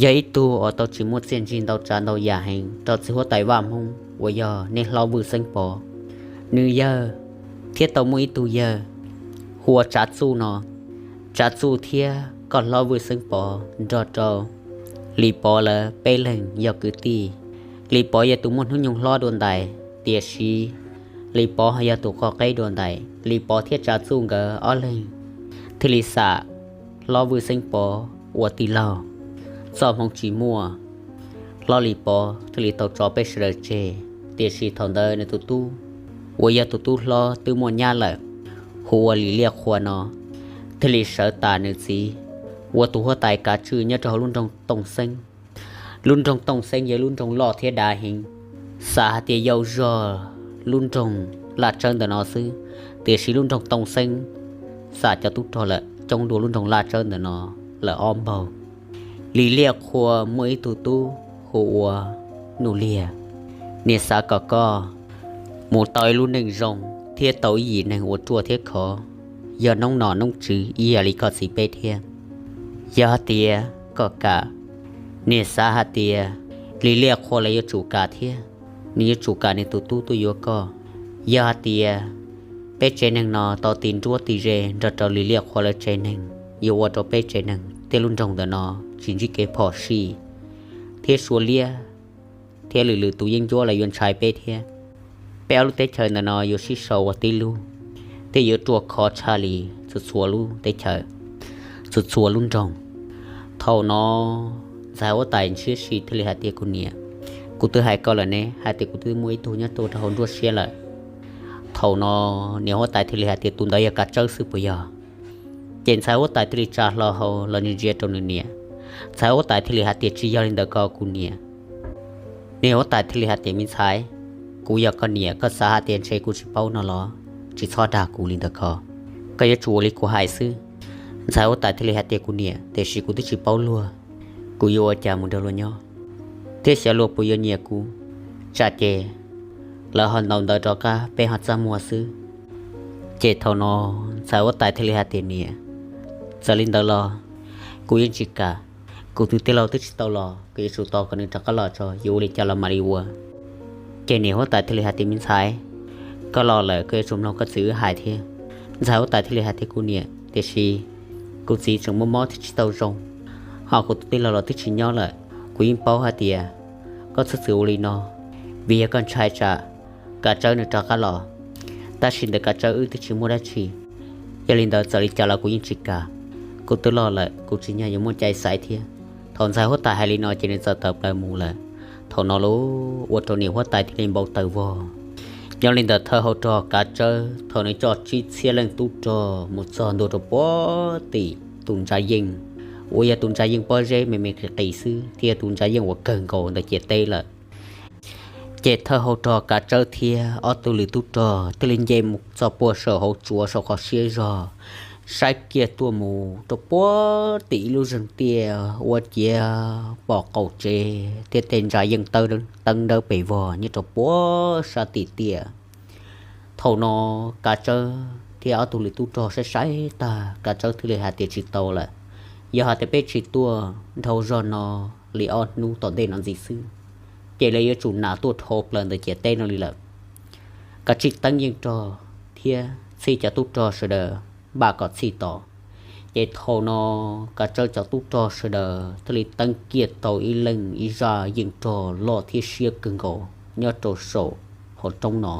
yog ib tug uas tau tsis muaj txiaj ntsig ntau tsav ntau yam heev rau txiv huab tais Vaj Hmoob uas yog nej hlob Vwj Xeeb Pov. Nws yawg thiab tau muaj ib tug yawg hu ua Tsav Txuj no. Tsav Txuj thiab koj hlob Vwj Xeeb Pov nrog rau Lis Pov lawv peb leeg yog kwv tij. Lis Pov yog tus muaj hnub nyoog hlob dua ntais, tiam sis Lis Pov yog tus qhov qeb dua ntais. Lis Pov thiab Tsav Txuj nkawd ob leeg thiaj li xam hlob Vwj Xeeb Pov ua tij laug. Txoj hmoov tsis muaj, hlob Lis Pov thiaj li tau tso peb sawv daws tseg. Tiam sis thaum ntawd nws tus tub uas yog tus tub hlob twb muaj nyab lawm, hu ua Lis Liaj Qhua no, thiaj li sawv tas nws txiv ua tus huab tais kav tswj nyob rau hauv lub nroog Tooj Xeeb. Lub nroog Tooj Xeeb yog lub nroog loj thiab dav heev, xav hais tias yau zog lub nroog Laj Tsawb ntawm no xwb, tiam sis lub nroog Tooj Xeeb xam cov tub rog lawm coob dua lub nroog Laj Tsawb ntawm no lawm ob npaug. Lis Liaj Qhua muaj ib tug tub hu ua Nuj Liag. Niam xav kom koj mus tau ib lub neej zoo thiab tau ib yim neeg uas ruaj thiab khov, yog noob nom noob tswv ib yam li koj txiv peb thiab. Yog hais tias koj kam, niam xav hais tias Lis Liaj Qhua lawv yuav tsum kam thiab, nws yuav tsum kam nws tus tub tuaj yuav koj. Yog hais tias peb tsev neeg no tau tis nruab tis ze nrog rau Lis Liaj Qhua lawv tsev neeg, yuav ua rau peb tsev neeg thiab lub nroog ntawm no tsis ntsib kev phom sij thiab sua liab thiab lwm lwm tus yeeb ncuab los yuav ntshai peb thiab. Peb ob lub teb chaws ntawm no yuav sib sau ua tib lub, thiab yuav ruaj khov tshaj li txhua txhua lub teb chaws, txhua txhua lub nroog. Thaum no ntxhais huab tais ntshiab si thiaj li hais tias, kuv niam, Kuv twb hais koj lawm ne, hais tias kuv twb muaj ib tug nyob rau hauv nruab siab lawm. Thaum no niam huab tais thiaj li hais tias, tus ntawd yog Kav Tsawb xwb puas yog? Ces ntxhais huab tais thiaj li tsa hlo hau los ntsia ntsia rau nws niam. Ntxhais huab tais thiaj li hais tias, tsis yog li ntawd ko kuv niam. Niam huab tais thiaj li hais tias, me ntxhais, kuv yog koj niam, koj xav hais tias ntshe kuv tsis paub no los? Tsis txhob dag kuv li ntawd ko, koj yuav tsum ua li kuv hais xwb. Ntxhais huab tais thiaj li hais tias, kuv niam, tiam sis kuv twb tsis paub luag, kuv yuav ua cas mus nrog luag nyob, thiab xyov luag puas yuav nyiam kuv. Tsam ces lawv ho ntaus ntawv rov qab peb ho txaj muag xwb. Ces thaum no ntxhais huab tais thiaj li hais tias, niam, txawm li ntawd los kuv yeej tsis kam. Kuv tus tij laug twb tsis tau los, koj yuav tsum tos kom nws rov qab los tso, yuav ua li cas los mam li ua. Ces niam huab tais thiaj li hais tias, me ntxhais, koj los lawm koj yuav tsum mloog koj txiv wb hais thiab. Ntxhais huab tais thiaj li hais tias, kuv niam, tiam sis kuv txiv tseem muaj mob thiab tsis tau zoo, ho kuv tus tij laug los twb tsis nyob lawm. Kuv yeej paub hais tias koj txhob txwm ua li no, vim yog koj ntshai tsam Kav Tsawb nws rov qab los. Tab sis ntawm Kav Tsawb wb twb tsis muaj dab tsi, yog li ntawd txawm li cas los kuv yeej tsis kam. Kuv twb los lawm kuv tsis nyob yuav muaj cai xaiv thiab. Thaum ntxhais huab tais hais li no ces nws txawm tawm plaws mus lawm. Thaum no los ua rau niam huab tais thiaj li npau taws vog. Nyob li ntawm thawj hauv rog Kav Tsawb thaum nws coj tsib txhiab leej tub rog mus txog ntua rau puag tim tus ntsa yeej uas yog tus ntsa yeej pob zeb me me qis qis xwb thiab yog tus ntsa yeej uas kawg nkaus ntawm ciam teb lawm. Ces thawj hauv rog Kav Tsawb thiab ob tug lwm tub rog thiaj li nce mus txog puag saum hauv tsuas saum qhov siab zog, saib kiag tuaj mus rau puag tim ib lub zeeg tiaj ua ciav pom qaum tsev thiab tej ntsa yeej teeb dawb pes vog nyob rau puag sab tim tiaj. Thaum no Kav Tsawb thiab ob tug lwm tub rog saib saib tag, Kav Tsawb thiaj li hais tias, tsis tau lawm, yog hais tias peb tsis tuaj dhau zog no li ob hnub tom ntej no ntxiv xwb, ces lawv yuav tsum nam tuaj dhau plaws ntawm ciam teb no li lawm. Kav tsij teeb yeej rog thiab txhij cov tub rog sawv daws npaj kom txhij tos. Ces thaum no Kav Tsawb cov tub rog sawv daws thiaj li teeb kiag tau ib leeg ib zaj yeej rog loj thiab siab kawg nkaus nyob rau saum hauv roob no.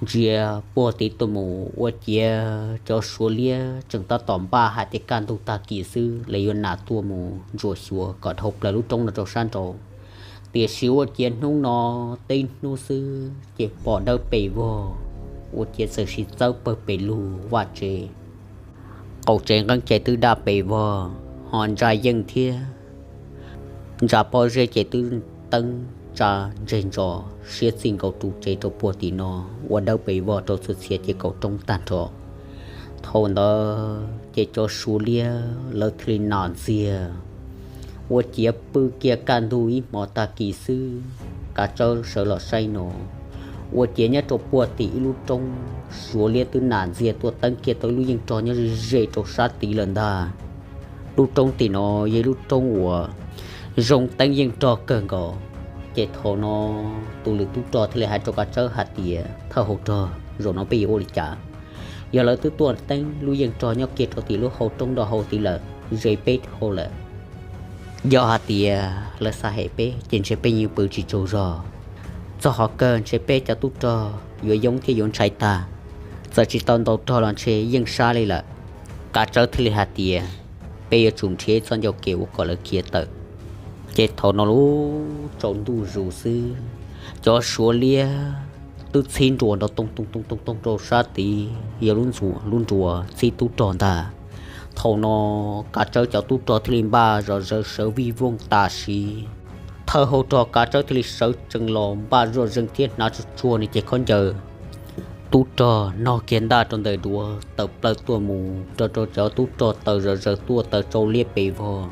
Ntsia puag tid tuaj mus ua ciav cov Suav liab tseem tab tom npaj hais tias kaj ntug tag kis xwb lawv yuav nam tuaj mus ntsuam xyuas kom dhau plaws lub roob no rau sab nraud. Tiam sis ua ciav hnub no teb hnub xwb ces pom dawb pes vog, ua ciav txawm sis txawb pawg pes lug vaj tsev. Qaum tsev nqeeb ces twb daj pes vog, ho ntsa yeej thiab ntsa pob zeb ces twb teeb tsa ntseg ntso siab txij nkaus ru tsev rau puag tim no, ua dawb pes vog rau txhua txhia ces kaum roob tag nrho. Thaum ntawd ces cov Suav liab lawv thiaj li nam ntxiag, ua ciav pw kiag kaj ntug ib hmos tag kis xwb, Kav Tsawb sawv los saib no, ua ciav nyob rau puag tim ib lub roob Suav liab twb nam ntxiag tuaj teeb kiag tau ib lub yeej rog nyob ze ze rau sab tid lawm ntag. Lub roob tim no yog ib lub roob uas zoo teeb yeej rog kawg nkaus. Ces thaum no tus lwm tub rog thiaj li hais rau Kav Tsawb hais tias, thawj hauv rog, zaum no peb yuav ua li cas? Yog lawv twb tuaj teeb lub yeej rog nyob kiag rau tim lub hau roob nroj hau tid lawm, ze peb dhau lawm. Yog hais tias lawv xav hem peb ces ntshe peb yeej pw tsis tsaug zog. Txog qhov kawg ntshe peb cov tub rog yuav yoob thiab yuav ntshai tag. Txawm tsis tau ntaus rog los ntshe yeej sab li lawm. Kav Tsawb thiaj li hais tias, peb yuav tsum nrhiav ib txoj ncauj ke ua kom lawv khiav tawm. Ces thaum no lub tsaus ntuj zus xwb, cov Suav liab twb txhib nruas nrov toog toog toog toog toog rau sab tid, yog lub ntxuas lub nruas txhib tub rog ntag. Thaum no Kav Tsawb cov tub rog thiaj li npaj zom zaws sawv vij voog tam sim. Thawj hauv rog Kav Tsawb thiaj li sawv tsees los npaj zoj zeeg thiab hnav tsuag tsuag nws cev khaub ncaws tub rog, nog kiag ntaj rau ntawm duav, tawm plaws tuaj mus nrog rau cov tub rog taws zom zaws tuaj taws tsau liab pes vog,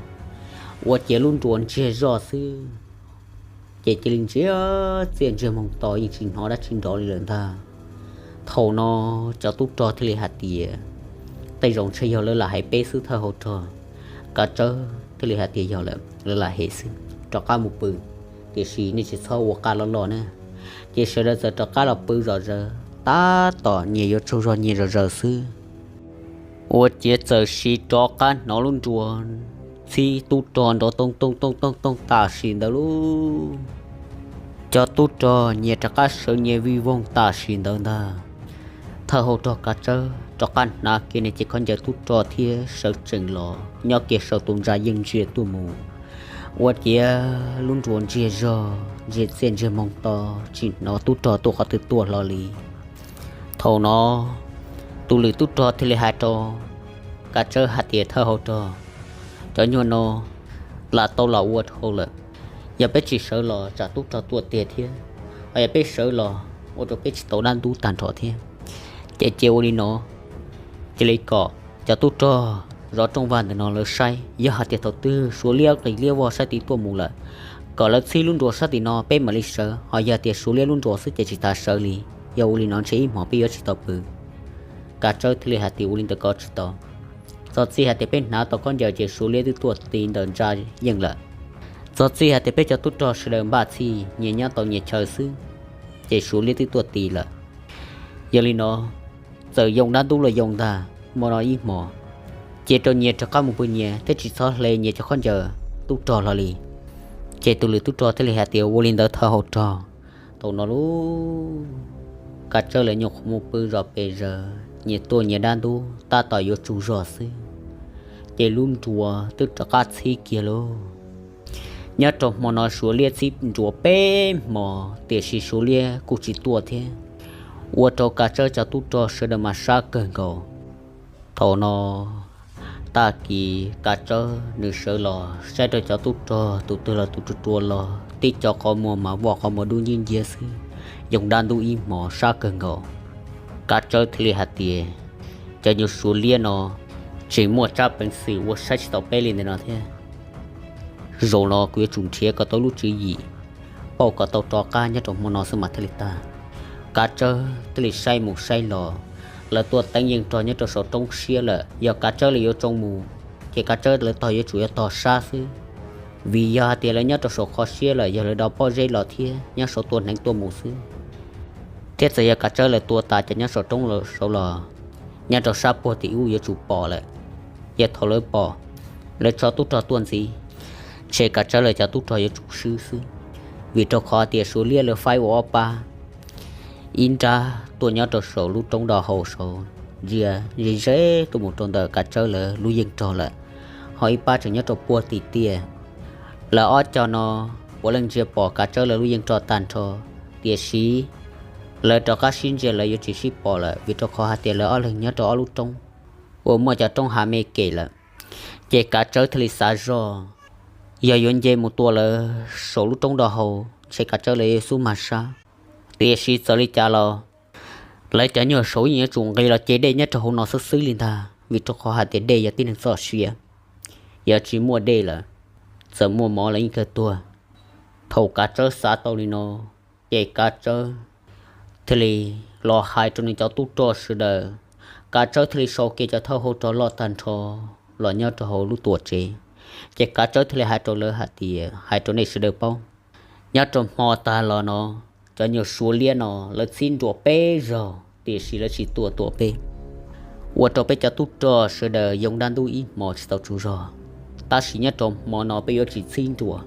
ua ciav lub nruas ntsiag zoj xwb. Ces cia li ntsiag txiaj ntsiag moog to yeej tsis hnov dab tsi nrov li lawm ntag. Thaum no cov tub rog thiaj li hais tias, tej zaum ntshe yog lawv lam hem peb xwb thawj hauv rog. Kav Tsawb thiaj li hais tias, yog lawm, lawv lam hem xwb, rov qab mus pw, tiam sis nej tsis txhob ua qaj loj loj na. Ces sawv daws txawm rov qab los pw zom zaws, tab tom nyias yuav tsaug zog nyias zom zaws xwb, ua ciav txawm sis rov qab hnov lub nruas txhib tub rog nrov toog toog toog toog toog tam sim ntawd lauj. Cov tub rog nyias rov qab sawv nyias vij voog tam sim ntawd ntag. Thawj hauv rog Kav Tsawb rov qab hnav kiag nws cev khaub ncaws tub rog thiab sawv tsees los nyob kiag saum tus ntsa yeej ntsia tuaj mus, Ua ciav lub nruas ntsiag zog, ntsiag txiaj ntsiag moo to, tsis hnov tub rog tuaj qhov twg tuaj hlo li. Thaum no tus lwm tub rog thiaj li hais rau Kav Tsawb hais tias, Thawj hauv rog, cov nyuag no lam tau lam ua dhau lawm. Yog peb tsis sawv los tsam tub rog tuaj tiag thiab, ho yog peb sawv los ua rau peb tsis tau dab ntub tag nrho thiab. Ces cia ua li no, cia li kom cov tub rog zov rooj vag ntawm no lawv saib, yog hais tias thaum twg Suav liab nqis liab vog sab tid tuaj mus lawm, kom lawv txhib lub nruas sab tim no peb mam li sawv, ho yog tias Suav liab lub nruas xwb ces tsis tas sawv li. Yog ua li no ntshe ib hmos peb yuav tsis tau pw. Kav Tsawb thiaj li hais tias, Ua li ntawd koj tsis tau. Txog txij hais tias peb hnav tau khaub ncaws ces Suav liab twb tuaj ti ntawm ntsa yeej lawm. Txog txij hais tias peb cov tub rog sawv daws npaj txhij nyias nyob tau nyias chaw xwb, ces Suav liab twb tuaj ti lawm. Yog li no, txawm yoo dab ntub los yoo ntag, hmo no ib hmos cia rau nyias rov qab mus pw nyias thiab tsis txhob hle nyias cov khaub ncaws tub rog hlo li. Ces tus lwm tub rog thiaj li hais tias, Ua li ntawd thawj hauv rog. Thaum no lub Kav Tsawb lawv nyuam qhuav mus pw zos pes zaws, nyias tuaj nyias dab ntub tab tom yuav tsaug zog xwb, ces lub nruas twb rov qab txhib kiag lauj. Nyob rau hmo no Suav liab txhib nruas peb hmos tiam sis Suav liab kuj tsis tuaj thiab, ua rau Kav Tsawb cov tub rog sawv daws mas sab kawg nkaus. Thaum no tag kis Kav Tsawb nws sawv los saib rau cov tub rog tus twg los tus ruam ruam los tib co qhov muag mas voj qhov muag dub nciab nciab xwb, yoo dab ntub ib hmos sab kawg nkaus. Kav Tsawb thiaj li hais tias, Cov nyuag Suav liab no tseem muaj tsab peev xwm ua saib tsis taus peb li ntawm no thiab. Zaum no kuv yuav tsum nrhiav kom tau lub tswv yim, pauj kom tau rov qab nyob rau hmo no xwb mas thiaj li tag. Kav Tsawb thiaj li saib mus saib los, lawv tuaj teeb yeej rog nyob rau saum roob siab lawm. Yog Kav Tsawb lawv yuav tsoo mus, ces Kav Tsawb lawv tog yuav tsum yuav tog sab xwb, vim yog hais tias lawv nyob rau saum qhov siab lawm yog lawv do pob zeb los thiab nyob saud tua hneev tuaj mus xwb. Thiab txawm yog Kav Tsawb lawv tua tas cov nyob saum roob saud los, nyob rau sab puag tim ub yuav tsum pom lawm. Yog thaum lawv pom, lawv tso tub rog tuaj ntxiv, ntshe Kav Tsawb lawv cov tub rog yuav tsum swb xwb, vim rau qhov tias Suav liab lawv faib ua ob pab, ib nrab tuaj nyob rau saum lub roob do hau saud, ntsia ze ze tuaj mus rau ntawm Kav Tsawb lawv lub yeej rog lawm, ho ib pab tseem nyob rau puag tim tiaj. Lawv ob co no puav leej ntsia pom Kav Tsawb lawv lub yeej rog tag nrho, tiam sis lawv rov qab sib ntsia lawv yuav tsis sib pom lawm, vim rau qhov hais tias lawv ob leeg nyob rau ob lub roob uas muaj cov roob hav me kem lawm. Ces Kav Tsawb thiaj li xav zoj, yog yuav nce mus tua lawv saum lub roob do hau, ntshe Kav Tsawb lawv yuav xub mag sab. Tiam sis txawm li cas los lawv cov nyuag saud yeej yuav tsum nqis los ce dej nyob rau hauv no xwb xwb li ntag, vim rau qhov hais tias dej yog tib neeg txoj sia, yog tsis muaj dej lawm, txawm muaj mov los yeej kawg tuag. Thaum Kav Tsawb xav tau li no, ces Kav Tsawb thiaj li los hais rau nws cov tub rog sawv daws. Kav Tsawb thiaj li sau kiag cov thawj hauv rog loj tag nrho los nyob rau hauv lub tuam tsev. Ces Kav Tsawb thiaj li hais rau lawv hais tias, Hais rau nej sawv daws paub, nyob rau hmo tag los no, cov nyuag Suav liab no lawv txhib nruas peb zaug tiam sis lawv tsis tuaj tua peb, ua rau peb cov tub rog sawv daws yoo dab ntub ib hmos tsis tau tsaug zog. Tab sis nyob rau hmo no peb yuav tsis txhib nruas,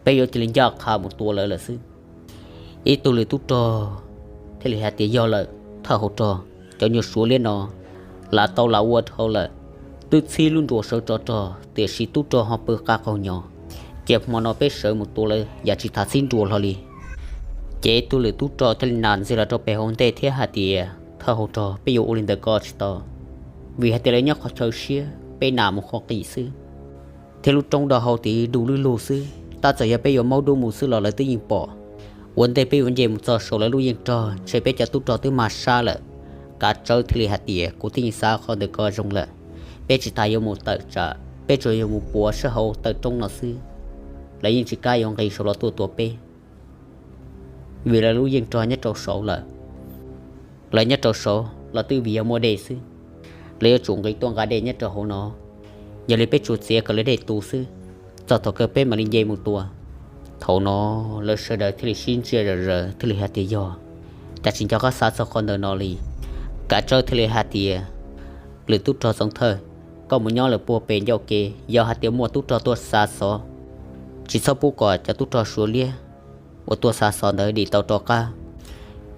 peb yuav cia li ncaj qha mus tua lawv lawm xwb. Ib tug lwm tub rog thiaj li hais tias, Yog lawm thawj hauv rog, cov nyuag Suav liab no lam tau lam ua dhau lawm, twb txhib lub nruas sawv rov rog tiam sis tub rog ho pw qab qaug nyo, ces hmo no peb sawv mus tua lawv yam tsis tas txhib nruas hlo li. Ces ib tug lwm tub rog thiaj li nam ntxiag los rau pem hauv ntej thiab hais tias, Thawj hauv rog, peb yuav ua li ntawd ko tsis tau, vim hais tias lawv nyob qhov chaw siab, peb nam mus qhov qis xwb, thiab lub roob do hau tid du lwj lug xwb, tab txawm yog peb yuav maub dub mus xwb los lawv twb yeej pom. Ua ntej peb yuav nce mus txog saum lawv lub yeej rog ntshe peb cov tub rog twb mag sab lawm. Kav Tsawb thiaj li hais tias, Kuv twb yeej xav qhov ntawd ko zoo lawm. Peb tsis tas yuav mus tawm tsam, peb tsuas yog mus puav sab hauv taw roob no xwb, lawv yeej tsis kam yuav nqis saud los tuaj tua peb, vim lawv lub yeej rog nyob rau saud lawm. Lawv nyob rau saud los twb vim yog muaj dej xwb, lawv yuav tsum nqis tuaj nqa dej nyob rau hauv no. Yog li peb tsuas txiav kom lawv dej tu xwb, txog thaum kawg peb mam li nce mus tua. Thaum no lawv sawv daws thiaj li sib ntsia zom zaws thiaj li hais tias, Yog, cas tsis nco qab xav txog qhov ntawd no li. Kav Tsawb thiaj li hais tias, Lwm tub rog Txoov Thawj, koj mus nyob lawm puag pem ncauj kev, yog hais tias muaj tub rog tuaj xa xov, tsis txhob pub kom cov tub rog Suav liab uas tuaj xa xov ntawd dim tau rov qab.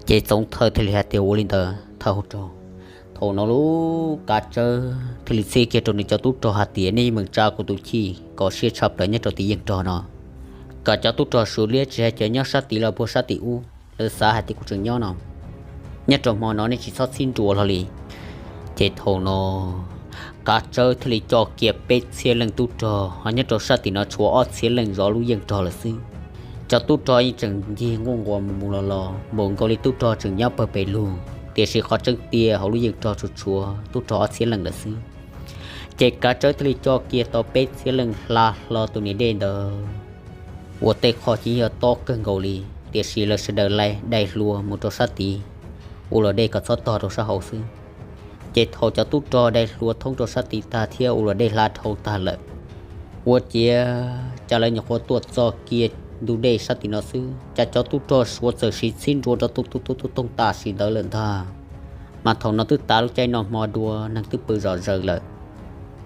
Ces Txoov Thawj thiaj li hais tias, Ua li ntawd thawj hauv rog. Thaum no lub Kav Tsawb thiaj li txib kiag rau nws cov tub rog hais tias, nej yeej meem tsa kuv tus chij kom siab tshaj plaws nyob rau tim yeej rog no, kom cov tub rog Suav liab tsis hais cov nyob sab tid los puag sab tim ub, lawv xav hais tias kuv tseem nyob no, nyob rau hmo no nej tsis txhob txib nrua hlo li. Ces thaum no Kav Tsawb thiaj li coj kiag peb txhiab leej tub rog, ho nyob rau sab tim no tshuav ob txhiab leej zov lub yeej rog lawm xwb. Cov tub rog yeej tseem ncig nquj nquas mus mus los los, npaum nkaus li tub rog tseem nyob pawg pes lug, tiam sis qhov tseeb tiag hauv lub yeej rog tsuas tshuav tub rog ob txhiab leej lawm xwb. Ces Kav Tsawb thiaj li coj kiag tau peb txhiab leej hla hlo tus niam dej ntawd, uas tej qho ces yog tob kawg nkaus li, tiam sis lawv sawv daws laij dai hlua mus rau sab tid, ua luam dej kom txhob tog rau sab hauv xwb. Ces thaum cov tub rog dai hlua thoob rau sab tid tag thiab ua luam dej hla dhau tag lawm, ua ciav cas lawv nyuam qhuav tuaj txog kiag ntug dej sab tim no xwb, cas cov tub rog Suav txawm siv txhib nrua rau tus tus tus tus toog tam sim ntawd lawm ntag. Mas thaum no twb tav lub caij noj hmo dua, neeg twb pw zom zaws lawm.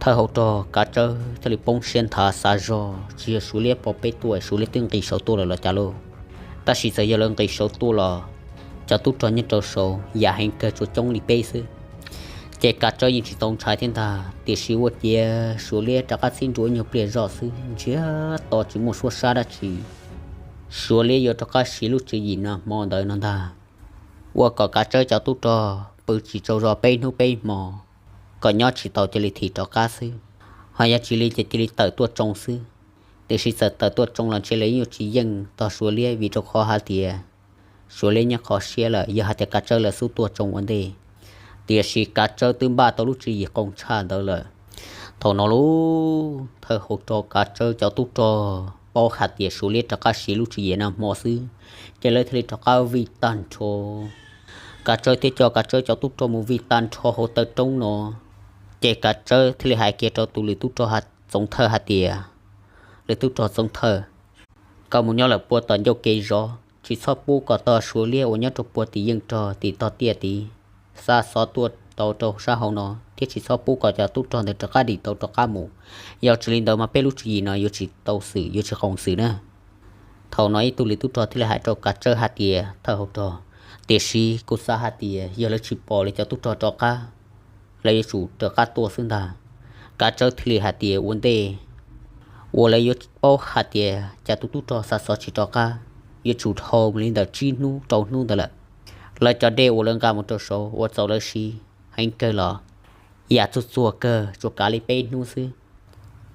Thawj hauv rog Kav Tsawb thiaj li poob siab nthav xav zog, tsis yog Suav liab pom peb tuaj, Suav liab twb nqis saud tuaj lawm los cas lauj? Tab sis txawm yog lawv nqis saud tuaj los cov tub rog nyob rau saud yam heev kawg tsuas coob li peb xwb. Ces Kav Tsawb yeej tsis tau ntshai thiab ntag, tiam sis ua ciav Suav liab rov qab txhib nrua ib nyuag pliag zoj xwb, ntsiag to tsis muaj suab sab dab tsi. Suav liab yuav rov qab siv lub tswv yim nag hmo ntawd no ntag, ua kom Kav Tsawb cov tub rog pw tsis tsaug zog peb hnub peb hmo, kom nyob tsis tau cia li thim rov qab xwb. Ho yog tsis li ces cia li tawm tuaj tsoo xwb. Tiam sis txawm tawm tuaj tsoo los ntshe lawv yuav tsis yeej tog Suav liab, vim rau qhov hais tias Suav liab nyob qhov siab lawm, yog hais tias Kav Tsawb lawv xub tuaj tsoo ua ntej. Tiam sis Kav Tsawb twb npaj tau lub tswv yim qoo tshaj ntawd lawm. Thaum no lub thawj hauv rog Kav Tsawb cov tub rog paub hais tias Suav liab rov qab siv lub tswv yim nag hmo xwb, ces lawv thiaj li rov qab vij tag nrho. Kav Tsawb thiaj coj Kav Tsawb cov tub rog mus vij tag nrho hauv taw roob no. Ces Kav Tsawb thiaj li hais kiag rau tus lwm tub rog Txoov Thawj hais tias, lwm tub rog Txoov Thawj, koj mus nyob lawm puag tom ncauj kev zov, tsis txhob pub kom tog Suav liab uas nyob rau puag tim yeej rog tim tog tiaj tid xa xov tuaj tau rau sab hauv no, thiab tsis txhob pub kom cov tub rog ntawd rov qab dim tau rov qab mus. Yog tsis li ntawd mas peb lub tswv yim no yuav tsis tau xwm, yuav tsis qoos xwm na. Thaum no ib tug lwm tub rog thiaj li hais rau Kav Tsawb hais tias, thawj hauv rog, tiam sis kuv xav hais tias yog lawv tsis pom li cov tub rog rov qab, lawv yuav tsum rov qab tuaj xwb ntag. Kav Tsawb thiaj li hais tias ua ntej uas lawv yuav paub hais tias cas tus tub rog xa xov tsis rov qab, yuav tsum dhau li ntawm tsib hnub rau hnub ntawd lawm. Lawv cov dej uas lawv nqa mus rau saud ua txaus lawv siv heev kawg los yam txuag txuag kawg tsuas kav li peb hnub xwb.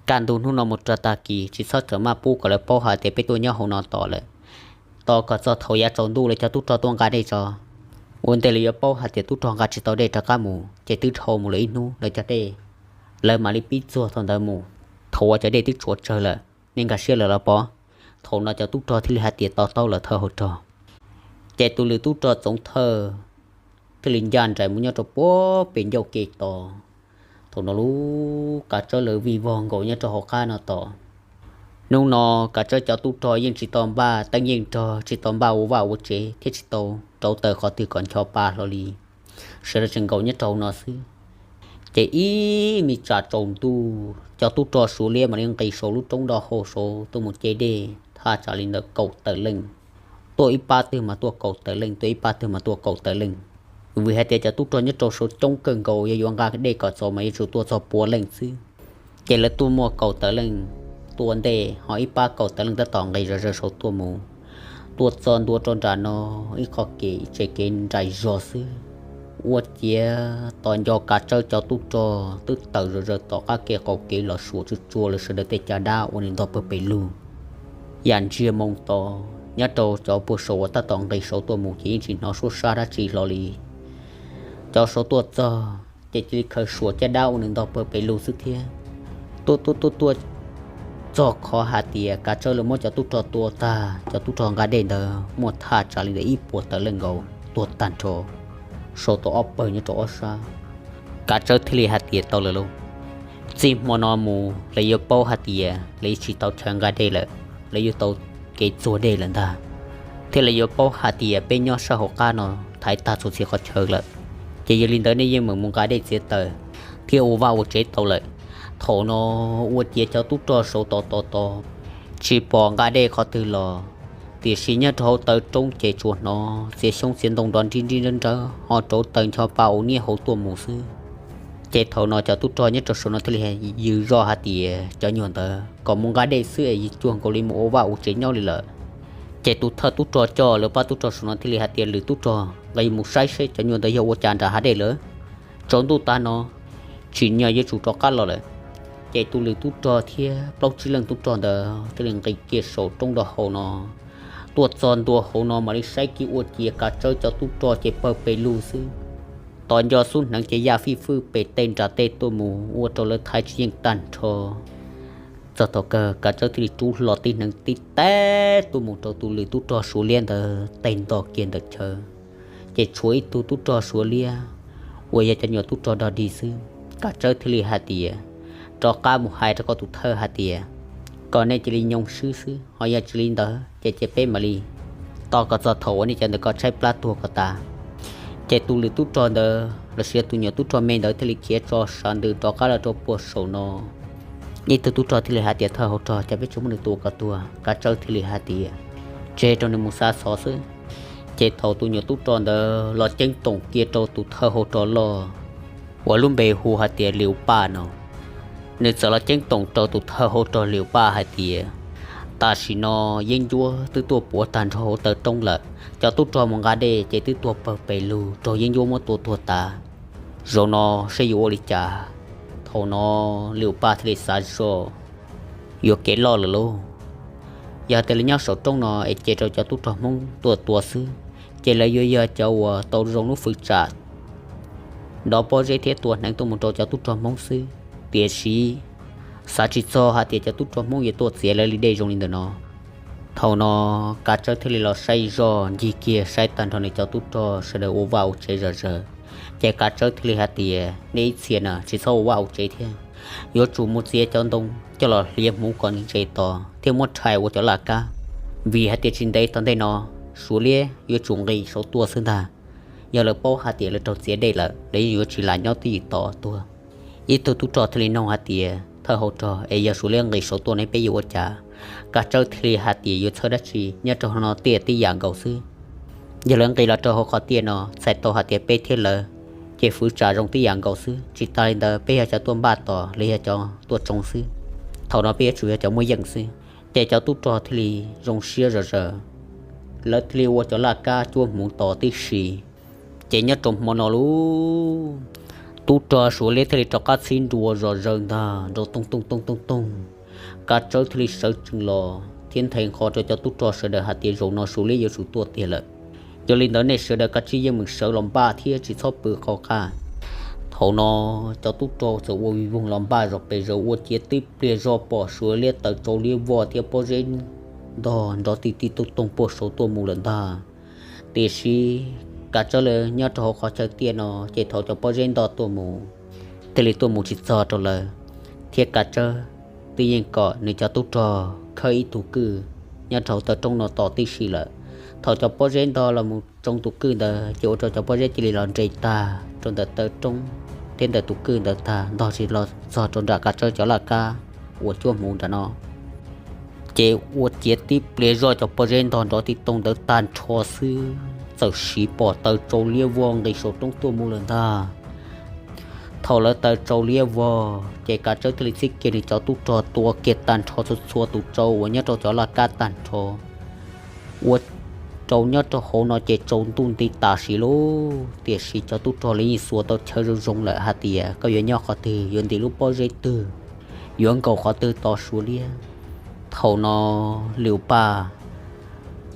Kaj ntug hnub no mus rau tag kis tsis txhob txawm maj pub kom lawv paub hais tias peb tuaj nyob hauv no tos lawm. Tos kom txog thaum yav tsaus ntuj lawv cov tub rog tuaj nqa dej tso. Ua ntej lawv yuav paub hais tias tub rog nqa tsis tau dej rov qab mus ces twb dhau mus lawm ib hnub lawv cov dej, lawv mam li pib txuag thaum ntawd mus. Thaum uas cov dej twb tshuav tsawg lawm, nej nkag siab lawm los pov. Thaum no cov tub rog thiaj li hais tias to taub lawm thawj hauv rog. Ces tus lwm tub rog Txoov Thawj thiaj li ncaj nraim mus nyob rau puag pem ncauj kev tos. Thaum no lub Kav Tsawb lawv vij vog nkaus nyob rau hauv qab no tos. Hnub no Kav Tsawb cov tub rog yeej tsis tau npaj teeb yeej rog, tsis tau npaj ua vaj ua tsev thiab tsis tau rauv taws qhov twg kom ncho pa hlo li. Sawv daws tseem nkaum nyob rau hauv no xwb. Ces ib me tsam tsaus ntuj cov tub rog Suav liab mam li nqis saum lub roob do hau saud tuaj mus ce dej thaj tsam li ntawm kaum tawm leej. Tuaj ib pab twg mas tuaj kaum tawm leej, tuaj ib pab twg mas tuaj kaum tawm leej. Vim hais tias cov tub rog nyob rau saud coob kawg nkaus, yog yuav nqa dej kom txaus mas yuav tsum tuaj txog pua leej xwb. Ces lawv tuaj muaj kaum tawm leej tuaj ua ntej, ho ib pab kaum tawm leej tab tom nqis zom zaws saud tuaj mus. Tuaj txog ntua rau nram no ib qho kev tsev kev nraim zog xwb. Ua ciav tos nco Kav Tsawb cov tub rog twb tawm zom zaws tom qab kev qaum kev los suam tsuj tsuag lawv sawv daws tej caj dab ua nws ntog pawg pes lug. Yam ntsiag moo to, nyob rau cov puag saum uas tab tom nqis saud tuaj mus ces yeej tsis hnov suab sab dab tsi hlo li. Cov saud tuaj txog ces cia li khaws suam caj dab ua nws ntog pawg pes lug xwb thiab. Tuaj tuaj tuaj tuaj txog qhov hais tias Kav Tsawb lawv muab cov tub rog tua tag, cov tub rog nqa dej ntawd muaj thaj tsam li ntawm ib puas tawm leej nkaus tuag tag nrho, sau tau ob pawg nyob rau ob sab. Kav Tsawb thiaj li hais tias tau lawm lauj, txij hmo no mus lawv yuav paub hais tias lawv yuav tsis tau chaw nqa dej lawm, lawv yuav tau kev txuag dej lawm ntag, thiab lawv yuav paub hais tias peb nyob sab hauv qab no thaiv tag txhua txhia qhov chaw lawm. Ces yog li ntawd nej yeej meem mus nqa dej txiav taws thiab ua vaj ua tsev tau lawm. Thaum no ua ciav cov tub rog saud tos tos tos tsis pom nqa dej qhov twg los, Tiam sis nyob rau hauv taw roob ces tsuas hnov txiav xyoob txiav ntoo nrov nrib nrib nrawb nrawb ho rauv taws ncho pa ua niab hauv tuaj mus xwb. Ces thaum no cov tub rog nyob rau saum no thiaj li yws zog hais tias cov nyuag ntawd kom mus nqa dej xwb es cuag nkaus li mus ua vaj ua tsev nyob li lawm. Ces tus thawj tub rog coj lawv pab tub rog saum no thiaj li hais tias lwm tub rog nqa mus saib seb cov nyuag ntawd yog ua cas nram hav dej lawm. Tsaus ntuj tag no tsim nyog yuav tsum rov qab los lawm. Ces tus lwm tub rog thiab plaub tsib leej tub rog ntawd thiaj li nqis kiag saum roob nrog hauv no tuaj txog ntua hauv no mam li saib kiag ua ciav Kav Tsawb cov tub rog ces pawg pes lug xwb. Tos nco xub hneev ces yaj fij fwj pem tej nram tej tuaj mus ua rau lawv thaiv tsis yeej tag nrho. Txog thaum kawg Kav Tsawb thiaj li rub hlo tib hneev tib teb tuaj mus rau tus lwm tub rog Suav Liab ntawd tej nto kiag ntawm chaw. Ces tshuav ib tug tub rog Suav Liab uas yog cov nyuam tub rog dog dig xwb. Kav Tsawb thiaj li hais tias, rov qab mus hais rau koj tus thawj hais tias kom nej cia li nyoo swb xwb, ho yog tsis li ntawd ces cia peb mam li tos kom txog thaum uas nej cov ntawd koj tshaib plab tuag kom tas. Ces tus lwm tub rog ntawd los sis tus nyuam tub rog me ntawd thiaj li khiav tso sav ntws rov qab los rau puag saum no. Ib tug tub rog thiaj li hais tias thawj hauv rog, cas peb tsis muab nws tua kom tuag? Kav Tsawb thiaj li hais tias tseg rau nws mus xa xov xwb. Ces thaum tus nyuam tub rog ntawd los ceeb toom kiag rau tus thawj hauv rog loj uas lub npe hu hais tias Liu Paj no, nws txawm los ceeb toom rau tus thawj hauv rog Liu Paj hais tias tam sim no yeeb ncuab twb tuaj puav tag nrho hauv taw roob lawm, cov tub rog mus nqa dej ces twb tuag pawg pes lug raug yeeb ncuab muab tua tuag tas. Zaum no saib yuav ua li cas? Thaum no Liu Paj thiaj li xav zog, yuav kev loj lawm lauj. Yog hais tias lawv nyob saum roob no es cia rau cov tub rog Hmoob tuaj tua xwb, ces lawv yuav yog cov uas tau zoo lub fwv tsam nrov pob zeb thiab tua hneev tuaj mus rau cov tub rog Hmoob xwb. Tiam sis xav tsis txog hais tias cov tub rog Hmoob yuav tuaj txiav lawv li dej zoo li ntawm no. Thaum no Kav Tsawb thiaj li los saib zog ncig kiag saib tag nrho nws cov tub rog sawv daws ua vaj ua tsev zom zaws. Ces Kav Tsawb thiaj li hais tias nej ib txhia na tsis txhob ua vaj ua tsev thiab, yuav tsum mus txiav cov ntoo coj los hliav hmuv kom ntse tos thiab muab rhais ua cov laj kab, vim hais tias tsis ntev tom ntej no Suav Liab yuav tsum nqis saud tuaj xwb ntag. Yog lawv paub hais tias lawv raug txiav dej lawm lawv yeej yuav tsis lam nyob twj ywm tos tuag. Ib tug tub rog thiaj li nug hais tias thawj hauv rog, es yog Suav Liab nqis saud tuaj ne peb yuav ua cas? Kav Tsawb thiaj li hais tias yuav txhawj dab tsi, nyob rau hauv no tiaj tib yam nkaus xwb. Yog lawv nqis los rau hauv qhov tiaj no txhais tau hais tias peb thiab lawv ces fwv tsam zoo tib yam nkaus xwb. Tsis tas li ntawd peb yog cov tuaj npaj tos, lawv yog cov tuaj tsoo xwb. Thaum no peb yuav tsum yog cov muaj yeej xwb. Ces cov tub rog thiaj li zoo siab zom zaws, lawv thiaj li ua cov laj kab cuab hmuv tos tib si. Ces nyob rau hmo no lub tub rog Suav Liab thiaj li rov qab txhib nrua zom zaws ntag, nrov toog toog toog toog toog. Kav Tsawb thiaj li sawv tsees los thiab nthe nqho rau cov tub rog sawv daws hais tias zaum no Suav Liab yuav tsum tuaj tiag lawm. Yog li ntawd nej sawv daws kav tsij yeej meem sawv los npaj thiab tsis txhob pw qhov qab. Thaum no cov tub rog txawm ua vij voog los npaj zom pes zaws ua ciav tib pliag zog pom Suav Liab taws tsau liab vog thiab pob zeb ntog nrov ti ti toog toog puag saud tuaj mus lawm ntag. Tiam sis Kav Tsawb lawv nyob rau hauv qhov chaw tiaj no ces thaum cov pob zeb ntog tuaj mus thiaj li tuaj mus tsis txog rau lawv, thiab Kav Tsawb twb yeej kom nws cov tub rog khawb ib tug kwj nyob rau hauv taw roob no tos tib si lawm. Thaum cov pob zeb ntog los mus tsoo tus kwj ntawd ces ua rau cov pob zeb cia li los nres tag rau ntawm taw roob thiab ntawm tus kwj ntawd tag, ntog tsis los txog rau nram Kav Tsawb cov laj kab uas cuab hmuv nram no. Ces ua ciav tib pliag zoj cov pob zeb ntog nrov ti toog ntawd tag nrho xwb, txawm siv pom taws tsau liab vog nqis saum roob tuaj mus lawm ntag. Thaum lawv taws tsau liab vog ces Kav Tsawb thiaj li txib kiag nws cov tub rog tua kiag tag nrho txhua txhua tus tsau uas nyob rau cov laj kab tag nrho, ua rau nyob rau hauv no ces tsaus ntuj nti tam sim lauj. Tiam sis cov tub rog li yeej xuas tau chaw zoo zoo lawm hais tias koj yuav nyob qhov twg, yuav ntim lub pob zeb twg, yuav nkaum qhov twg tos Suav Liab. Thaum no Liu Paj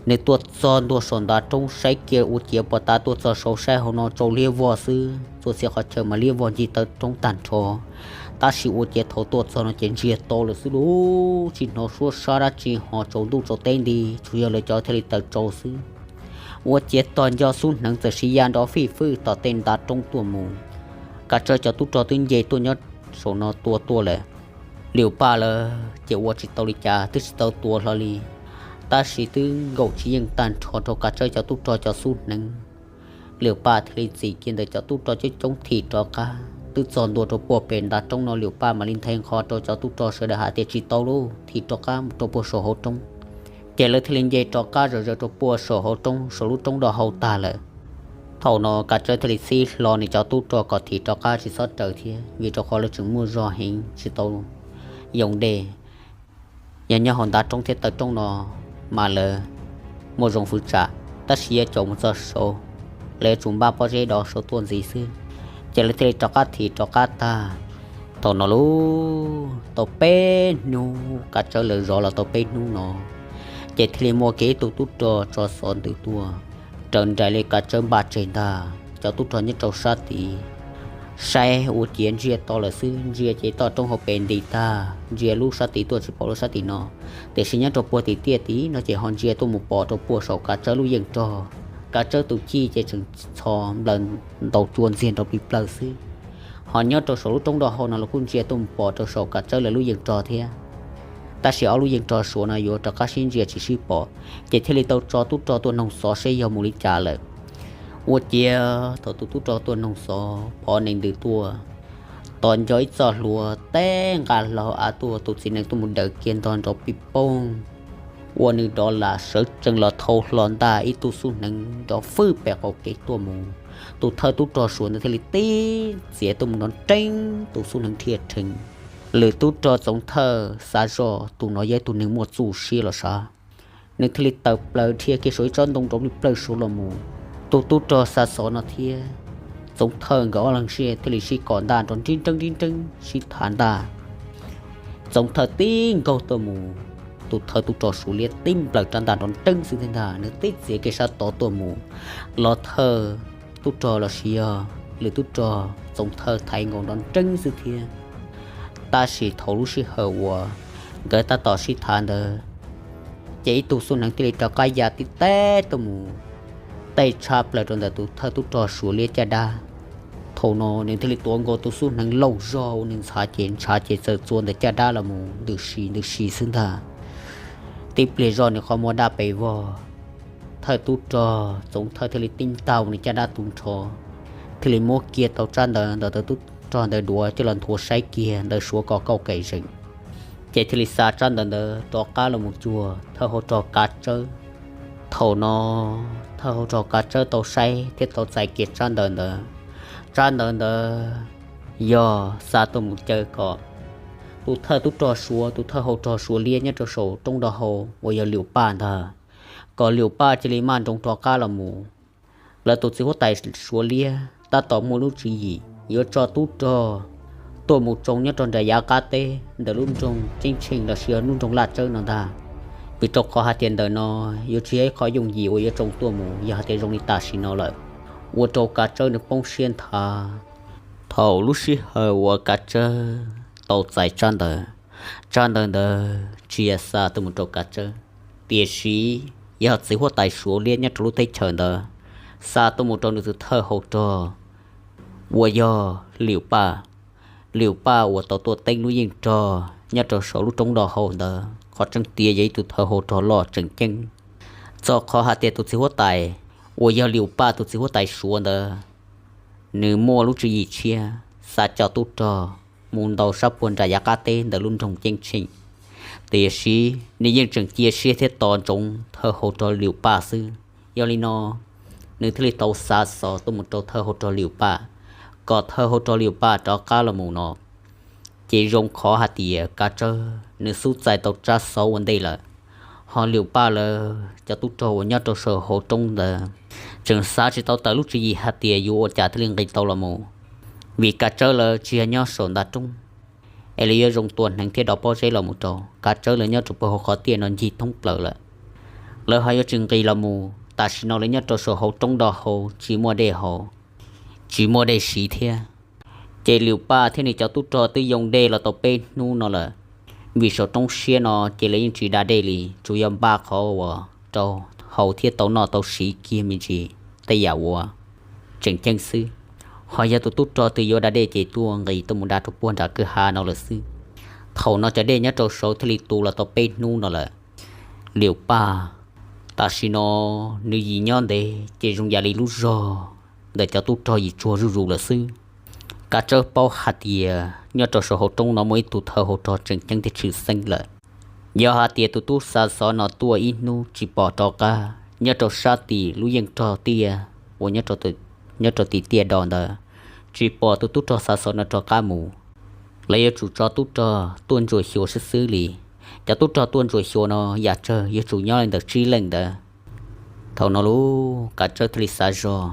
nws tuaj txog ntua saum ntav roob saib kiag ua ciav pom tas tuaj txog saud saib hauv no tsau liab vog xwb, txhua txhia qhov chaw mas liab vog ncig taw roob tag nrho. Tab sis ua ciav thaum tuaj txog no ces ntsiag to lawm xwb lauj, tsis hnov suab sab dab tsi ho tsaus ntuj tsaus teb nti, tsuas yog lawv cov thiaj li taws tsau xwb. Ua ciav tos nco xub hneev txawm siv ya nrov fij fwj tom tej ntav roob tuaj mus. Kav Tsawb cov tub rog twb nce tuaj nyob saum no tua tuaj lawm. Liu Paj lawv ces ua tsis tau li cas, twb tsis tau tua hlo li, tab sis twb nkaum tsis yeej tag nrho rau Kav Tsawb cov tub rog cov xub hneev. Liu Paj thiaj li txim kiag ntawm cov tub rog coob coob thim rov qab. Twb txog ntua rau puag pem ntav roob no Liu Paj mam li nthe nqho rau cov tub rog sawv daws hais tias tsis tau lauj, thim rov qab mus rau puag saum hauv roob. Ces lawv thiaj li nce rov qab zom zaws rau puag saum hauv roob, saum lub roob do hau tag lawm. Thaum no Kav Tsawb thiaj li txib hlo nws cov tub rog kom thim rov qab tsis txhob raws thiab, vim rau qhov lawv tseem muaj zog heev tsis tau yoo dej. Yog nyob hauv ntav roob thiab taw roob no mas lawv muaj zoo fwv tsam, tab sis yog caum mus txog saud, lawv yuav tsum npaj pob zeb dov saud tuaj ntxiv xwb. Ces lawv thiaj li rov qab thim rov qab tag. Thaum no lub tau peb hnub, Kav Tsawb lawv zov los tau peb hnub no, ces thiaj li muaj kiag ib tug tub rog tso xov ntws tuaj raws nraim li Kav Tsawb npaj tseg ntag. Cov tub rog nyob rau sab tid saib ua ciav ntsia to lawm xwb, ntsia ces toj roob hauv pes nti tag, ntsia lub sab tid tuaj tsis pom lub sab tim no. Tiam sis nyob rau puag tim tiaj tid no ces ho ntsia tuaj mus pom rau puag saum Kav Tsawb lub yeej rog. Kav Tsawb tus cij ces tseem txhos nplaws ntaus cua ntxiag nrov plig plawg xwb. Ho nyob rau saum lub roob do hau no los kuj ntsia tuaj mus pom rau saum Kav Tsawb lawv lub yeej rog thiab. Tab sis ob lub yeej rog suav no yuav rov qab sib ntsia tsis sib pom, ces thiaj li tau tso tub rog tuaj noog xov seb yog mus li cas lawm. Ua ciav thaum tus tub rog tuaj noog xov phov nees ntws tuaj, tos nco ib txoj hlua teb nqa hlo av tuaj, tus txiv nees tuaj mus daws kiag ntog nrov pij poog, ua nws dov lam sawv tsees los thau hlo ntag ib tug xub hneev nrov fwj pem qaum kev tuaj mus. Tus thawj tub rog suav ntawd thiaj li tib txiav tuaj mus nrov nreeb tus xub hneev thiaj rheev. Lwm tub rog Txoov Thawj xav zoj tus no yog ib tug neeg muaj txuj siab los sav, nws thiaj li tawm plaws dhia kiag saum ib tsob ntoo nrov plig plawg suav los mus. Tus tub rog xa xov no thiab Txoov Thawj nkawd ob leeg sib thiaj li sib kom ntaj nrov nrib nreeb nrib nreeb sib tham ntaj. Txoov Thawj tib nkaug tuaj mus, tus thawj tub rog suav liab tib nplawm rab ntaj nrov nreeb xwb thiab ntag, nws tib txiav kiag sab tod tuaj mus. Los thawj tub rog los sis yog lwm tub rog Txoov Thawj thaiv nkaus nrov nreeb xwb thiab. Tab sis thaum lub sij hawm uas nkawd tab tom sib tham ntawd, ces ib tug xub hneev thiaj li rov qab ya tib teb tuaj mus, tej tshab plaws rau ntawm tus thawj tub rog suav liab caj dab. Thaum no nws thiaj li tuav nkaus tus xub hneev lauj zog uas nws ntshav ces ntshav ces txawm txua ntawm caj dab los mus ntws si ntws si xwb ntag. Tib pliag zoj nws qhov muag daj pes vog, thawj tub rog Txoov Thawj thiaj li tib ntaug nws caj dab tu nrho, thiaj li muab kiag tau tsab ntawv ntawm tawv tub rog ntawd duav coj los nthuav saib kiag ntawv suav kom kauj kev zeem. Ces thiaj li xa tsab ntawv ntawd rov qab los mus cuag thawj hauv rog Kav Tsawb. Thaum no thawj hauv rog Kav Tsawb tau saib thiab tau txais kiag tsab ntawv ntawd. Tsab ntawv ntawd yog xa tuaj mus caw kom tus thawj tub rog suav, tus thawj hauv rog suav liab nyob rau saum roob do hau uas yog Lium Paj ntag, kom Lium Paj cia li maj nroos rov qab los mus. Lawv tus txiv huab tais suav liab tab tom muaj lub tswv yim yuav tso tub rog tuaj mus tsoo nyob rau nram yav qab teb ntawm lub nroog Ceeb Tsheej los sis yog lub nroog Laj Tsawb no ntag. Vim rau qhov hais tias ntawm no yuav tsis yog ib qho yooj yim uas yuav tsoo tuaj mus yog hais tias zoo li tam sim no lawm. Ua rau Kav Tsawb nws poob siab nthav. Thaum lub sij hawm uas Kav Tsawb tau txais tsab ntawv, tsab ntawv ntawd tsis yog xa tuaj mus rau Kav Tsawb, tiam sis yog txiv huab tais suav liab nyob rau lub teb chaws ntawd xa tuaj mus rau nws tus thawj hauv rog uas yog Lium Paj. Lium Paj uas tau tuaj teeb lub yeej rog nyob rau saum lub roob do hau ntawd, qhov tseeb tiag yog ib tug thawj hauv rog loj tseem ceeb. Txog qhov hais tias tus txiv huab tais uas yog Lium Paj tus txiv huab tais suav ntawd, nws muaj lub tswv yim tshiab xa coj tub rog mus ntaus sab puag nram yav qab teb ntawm lub nroog Ceeb Tsheej, tiam sis nws yeej tseem cia siab thiab tos ntsoov thawj hauv rog Lium Paj xwb. Yog li no, nws thiaj li tau xa xov tuaj mus rau thawj hauv rog Lium Paj, kom thawj hauv rog Lium Paj rov qab los mus no. Ces zoo qhov hais tias Kav Tsawb nws xub txais tau tsab xov ua ntej lawm, ho Lium Paj lawv cov tub rog uas nyob rau saum hauv roob ntawd tseem xav tsis tau tawm lub tswv yim hais tias yuav ua cas thiaj li nqis tau los mus, vim Kav Tsawb lawv tsis yog nyob saum ntav roob, es lawv yuav zoo tua hneev thiab dov pob zeb los mus rau. Kav Tsawb lawv nyob rau puag hauv qhov tiaj no ncig thoob plaws lawm, lawv ho yuav tsis nqis los mus. Tam sim no lawv nyob rau saum hauv roob do hau tsis muaj dej haus, tsis muaj dej siv thiab. Ces Lium Paj thiab nws cov tub rog twb yoo dej los tau peb hnub no lawm, vim saum roob siab no ces lawv yeej tsis da dej li, tsuas yog npaj qhov uas rau haus thiab tau noj tau siv kiag me ntsis tej yam uas tseem ceeb xwb. Ho yog tus tub rog twg yuav da dej ces tuaj nqis tuaj mus da rau puag nram kwj ha no lawm xwb. Thaum no cov dej nyob rau saud thiaj li tu los tau peb hnub no lawm. Lium Paj tam sim no nws yim nyob ntev ces zoo yam li lub zog ntawm cov tub rog yim tsuag zuj zus lawm xwb. Kav Tsawb paub hais tias nyob rau saum hauv roob no muaj ib tug thawj hauv rog tseem ceeb thiab tshwm xeeb lawm. Yog hais tias tus tub xa xov no tuaj ib hnub tsis pom rov qab nyob rau sab tim lub yeej rog tiaj uas nyob rau tim tiaj do ntawd, tsis pom tus tub rog xa xov no rov qab mus, lawv yuav tsum tso tub rog tuaj ntsuas xyuas xwb xwb li. Cov tub rog tuaj ntsuas xyuas no yam tsawg yuav tsum nyob li ntawm tsib leej ntawd. Thaum no lub Kav Tsawb thiaj li xav zog,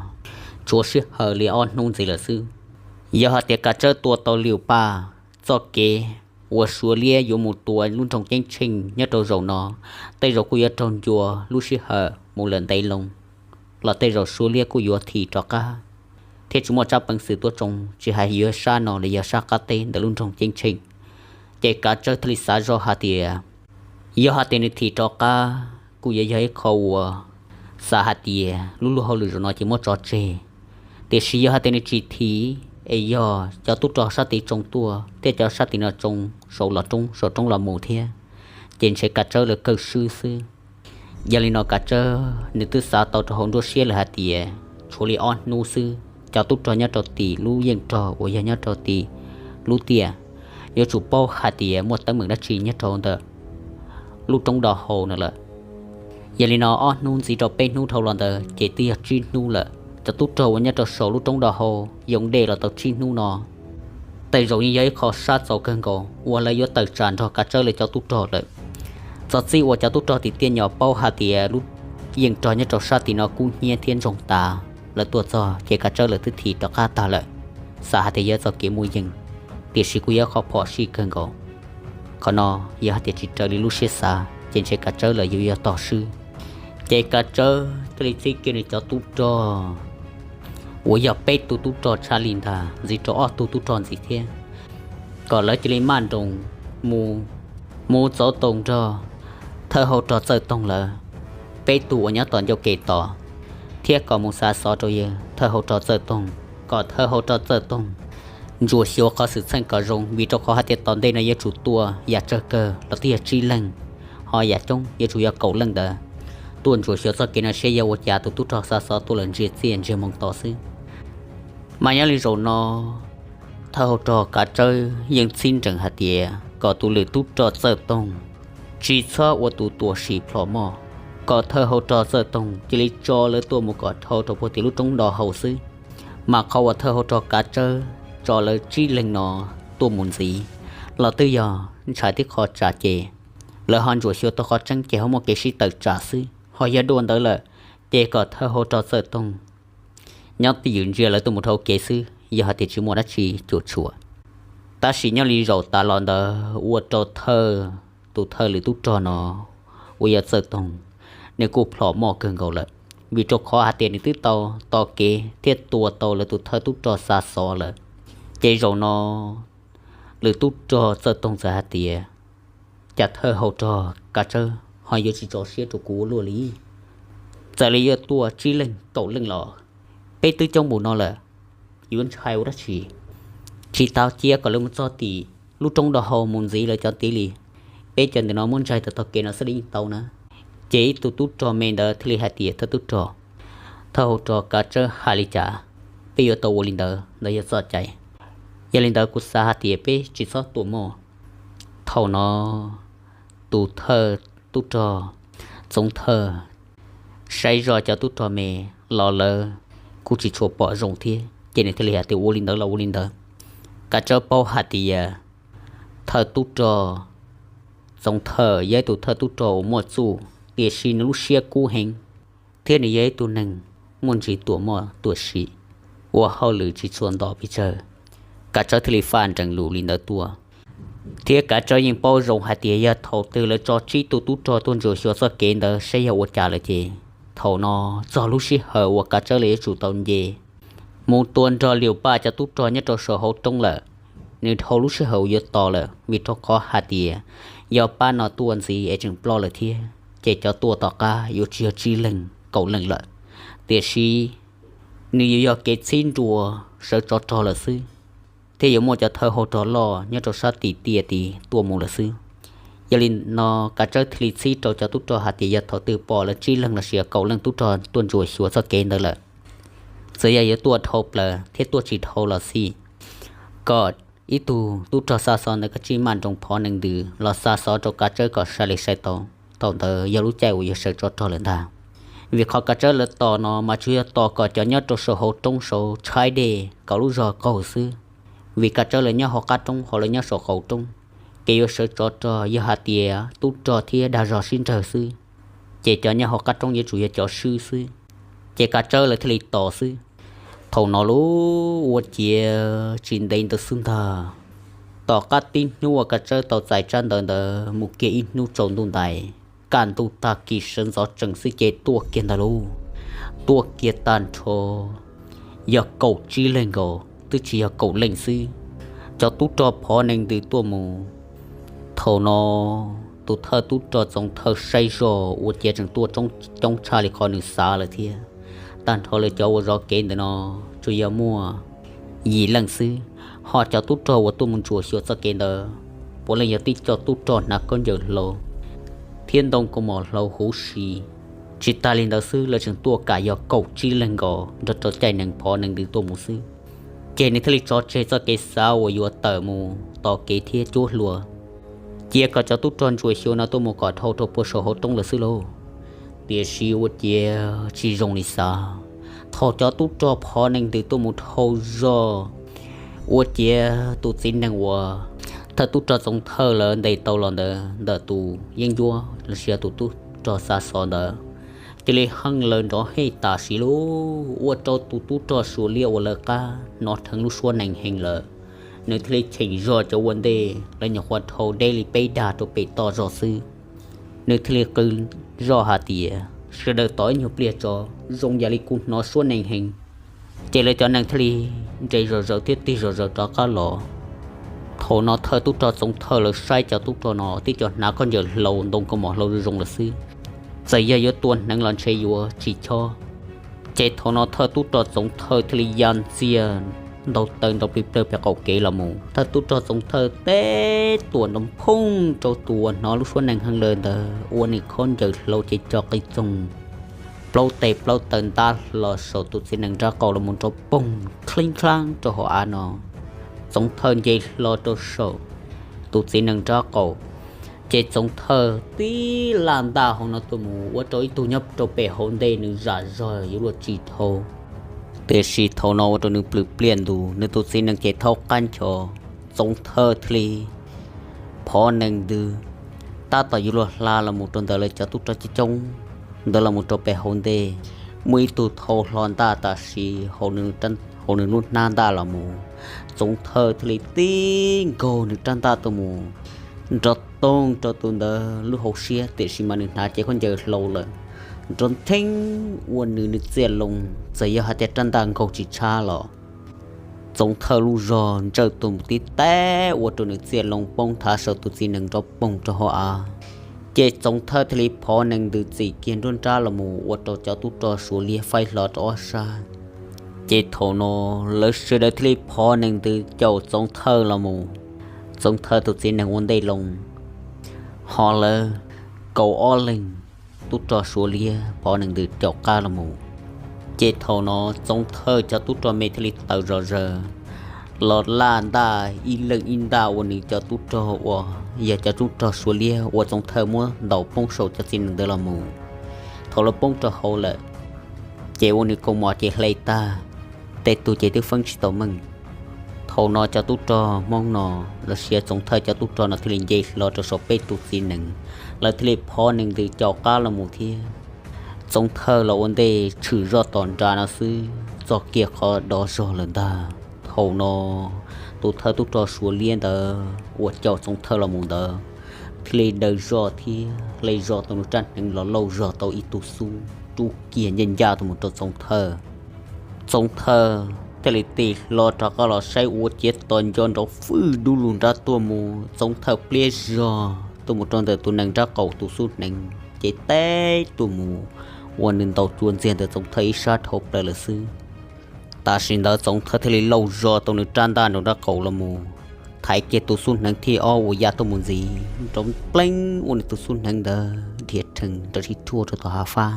tshuav sij hawm li ob hnub ntxiv lawm xwb. Yog hais tias Kav Tsawb tua tau Liu Paj txoj kev uas Suav liab yuav mus tua lub nroog Ceeb Tsheej nyob rau zaum no, tej zaum kuj yuav raug ncua lub sij hawm mus lawm ntev loo, los tej zaum Suav liab kuj yuav thim rov qab, thiab tsis muaj tsab peev xwm tuaj tsoo tsis hais yuav sab no los yog sab qab teb ntawm lub nroog Ceeb Tsheej. Ces Kav Tsawb thiaj li xav zog hais tias, yog hais tias nws thim rov qab kuj yuav yog ib qho uas xav hais tias lub luag hauj lwm zaum no ces muab tso tseg. Tiam sis yog hais tias nws tsis thim, es yog cov tub rog sab tid tsoo tuaj thiab cov sab tim no tsoo saum los roob saum roob los mus thiab, ces ntshe Kav Tsawb lawv kawg swb xwb. Yog li no Kav Tsawb nws twb xav tau rau hauv nruab siab lawm hais tias tshuav li ob hnub xwb, cov tub rog nyob rau tim lub yeej rog uas yog nyob rau tim lub tiaj yuav tsum paub hais tias muaj teeb meem dab tsi nyob rau ntawm lub roob do hau no lawm. Yog li no ob hnub ntxiv rau peb hnub dhau los ntawd ces twb yog tsib hnub lawm. Cov tub rog uas nyob rau saum lub roob do hau yoo dej los tau tsib hnub no, tej zaum yeej yog ib qho sab txaus kawg nkaus uas lawv yuav tawm tsam nrog Kav Tsawb lawv cov tub rog lawm. Txog txij uas cov tub rog tim tiaj nyom paub hais tias lub yeej rog nyob rau sab tim no kub hnyiab thiab ntsoog tas, lawv tuaj txog ces Kav Tsawb lawv twb thim rov qab tag lawm, xav hais tias yog txoj kev muaj yeej, tiam sis kuj yog qhov phom sij kawg nkaus. Qhov no yog hais tias tsis raws li lub siab xav ces ntshe Kav Tsawb lawv yuav yog tog swb. Ces Kav Tsawb thiaj li txib kiag nws cov tub rog uas yog peb tug tub rog tshaj li ntag ntxiv rau ob tug tub rog ntxiv thiab, kom lawv cia li maj nroos mus, mus txov toom nrog thawj hauv rog Txawj Toog lawv peb tug uas nyob tom ncauj kev tos, thiab kom mus xa xov rau yawg thawj hauv rog Txawj Toog, kom thawj hauv rog Txawj Toog ntsuas xyuas qhov xwm txheej kom zoo, vim rau qhov hais tias tom ntej no yuav tsum tuaj yam tsawg kawg los twb yog tsib leeg, ho yam coob yuav tsum yog kaum leej ntawd tuaj ntsuas xyuas txoj kev no saib yog ua cas tus tub rog xa xov tuaj lawm ntsiag txiaj ntsiag moo to xwb. Mas nyob li zaum no, thawj hauv rog Kav Tsawb yeej txib nrees hais tias kom tus lwm tub rog Txawj Toog tsis txhob ua tus tuam sim plhom moj, kom thawj hauv rog Txawj Toog cia li tso lawv tuaj mus kom dhau rau puag tim lub roob do hau xwb. Mas qhov uas thawj hauv rog Kav Tsawb tso lawv tsib leeg no tuaj mus ntxiv los twb yog ntshai tib qho tsam ces lawv ho ntsuam xyuas tau qhov tseeb ces ho muaj kev sib tawm tsam xwb. Ho yog dua ntawd lawm, ces kom thawj hauv rog Txawj Toog nyob twj ywm ntsia lawv tuaj mus dhau kev xwb, yog hais tias tsis muaj dab tsi cuam tshuam. Tab sis nyob li zaum tas los ntawd ua rau thawj, tus thawj lwm tub rog no uas yog Txawj Toog, nws kuj plhom moj kawg nkaus lawm, vim rau qhov hais tias nws twb tau tos kev thiab tua tau lawv tus thawj tub rog xa xov lawm. Ces zaum no lwm tub rog Txawj Toog txawm hais tias, cas thawj hauv rog Kav Tsawb ho yuav tsis tso siab rau kuv ua luaj li? Txawm li yuav tuaj tsib leeg kaum leej los peb twb coob npaum no lawm, yuav ntshai ua dab tsi? Tsis tau cia kom lawv mus txog tim lub roob do hau mus ntxiv lawv cov tid li. Peb cov ntawm no muab ntsaig tau tog kev no xwb li yeej tau na. Ces ib tug tub rog me ntawd thiaj li hais tias, thawj tub rog, thawj hauv rog Kav Tsawb hais li cas, peb yuav tau ua li ntawd, ntawd yog txoj cai. Yog li ntawd kuv xav hais tias peb tsis txhob tua moj. Thaum no tus thawj tub rog Txoov Thawj saib zoj cov tub rog me los lawv kuj tsis tshua pom zoo thiab, ces nws thiaj li hais tias ua li ntawd los ua li ntawd. Kav Tsawb paub hais tias thawj tub rog Txoov Thawj yog ib tug thawj tub rog uas muaj txuj, tiam sis nws lub siab kub heev, thiab nws yog ib tug neeg muaj ntsis tuam moj tuam sim, ua hauj lwm tsis tshua nto pes tsawg. Kav Tsawb thiaj li faj nrees lus li ntawd tuaj. Thiab Kav Tsawb yeej paub zoo hais tias yog thaum twg lawv tso tsib tug tub rog tuaj ntsuas xyuas txoj kev ntawd saib yog ua cas lawm ces thaum no txog lub sij hawm uas Kav Tsawb lawv yuav tsum tau nce mus tua nrog Liu Paj cov tub rog nyob rau saum hauv roob lawm. Nws dhau lub sij hawm uas yuav tos lawm, vim rau qhov hais tias yog pab no tuaj ntxiv es tseem ploj lawm thiab, ces cov tuaj tom qab yuav tsis yog tsib leeg kaum leej lawm, tiam sis nws yuav yog kev txhib nrua sawv tsov rog lawm xwb, thiab yuav muaj cov thawj hauv rog loj nyob rau sab tim tiaj tid tuaj mus lawm xwb. Yog li no Kav Tsawb thiaj li txhib rau cov tub rog hais tias yog thaum twg pom lawv tsib leeg los sis kaum leej tub rog tuaj ntsuas xyuas txoj kev ntawd lawm, txawm yog yuav tuaj dhau plaws thiab tuaj tsis dhau los xij, kom ib tug tub rog xa xov ntawd kav tsij maj nroos phov nees ntws los xa xov rau Kav Tsawb kom sai li sai tau. Thaum ntawd yog lub caij uas yog sawv tsov rog lawm ntag. Vim qhov Kav Tsawb lawv tos no mas tsuas yog tos kom cov nyob rau saum hauv roob saud tshaib dej kom lub zog qaug xwb. Vim Kav Tsawb lawv nyob hauv qab roob, ho lawv nyob saum qaum roob, kev yuav sawv tsov rog yog hais tias tub rog thiab dag zog sib nrawg xwb, ces cov nyob hauv qab roob yuav tsum yog cov swb xwb, ces Kav Tsawb lawv thiaj li tos xwb. Thaum no lub ua ciav tsis ntev ntawd xwb ntag, tom qab tib hnub uas Kav Tsawb tau txais tsab ntawv ntawd mus kiag ib hnub tsaus ntuj ntais, kaj ntug tag kis sawv ntxov tsees xwb ces tuaj kiag ntag lauj. Tuaj kiag tag nrho yog kaum tsib leeg nkaus, twb tsis yog kaum leej xwb. Cov tub rog phov nees ntws tuaj mus. Thaum no tus thawj tub rog Txoov Thawj saib zog ua ciav tseem tuaj coob tshaj li qhov nws xav lawm thiab. Tag nrho lawv cov uas zov kev ntawm no tsuas yog muaj yim leej xwb, ho cov tub rog uas tuaj mus ntsuam xyuas txoj kev ntawd puav leej yog tib co tub rog hnav khaub ncaws hlau thiab ntoo kaus mom hlau huv si. Tsis tas li ntawd xwb, lawv tseem tuaj kam yog kaum tsib leeg nkaus nrog rau caij nees phov nees ntws tuaj mus xwb. Ces nws thiaj li tso tseg txoj kev xav uas yuav tawm mus tos kev thiab cuab hlua, cia kom cov tub rog ntsuam xyuas no tuaj mus kom dhau rau puag saum hauv roob lawm xwb lauj. Tiam sis ua ciav tsis zoo li xav, thaum cov tub rog phov nees ntws tuaj mus dhau zog, ua ciav tus txiv nees uas thawj tub rog Txoov Thawj lawv ntes tau los ntawd ntawm tus yeeb ncuab los sis tus tub rog xa xov ntawd cia li heej lawv nrov hej tam sim lauj. Ua rau tus tub rog Suav Liab uas lawv qab hnov dheev lub suab nees heev lawm, nws thiaj li cheem zog cov ua ntej, lawv nyuam qhuav dhau deb li peb dag rau pem toj zog xwb. Nws thiaj li qw zog hais tias, sawv daws tos ib nyuag pliag tso, zoo yam li kuv hnov suab nees heev. Ces lawv cov nees thiaj li nres zom zaws thiab tig zom zaws rov qab los. Thaum no thawj tub rog Txoov Thawj lawv saib cov tub rog no tib co hnav khaub ncaws hlau ntoo kaus mom hlau zoo zoo lawm xwb, txawm yog yuav tua hneev los ntshe yuav tsis chob. Ces thaum no thawj tub rog Txoov Thawj thiaj li ya ntxiag ntaus taw nrov plig plawg pem qaum kev los mus. Thawj tub rog Txoov Thawj teb tuam nrov phooj rau tus uas hnov lub suab nees heev lawm ntawd ua nws khaub ncaws hlau ces co qis txoog plaub tes plaub taw ntab hlo saum tus txiv nees nraub qaum los mus nrov poog kheeb khlaab rau hauv av no. Txoov Thawj nce hlo rau saum tus txiv nees nraub qaum, ces Txoov Thawj tib laj ntaj hauv no tuaj mus ua rau ib tug nyob rau pem hauv ntej nws zam zog yuav luag tsis dhau. Tiam sis thaum no ua rau nws plhws pliaj ntus, nws tus txiv nees ces thaub qab ncho. Txoov Thawj thiaj li phov nees ntws, tab tom yuav luag hla los mus rau ntawm lawv cov tub rog coob coob ntawd los mus rau pem hauv ntej, muaj ib tug thau hlo ntaj tam sim hauv nws lub hnab ntaj los mus. Txoov Thawj thiaj li tib nkaug nws rab ntaj tuaj mus nrov toog rau tus ntawd lub hauv siab, tiam sis mas nws hnav cev khaub ncaws hlau lawm, nrov ntheeb ua nws nws txiaj loo, txawm yog hais tias rab ntaj nkaug tsis tshab los Txoov Thawj lub zog ntsawj tuaj mus tib teb ua rau nws txiaj loo poob thav saum tus txiv nees nrov poog rau hauv av. Ces Txoov Thawj thiaj li phov nees ntws txim kiag nruab nrab los mus ua rau cov tub rog Suav Liab faib hlo rau ob sab. Ces thaum no lawv sawv daws thiaj li phov nees ntws caum Txoov Thawj los mus. Txoov Thawj tus txiv nees ua ntej loo, ho lawv kaum ob leeg tub rog Suav Liab phov nees ntws caum qab los mus. Ces thaum no Txoov Thawj cov tub rog me thiaj li tawm zom zaws los laj ntaj ib leeg ib ntaj ua nws cov tub rog uas yog cov tub rog Suav Liab uas Txoov Thawj muab ntaus poob saum cov txiv nees ntawd los mus. Thaum lawv poob rau hauv lawm, ces ua nws kaus mom ces hle tag, tej tug ces twb feeb tsis tau meej. Thaum no cov tub rog Hmoob no los sis Txoov Thawj cov tub rog no thiaj li nce hlo rau saum peb tus txiv nees, lawv thiaj li phov nees ntws caum qab los mus thiab. Txoov Thawj los ua ntej tshwm zoj tom nrad no xwb, txog kiag qhov dov zog lawm ntag. Thaum no tus thawj tub rog Suav Liab ntawd uas caum Txoov Thawj los mus ntawd thiaj li daws zog thiab hle zog tau nws rab hneev los lauj zog tau ib tug xub rub kiag ncaj ncaj tuaj mus rau Txoov Thawj. Txoov Thawj thiaj li tig hlo rov qab los saib ua ciav tos nco nrov fwj dub lug nrab tuaj mus. Txoov Thawj pliab zog tuaj mus rau ntawm tus nees nraub qaum tus xub hneev ces teb tuaj mus ua nws ntaus cua ntxiag ntawm Txoov Thawj ib sab dhau plaws lawm xwb. Tam sim ntawd Txoov Thawj thiaj li lauj zog tau nws rab ntaj nraum nraub qaum los mus thaiv kiag tus xub hneev thib ob uas ya tuaj mus ntxiv, nrov npleeb ua nws tus xub hneev ntawd dhia rhees nrov sib thuaj rau tom hav fab.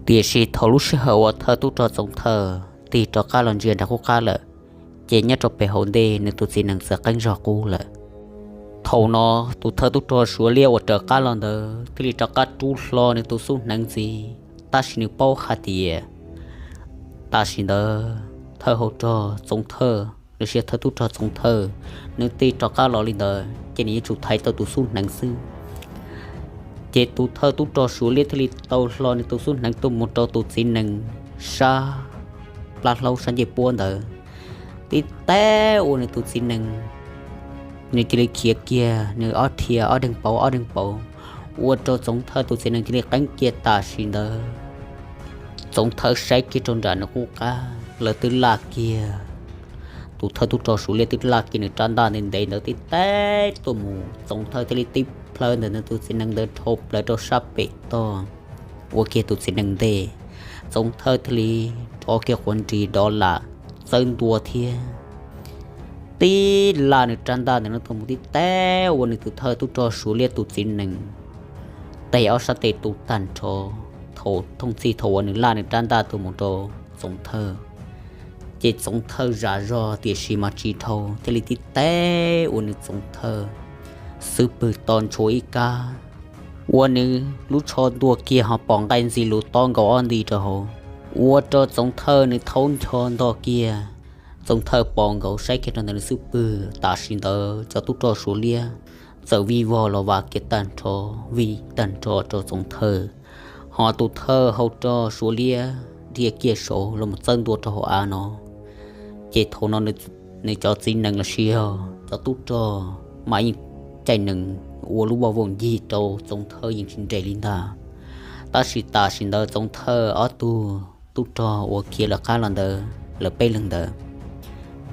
Tiam sis thaum lub sij hawm uas thawj tub rog Txoov Thawj tig rov qab los ntsia nram qub qab lawm, Ces nyob rau pem hauv ntej nws tus txiv nees txawm qeeb zog qub lawm. Thaum no tus thawj tub rog Suav Liab uas raws qab los ntawd thiaj li rov qab rub hlo nws tus xub hneev ntxiv, tab sis nws paub hais tias tam sim ntawd thawj hauv rog Txoov Thawj los sis thawj tub rog Txoov Thawj nws tig rov qab los li ntawd ces nws yuav tsum thaiv tau tus xub hneev xwb. Ces tus thawj tub rog Suav Liab thiaj li tau hlo nws tus xub hneev tuaj mus rau tus txiv nees sab plab hlaub sab ncej puab ntawd. Tib teb ua nws tus txiv nees, nws cia li khiav kiag nws ob rhia ob deeg pauv ob deeg pauv, ua rau Txoov Thawj tus txiv nees cia li qeeb kiag tam sim ntawd. Txoov Thawj saib kiag rau nram nws qub qab lawv twb laj kiag, tus thawj tub rog Suav Liab twb laj kiag nws rab ntaj ntev ntev ntawd tib teb tuaj mus, Txoov Thawj thiaj li tib plhaw ntawm nws tus txiv nees ntawd dhau plaws rau sab pem toj, ua kiag tus txiv nees ntej. Txoov Thawj thiaj li rov kiag quav nris dov lam txawb ntua thiab tib laj nws rab ntaj ntawd no tuaj mus tib teb ua nws tus thawj tub rog Suav Liab tus txiv nees tes ob sab tes tu tag nrho. Thaum thooj txhij thaum uas nws laj nws rab ntaj tuaj mus rau Txoov Thawj, ces Txoov Thawj zam zog tiam sis mas tsis dhau, thiaj li tib teb ua nws Txoov Thawj xub pwg to ntshua ib kab, ua nws lub tsho ntuag kiag ho pom nqaij ntxi lus tob nkaus ob nti rau hauv, ua rau Txoov Thawj nws thaub ncho ntog kiag. Txoov Thawj pom nkaus saib kiag rau ntawm nws xub pwg, tam sim ntawd cov tub rog Suav Liab txawm vij vog los vam kiag tag nrho, vij tag nrho rau Txoov Thawj, ho tus thawj hauv rog Suav Liab dhia kiag saud los mus txawb ntua rau hauv av no. Ces thaum no nws cov txiv nees los sis yog cov tub rog mas yeej caij nees ua lub voj voog ncig rau Txoov Thawj yeej tsis nres li ntag. Tab sis tam sim ntawd Txoov Thawj ob tug tub rog uas khiav lawv qab los ntawd lawv peb leeg ntawd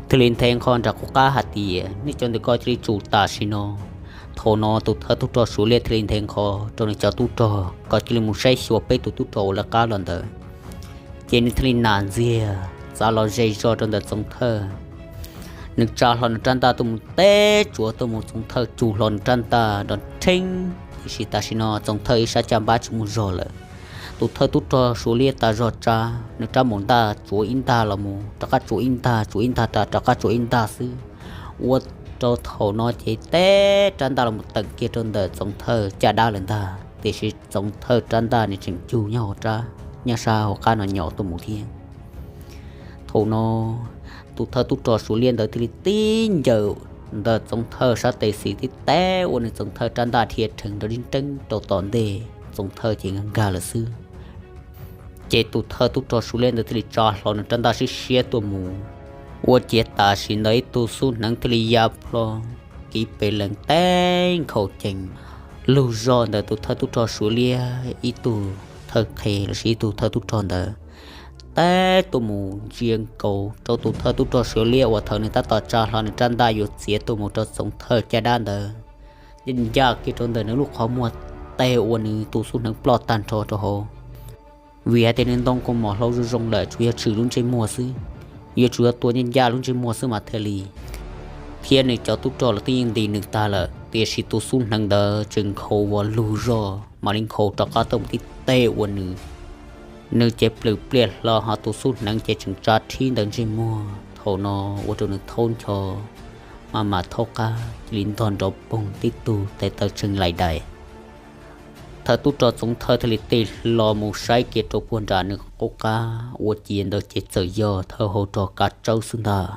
thiaj li nthe nqho nram qub qab hais tias, nej cov ntawm ko cia li tsum tam sim no. Thaum no tus thawj tub rog Suav Liab thiaj li nthe nqho rau nws cov tub rog kom cia li mus saib xyuas peb tus tub rog uas lawv qab los ntawd. Ces nws thiaj li nam ntxiag txav los ze zog rau ntawm Txoov Thawj. Nws tsa hlo nws rab ntaj tuaj mus teb tsuav tuaj mus, Txoov Thawj tsuj hlo nws rab ntaj nrov rheeb, tiam sis tam sim no Txoov Thawj ib sab caj npab tsis muaj zog lawm. Tus thawj tub rog Suav Liab tas zog tsa nws rab maum ntaj tsuav ib ntag los mus, rov qab tsuav ib ntag, tsuav ib ntag, rov qab tsuav ib ntag xwb. Ua rau thaum no ces teb rab ntaj los mus teem kiag rau ntawm Txoov Thawj caj dab lawm ntag, tiam sis Txoov Thawj rab ntaj nws tseem cug nyob hauv rab, nyob sab hauv qab no nyaum tuaj mus thiab. Thaum no tus thawj tub rog Suav Liab ntawd thiaj li tib ncaws ntawm Txoov Thawj sab tes xis tib teb ua nws Txoov Thawj rab ntaj dhia rhees nrov nreeb rau tom ntej, Txoov Thawj ces nkag nkag lawm xwb. Ces tus thawj tub rog Suav Liab ntawd thiaj li tsa hlo nws rab ntaj siab siab tuaj mus, ua ciav tam sim ntawd ib tug xub hneev thiaj li ya plho kiv pes lees teb nkhaus cees lug zog ntawm tus thawj tub rog Suav Liab ib tug thawj qhe los sis ib tug thawj tub rog ntawd teb tuaj mus ntsia nkaus rau tus thawj tub rog Suav Liab uas thaum nws tab tom tsa hlo nws rab ntaj yuav txiav tuaj mus rau Txoov Thawj caj dab ntawd, ncaj kiag rau ntawm nws lub qhov muag, teg ua nws tus xub hneev ploj tag nrho rau hauv. Vim hais tias nws ntoo kaus mom hlau zoo zoo lawm, tsuas yog tshwm lub ntsej muag xwb, yuav tsum yog tua ncaj ncaj lub ntsej muag xwb mas thiaj li. Thiab nws cov tub rog los twb yeej ntis nws tag lawm, tiam sis tus xub hneev ntawd tseem nkhaus vos lug zog mam li nkhaus rov qab tuaj mus tib teg ua nws. Nws ces plwm pliaj hlo, ho tus xub hneev ces tseem tsa rhib ntawm ntsej muag. Thaum no ua rau nws thaub ncho, maj mam thaub qab cia li ntog nrov poog, tib tug tes taw tshee lais dais. Thawj tub rog Txoov Thawj thiaj li tig hlo mus saib kiag rau puag nram nws qub qab, ua ciav ntawd ces txawm yog thawj hauv rog Kav Tsawb xwb ntag.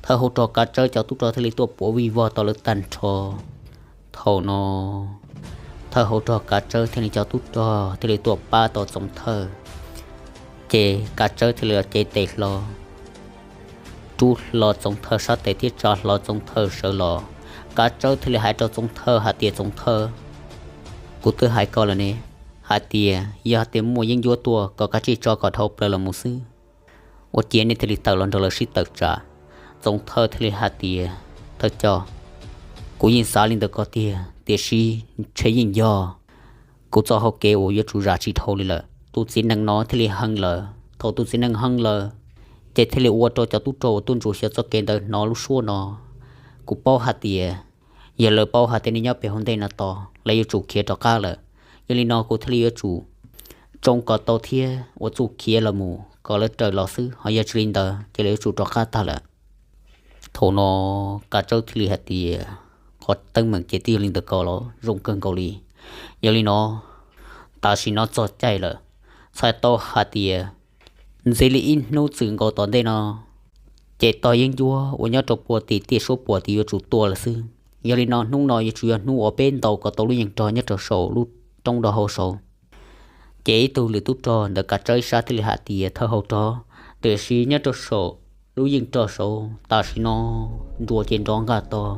Thawj hauv rog Kav Tsawb cov tub rog thiaj li tuaj puav vij vog tau lawv tag nrho. Thaum no thawj hauv rog Kav Tsawb thiab nws cov tub rog thiaj li tuaj pab tau Txoov Thawj. Ces Kav Tsawb thiaj li los cev tes hlo, rub hlo Txoov Thawj sab tes thiab tsa hlo Txoov Thawj sawv los. Kav Tsawb thiaj li hais rau Txoov Thawj hais tias, Txoov Thawj, kuv twb hais koj lawm ne, hais tias yog hais tias muaj yeeb ncuab tuaj kom kav tsij tso kom dhau plaws los mus xwb, ua ciav nej thiaj li tawm los nrog lawv sib tawm tsam. Txoov Thawj thiaj li hais tias, Thawj coj, kuv yeej xav li ntawd ko tiag, tiam sis ntshe yeej yog kuv txoj hau kev uas yuav tsum zam tsis dhau li lawm. Tus txiv nees no thiaj li hee lawm. Thaum tus txiv nees hee lawm, ces thiaj li ua rau cov tub rog uas tuaj ntsuas xyuas txoj kev ntawd hnov lub suab no. Kuv paub hais tias yog lawv paub hais tias nej nyob pem hauv ntej no tos, lawv yuav tsum khiav rov qab lawm. Yog li no kuv thiaj li yuav tsum tsoo kom tau thiab ua txuj khiav los mus kom lawv raws los xwb, ho yog tsis li ntawd ces lawv yuav tsum rov qab tag lawm. Thaum no Kav Tsawb thiaj li hais tias, qhov teeb meem ces twb yog li ntawd ko los zoo kawg nkaus li. Yog li no, tam sim no txog caij lawm, txhais tau hais tias ntxiv li ib hnub txwm nkaus tom ntej no ces tog yeeb ncuab uas nyob rau puag tim tiaj suab puam tim yuav tsum tuaj lawm xwb. Yog li no hnub no yuav tsum yog hnub uas peb ntaus kom tau lub yeej rog nyob rau saum lub roob rau hauv saud. Ces ib tug lwm tub rog ntawm Kav Tsawb ib sab thiaj li hais tias, thawj hauv rog, tiam sis nyob rau saum lub yeej rog saud tam sim no nruas ces nrov nqaj tog,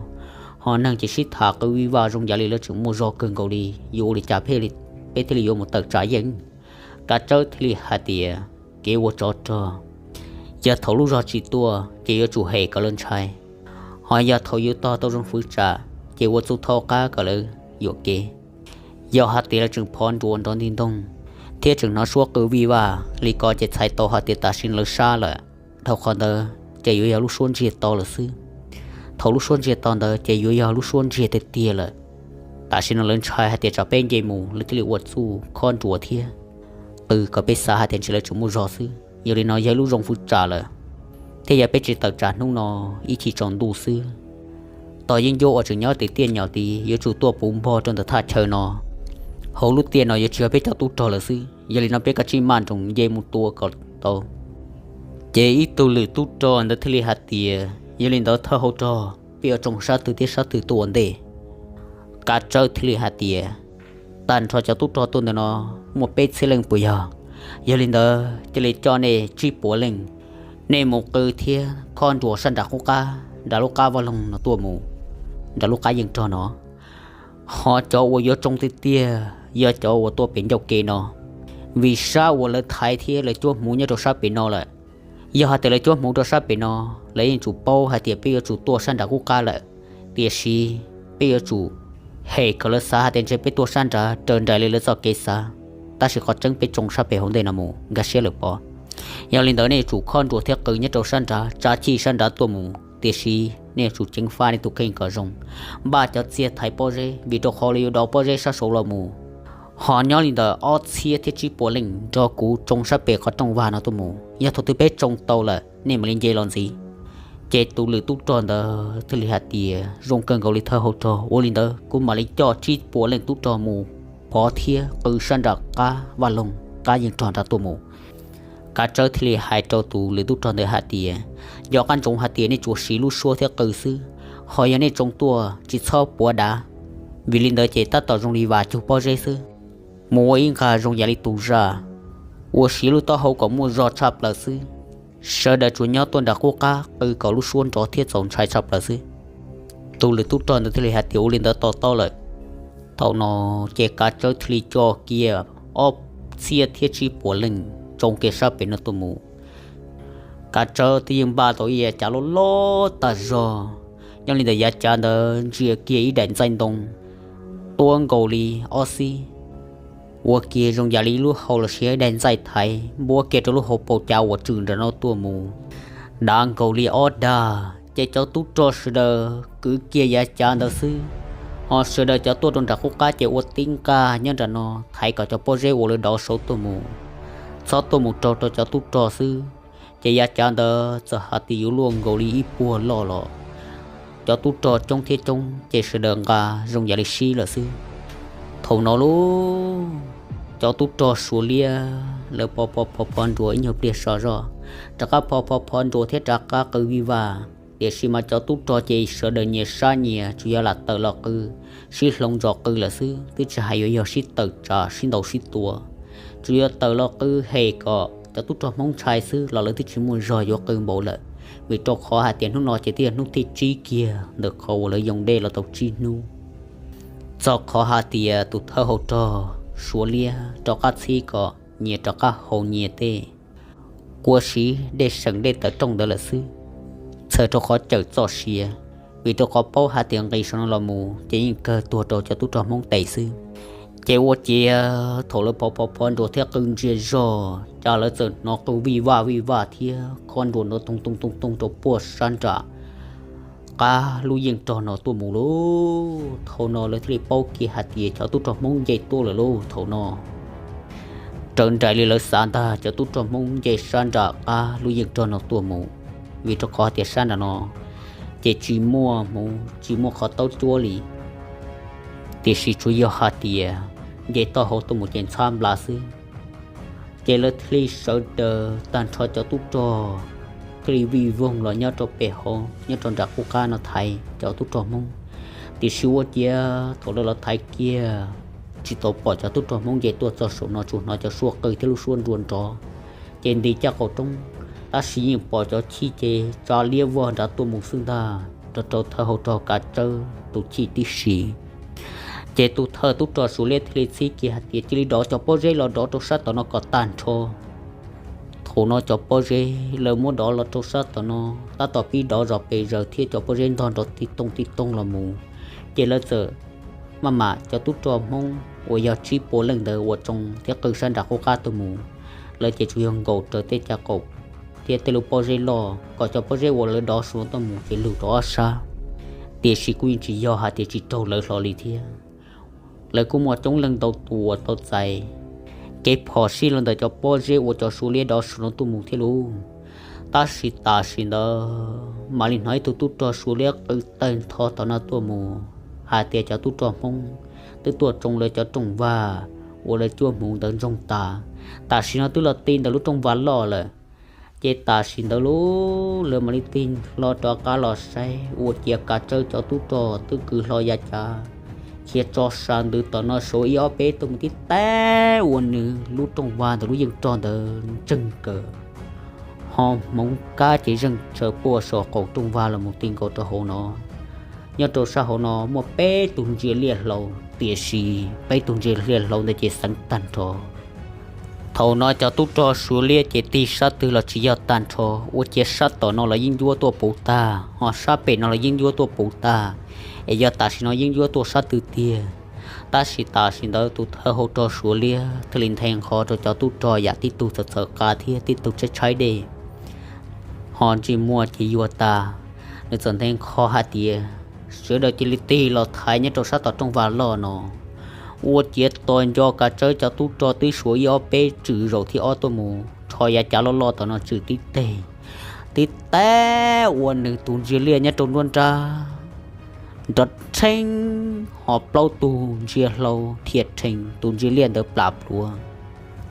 ho neeg ces sib tham qw vij vaj zoo yam li lawv tseem muaj zog kawg nkaus li. Yuav ua li cas peb thiaj li yuav mus tawm tsam yeej? Kav Tsawb thiaj li hais tias, kev ua tsov rog, yog thaum lub zog tsis tuaj ces yuav tsum hem kom lawv ntshai, ho yog thaum yus tog tau zoo fwv tsam ces ua txuj thaub qab kom lawv yuam kev. Yog hais tias lawv tseem phov nruas nrov nti ntoog thiab tseem hnov suab qw vij vaj li ko ces txhais tau hais tias tam sim no lawv sab lawm. Dhau qhov ntawd ces yuav yog lub suab ntsiag to lawm xwb. Thaum lub suab ntsiag to ntawd ces yuav yog lub suab ntsiag tiag tiag lawm. Tam sim no lawv ntshai hais tias tsam peb nce mus lawv thiaj li ua txuj khob nruas thiab qw kom peb xav hais tias ntshe lawv tseem muaj zog xwb. Yog li no yog ib lub zoo fwv tsam lawm, thiab yog peb tsis tawm tsam hnub no ib chim tsaus ntuj xwb, tog yeeb ncuab uas tseem nyob tim tiaj nyom tid yuav tsum tuaj puv npog rau ntawm thaj chaw no. Hauv lub tiaj no yuav tsis yog peb cov tub rog lawm xwb. Yog li no peb kav tsij maj nroos nce mus tua kom tau. Ces ib tug lwm tub rog ntawd thiaj li hais tias, yog li ntawd thawj hauv rog, peb yuav tsoo sab twg thiab sab twg tuaj ua ntej? Kav Tsawb thiaj li hais tias, tag nrho cov tub rog tuaj ntawm no muaj peb txhiab leej puas yog? Yog li ntawd cia li coj nej tsib puas leej, nej mus qw thiab khob nruas sab nram qub qab, nram lub qab vaj loog no tuaj mus, nram lub qab yeej rog no. Ho cov uas yuav tsoo tiag tiag yog cov uas tuaj pem ncauj ke no, vim sab uas lawv thaiv thiab lawv cuab hmuv nyob rau sab pem no lawm. Yog hais tias lawv cuab hmuv rau sab pem no, lawv yeej tsum paub hais tias peb yuav tsum tuaj sab nram qub qab lawm. Tiam sis peb yuav tsum hem kom lawv xav hais tias ntshe peb tuaj sab nrad raws nraim li lawv txoj kev xav, tab sis qhov tseeb peb tsoo sab pem hauv ntej no mus nkag siab lawm pob. Yog li ntawd nej yuav tsum khob nruas thiab qw nyob rau sab nrad, tsa chij sab nrad tuaj mus, tiam sis nej yuav tsum ceev faj nej tus kheej kom zoo, npaj cov txiag thaiv pob zeb, vim rau qhov lawv yuav dov pob zeb sab saud los mus. Ho nyob li ntawd ob txhiab thiab tsib puas leej nrog kuv tsoo sab pem qhov rooj vag no tuaj mus, yog thaum twg peb tsoo tau lawm nej mam li nce los ntxiv. Ces tus lwm tub rog ntawd thiaj li hais tias, zoo kawg nkaus li thawj hauv rog, ua li ntawd kuv mam li coj tsib puas leej tub rog mus phov thiab qw sab nram qab vaj loog qab yeej rog nrad tuaj mus. Kav Tsawb thiaj li hais rau tus lwm tub rog ntawd hais tias, nco qab ntsoov hais tias nej tsuas siv lub suab thiab qw xwb, ho yog nej tsoo tuaj tsis txhob puav dav, vim li ntawd ces tab tom zoo li vas cug pob zeb xwb. Mus ua ib nqag zoo yam li tus zaj uas siv lub taub hau kom muaj zog tshaj plaws xwb. Sawv daws tsuas nyob tuaj nram qub qab qw kom lub suab nrov thiab txaus ntshai tshaj plaws xwb. Tus lwm tub rog ntawd thiaj li hais tias, ua li ntawd to taub lawm. Thaum no ces Kav Tsawb thiaj li coj kiag ob txhiab thiab tsib puas leej tsoo kiag sab pem no tuaj mus. Kav Tsawb twb yeej npaj tau ib yav cav loj loj tag zog, nyob li ntawm yav cav ntawd ntsia kiag ib daim ntxaij ntoo tuab nkaus li ob xib, ua kiag zoo yam li lub hau los sis ib daim ntxaij thaiv npuab kiag rau lub hauv paus cav uas tswm nram no tuaj mus, dav nkaus li ob dag. Ces cov tub rog sawv daws kwv kiag yav cav ntawd xwb, ho sawv daws cov tuaj rau nram qub qab ces ua tib nqaj nyob nram no thaiv kom cov pob zeb uas lawv dov saud tuaj mus, txhob tuaj mus raug rau cov tub rog xwb. Ces yav cav ntawd txawm hais tias yuav luaj nkaus li ib puag loj los, cov tub rog coob thiab coob ces sawv daws nqa zoo yam li sib lawm xwb. Thaum no lauj, cov tub rog Suav liab lawv phov phov phov phov nruas ib nyuag pliag so zoj, rov qab phov phov phov nruas thiab rov qab qw vij vaj. Tiam sis mas cov tub rog ces sawv daws nyias sab nyias tsuas yog lam tawm los qw, sib hloov zos qw lawm xwb, twb tsis hais yuav yog sib tawm tsam sib ntaus sib tua. Tsuas yog tawm los qw hem kom cov tub rog Hmoob ntshai xwb los lawv twb tsis muaj zog yuav qw npaum lawm, vim rau qhov hais tias hnub no ces twb yog hnub thib tsib kiag ntawm qhov uas lawv yoo dej los tau tsib hnub. Txog qhov hais tias tus thawj hauv rog Suav liab rov qab txhib kom nyias rov qab haus nyias tej kua siv dej seem dej tawm rooj ntawd lawm xwb, txhawm rau qhov cawm txoj sia, vim rau qhov paub hais tias nqis saum no los mus ces yeej kawg tuag rau cov tub rog Hmoob tes xwb. Ces ua ciav thaum lawv phov phov phov nruas thiab qw ntsia zog cas lawv txawm hnov qw vij vaj vij vaj thiab khob nruas nrov toog toog toog toog rau puag sab nram qab lub yeej rog no tuaj mus lauj. Thaum no lawv thiaj li paub kiag hais tias cov tub rog Hmoob nce tuaj lawm lauj. Thaum no raws nraim li lawv xav ntag, cov tub rog Hmoob nce sab nram qab lub yeej rog no tuaj mus, vim rau qhov hais tias sab nram no ces tsis muaj hmuv tsis muaj qhov taub cuab li, tiam sis tsuas yog hais tias nce taub hau tuaj mus ces ntxhab nplas xwb. Ces lawv thiaj li sawv daws tag nrho cov tub rog thiaj li vij voog los nyob rau pem hauv nyob rau nram qub qab no thaiv cov tub rog Hmoob. Tiam sis ua ciav thaum lawv los thaiv kiag tsis tau pom cov tub rog Hmoob nce tuaj txog saum no, tsuas hnov cov suab qw thiab lub suab nrua nrov ces nti caj qaum roob, tab sis yeej pom cov chij ces tsa liab vog nrad tuaj mus xwb ntag, rau rau thawj hau rog Kav Tsawb tus chij tib si. Ces tus thawj tub rog Suav Liab thiaj li txhib kiag hais tias cia li dov cov pob zeb los dov rau sab tom no kom tag nrho. Thaum no cov pob zeb lawv muab dov los rau sab tom no, tab tom pib dov zos pes zaws thiab cov pob zeb ntog nrov tib tooj tib tooj los mus, ces lawv txawm maj mam cov tub rog Hmoob uas yog tsib puas leej ntawd uas tsoo thiab qw sab nram qub qab tuaj mus, lawv ces tsuas yog nkaum raws tej caj qaum thiab tej lub pob zeb loj kom cov pob zeb uas lawv dov saum no tuaj mus ces lug rau ob sab. Tiam sis kuj yeej tsis yog hais tias tsis raug lawv hlo li thiab. Lawv kuj muaj coob leej ntau tus uas tau txais kev phom sij los ntawm cov pob zeb uas cov Suav Liab dov saum no tuaj mus thiab lauj. Tab sis tam sim ntawd mam li hnov ib tug tub rog Suav Liab qw tawg ntho tom no tuaj mus hais tias cov tub rog Hmoob twb tuaj tsoo lawv cov rooj vag uas lawv cuab hmuv ntawd ntsoog tas, tam sim no twb los ti ntawm lub rooj vag loj lawm. Ces tam sim ntawd lauj, lawv mam li tig hlo rov qab los saib ua ciav Kav Tsawb cov tub rog twb kwv hlo ya cav khiav tso sa ntws tom no suav ib ob peb tuaj mus tib teb ua nws lub rooj vag ntawm lub yeej rog ntawd ntseeg kawg. Ho hmoov kab ces zeeg tsawv puag saum qaum rooj vag los mus ti nkaus rau hauv no. Nyob rau sab hauv no muaj peb tug ntsia liaj hlau, tiam sis peb tug ntsia liaj hlau ntawd ces xeev tag nrho. Thaum no cov tub rog Suav Liab ces tig sab twg los tsis yog tag nrho, ua ciav sab tom no los yeej ncuab tuaj puv tag, ho sab pem no los yeej ncuab tuaj puv tag, es yog tam sim no yeej ncuab tuaj sab twg tiag. Tab sis tam sim ntawd tus thawj hau rog Suav Liab thiaj li nthe nqho rau cov tub rog yam tib tug txawv txawv qa thiab tib tug tshaib tshaib dej, ho ntsej muag ces yuag tas. Nws txawm nthe nqho hais tias, sawv daws cia li tig los thaiv nyob rau sab tom rooj vag loj no. Ua ciav tos nco Kav Tsawb cov tub rog twb suav ib ob peb tswm zaum thib ob tuaj mus rho yav cav loj loj tom no tswm tib teg, tib teb ua nws tus ntsia liaj nyob rau nruab nrab nrov rheev, ho plaub tug ntsia hlau dhia rhees, tus ntsia liaj ntawd plam plhuav,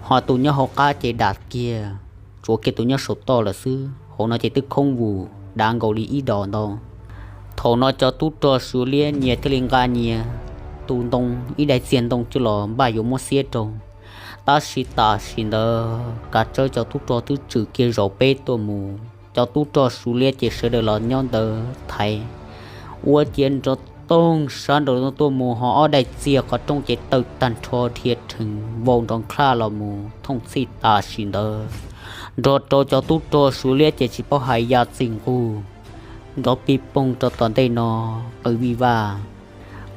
ho tus nyob hauv qab ces dam kiag, tsuav kiag tus nyob saum toj lawm xwb. Hauv no ces twb khoob vus dav nkaus li ib dos ntau. Thaum no cov tub rog Suav Liab nyias thiaj li nqa nyias tus ntoo, ib daim txiag ntoo coj los npaj yuav muab xiab rau. Tab sis tam sim ntawd Kav Tsawb cov tub rog twb tswm kiag zaum peb tuaj mus, cov tub rog Suav Liab ces sawv daws los nyob ntawd thaiv. Ua ciav nrov toog sab nraum no tuaj mus, ho ob daim txiag qhov rooj ces tawm tag nrho dhia rhees vau nrov nqhaj los mus thooj txhij tam sim ntawd, nrog rau cov tub rog Suav Liab ces tsis paub hais ya txij nqug, nrov pij poog rau tom ntej no qw vij vaj.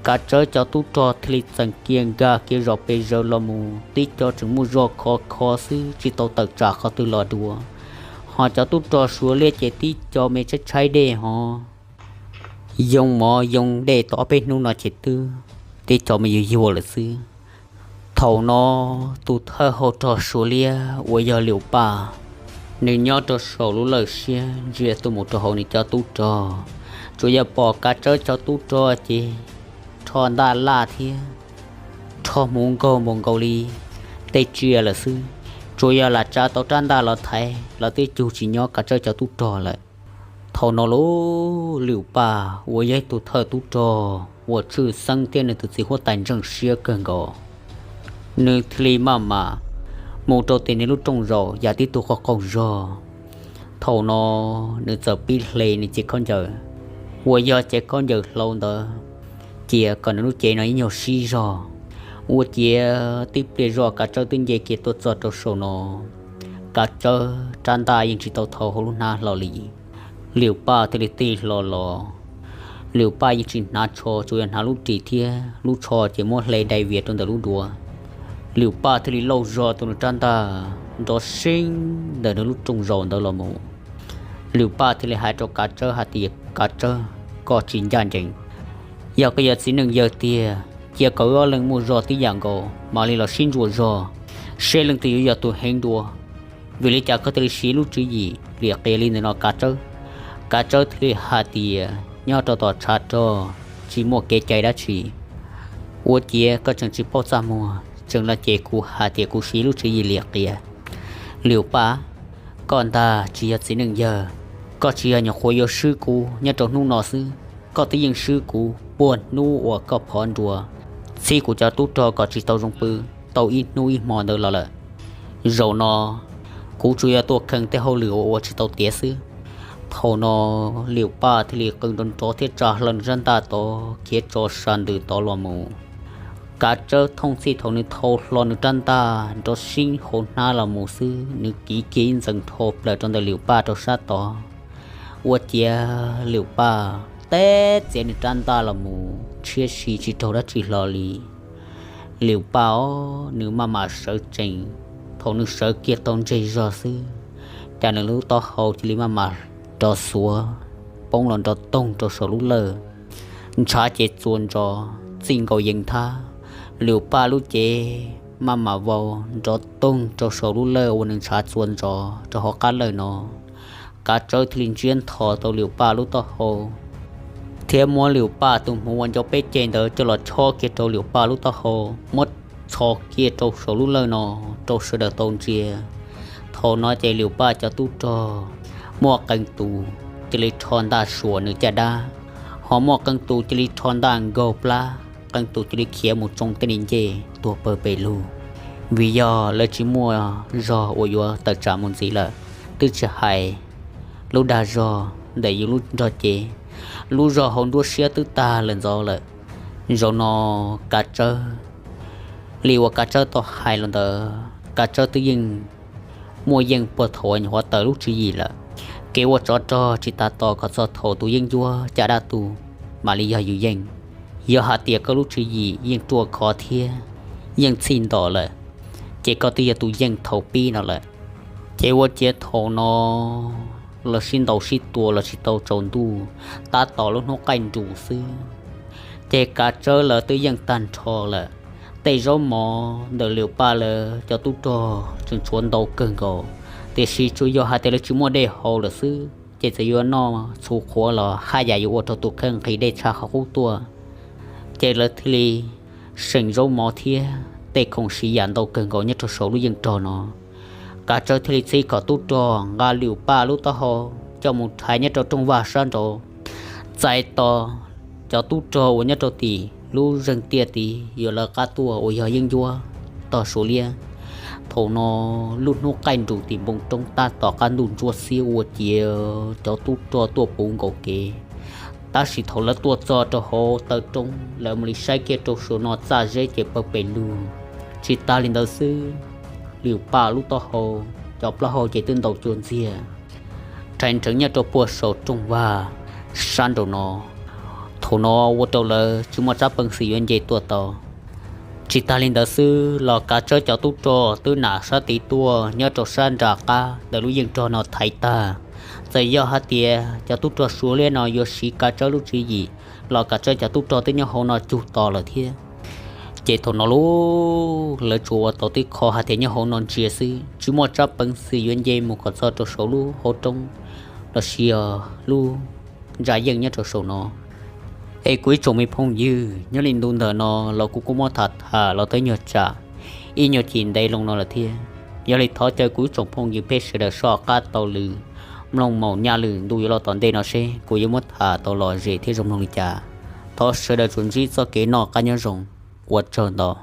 Kav Tsawb cov tub rog thiaj li txeem kiag nkag kiag zos pes zaws los mus, tib co tseem muaj zog khov kho xwb tsis tau tawm tsam qhov twg los dua. Ho cov tub rog Suav Liab ces tib co me tshaib tshaib dej ho yoo mov yoo dej tau ob peb hnub no ces twb tib co me yuag yuag lawm xwb. Thaum no tus thawj hau rog Suav Liab uas yog Lium Paj, nws nyob rau saum lub lawj siab ntsia tuaj mus rau hauv nws cov tub rog, tsuas yog pom Kav Tsawb cov tub rog ces rho ntaj laj thiab rho hmuv nkaug npaum nkaus li tej tsiaj lawm xwb. Tsuas yog lam tsa tau rab ntaj los thaiv los twb cug tsis nyob Kav Tsawb cov tub rog lawm. Thaum no lauj, Lium Paj uas yog ib tug thawj tub rog uas tshwj xeeb thiab nws tus txiv huab tais ntseeg siab kawg nkaus, nws thiaj li maj mam mus rau tim nws lub rooj zaum yam tib tug qaug qaug zog. Thaum no nws txawm pib hle nws cev khaub ncaws uas yog cev khaub ncaws hlau ntawd cia kom nws lub cev no ib nyuag sib zog. Ua ciav tib pliag zog Kav Tsawb twb nce kiag tuaj txog rau saum no. Kav Tsawb rab ntaj yeej tsis tau thau hauv lub hnab hlo li. Lium Paj thiaj li tig hlo los. Lium Paj yeej tsis hnav tsho, tsuas yog hnav lub ris thiab lub tsho ces muab hle dai vias rau ntawm lub duav. Lium Paj thiaj li lauj zog tus nws rab ntaj nrov seeb ntawm nws lub rooj zaum ntawd los mus. Lium Paj thiaj li hais rau Kav Tsawb hais tias, Kav Tsawb, koj tsis ncaj ncees. Yog koj yog txiv neej yawg tiag, cia kom wb ob leeg muaj zog tib yam nkaus mam li los sib ntsuas zog, seb leej twg yuav yog tus heev dua. Vim li cas koj thiaj li siv lub tswv yim liam qias li ntawm no Kav Tsawb? Kav Tsawb thiaj li hais tias, Nyob rau tom tshav rog tsis muaj kev cai dab tsi, ua ciav koj tseem tsis paub txaj muag, tseem los cem kuv hais tias kuv siv lub tswv yim liam qias. Lium Paj, koj ntag tsis yog txiv neej yawg, koj tsis yog nyuam qhuav yuav swb kuv nyob rau hnub no xwb, koj twb yeej swb kuv puag hnub uas koj phov nruas txhib kuv cov tub rog kom tsis tau zoo pw tau ib hnub ib hmo ntawd los lawm. Zaum no kuv tsuas yog tuaj kheej tej hauj lwm uas ua tsis tau tiav xwb. Thaum no Lium Paj thiaj li qw nrov nrov thiab tsa hlo nws rab ntaj tod khiav tso sa ntws tod los mus. Kav Tsawb thooj txhij thaum nws thau hlo nws rab ntaj nrov sib hauv hnab los mus xwb, nws kiv kiag ib ntxees nrho plaws rau ntawm Lium Paj rau sab tod. Ua ciav Lium Paj teb txiav nws rab ntaj los mus tshiab si tsis raug dab tsi hlo li. Lium Paj os, nws maj mam sawv tsees, thaum nws sawv kiag tau ntseg zog xwb, cas nws lub taub hau cia li maj mam nrov xuav poob los nrov toog rau saum lub lawj. Ntshav ces txuas ntsos txij nkaus yees thab, Lium Paj lub cev maj mam vau nrov toog rau saum lub lawj uas nws ntshav txuas ntsos rau hauv qab lawj no. Kav Tsawb thiaj li ntsiab nthos tau Lium Paj lub taub hau thiab muab Lium Paj tus hmuv uas ncau peb ceg ntawd coj los chob kiag rau Lium Paj lub taub hau, muab txhos kiag rau saum lub lawj no rau sawv daws tau ntsia. Thaum no ces Lium Paj cov tub rog muaj qee tus cia li rho ntaj suam nws caj dab, ho muaj qee tus cia li rho ntaj nkaug plab, qee tus cia li khiav mus tsoo tej ni ncej tuag pawg pes lug, vim yog lawv tsis muaj zog uas yuav tawm tsam mus ntxiv lawm, twb tsis hais lub dag zog ntawm yus lub nrog cev, lub zog hauv nruab siab twb tag lawm ntxov lawm. Zaum no Kav Tsawb, li uas Kav Tsawb tau hais los ntawd, Kav Tsawb twb yeej muaj yeej puag thaum uas nyuam qhuav tawm lub tswv yim lawm. Kev ua tsov rog tsis tas tos kom txog thaum tus yeeb ncuab caj dab tu mam li yog yus yeej. Yog hais tias koj lub tswv yim yeej ruaj khov thiab yeej txhij ntom lawm, ces koj twb yog tus yeej thaum pib no lawm. Ces ua ciav thaum no lawv sib ntaus sib tua los tsis tau tsaus ntuj, tab tom lub hnub qaij nrus xwb, ces Kav Tsawb lawv twb yeej tag nrho lawm. Tej zaub mov ntawm Lium Paj lawv cov tub rog tseem tshuav ntau kawg nkaus, tiam sis tsuas yog hais tias lawv tsis muaj dej haus lawm xwb, ces txawm yuav noj txhuv qhuav los haj yam yuav ua rau tus kheej nqhis dej tshaj qhov qub tuaj. Ces lawv thiaj li seem zaub mov thiab tej khoom siv yam ntau kawg nkaus nyob rau saum lub yeej rog no. Kav Tsawb thiaj li txib kom tub rog nqa Lium Paj lub taub hau coj mus rhais nyob rau rooj vag sab nraud, txais tos cov tub rog uas nyob rau tim lub zeeg tiaj tid yuav lawv qab tuaj uas yog yeeb ncuab tog Suav liab. Thaum no lub hnub qaij nrus tim npoo roob tab tom qab ntuj ntsuab xiab ua ciav cov tub rog tuaj puv nkaus kev. Tab sis thaum lawv tuaj txog rau hauv taw roob, lawv mam li saib kiag rau saum no txaj zeb ces pawg pes lug. Tsis tas li ntawd xwb, Lium Paj lub taub hau, cov plaub hau ces twb ntaus cuag ntxiag rhais nrheev nyob rau puag saum rooj vag sab nraum no. Thaum no ua rau lawv tsis muaj tsab peev xwm yuav nce tuaj tau. Tsis tas li ntawd xwb los Kav Tsawb cov tub rog twb nam sab tid tuaj nyob rau sab nram qab ntawm lub yeej rog no thaiv tag. Txawm yog hais tias cov tub rog Suav liab no yuav siv Kav Tsawb lub tswv yim los Kav Tsawb cov tub rog twb nyob hauv no cug tos lawm thiab. Ces thaum no lub lawv tsuas ua tau tib qho hais tias nyob hauv no ntsia xwb, tsis muaj tsab peev xwm yuav nce mus kom txog rau saum lub hauv roob los sis lub ntsa yeej nyob rau saum no. Es kuv ib tsoom me phooj ywg, nyob li ntu ntawm no los kuv kuj muab tham tham los twb nyuag tsam ib nyuag chim ntev loo no lawm thiab. Yog li thov caw kuv ib tsoom phooj ywg peb sawv daws soj qab taug lw mloog maum nyaj lwm ntu yuav los tom ntej no seb kuv yuav muab tham tau lom zem thiab zoo mloog li cas. Thov sawv daws tsuas ntsib txoj kev noj qab nyob zoo, ua tsaug ntau.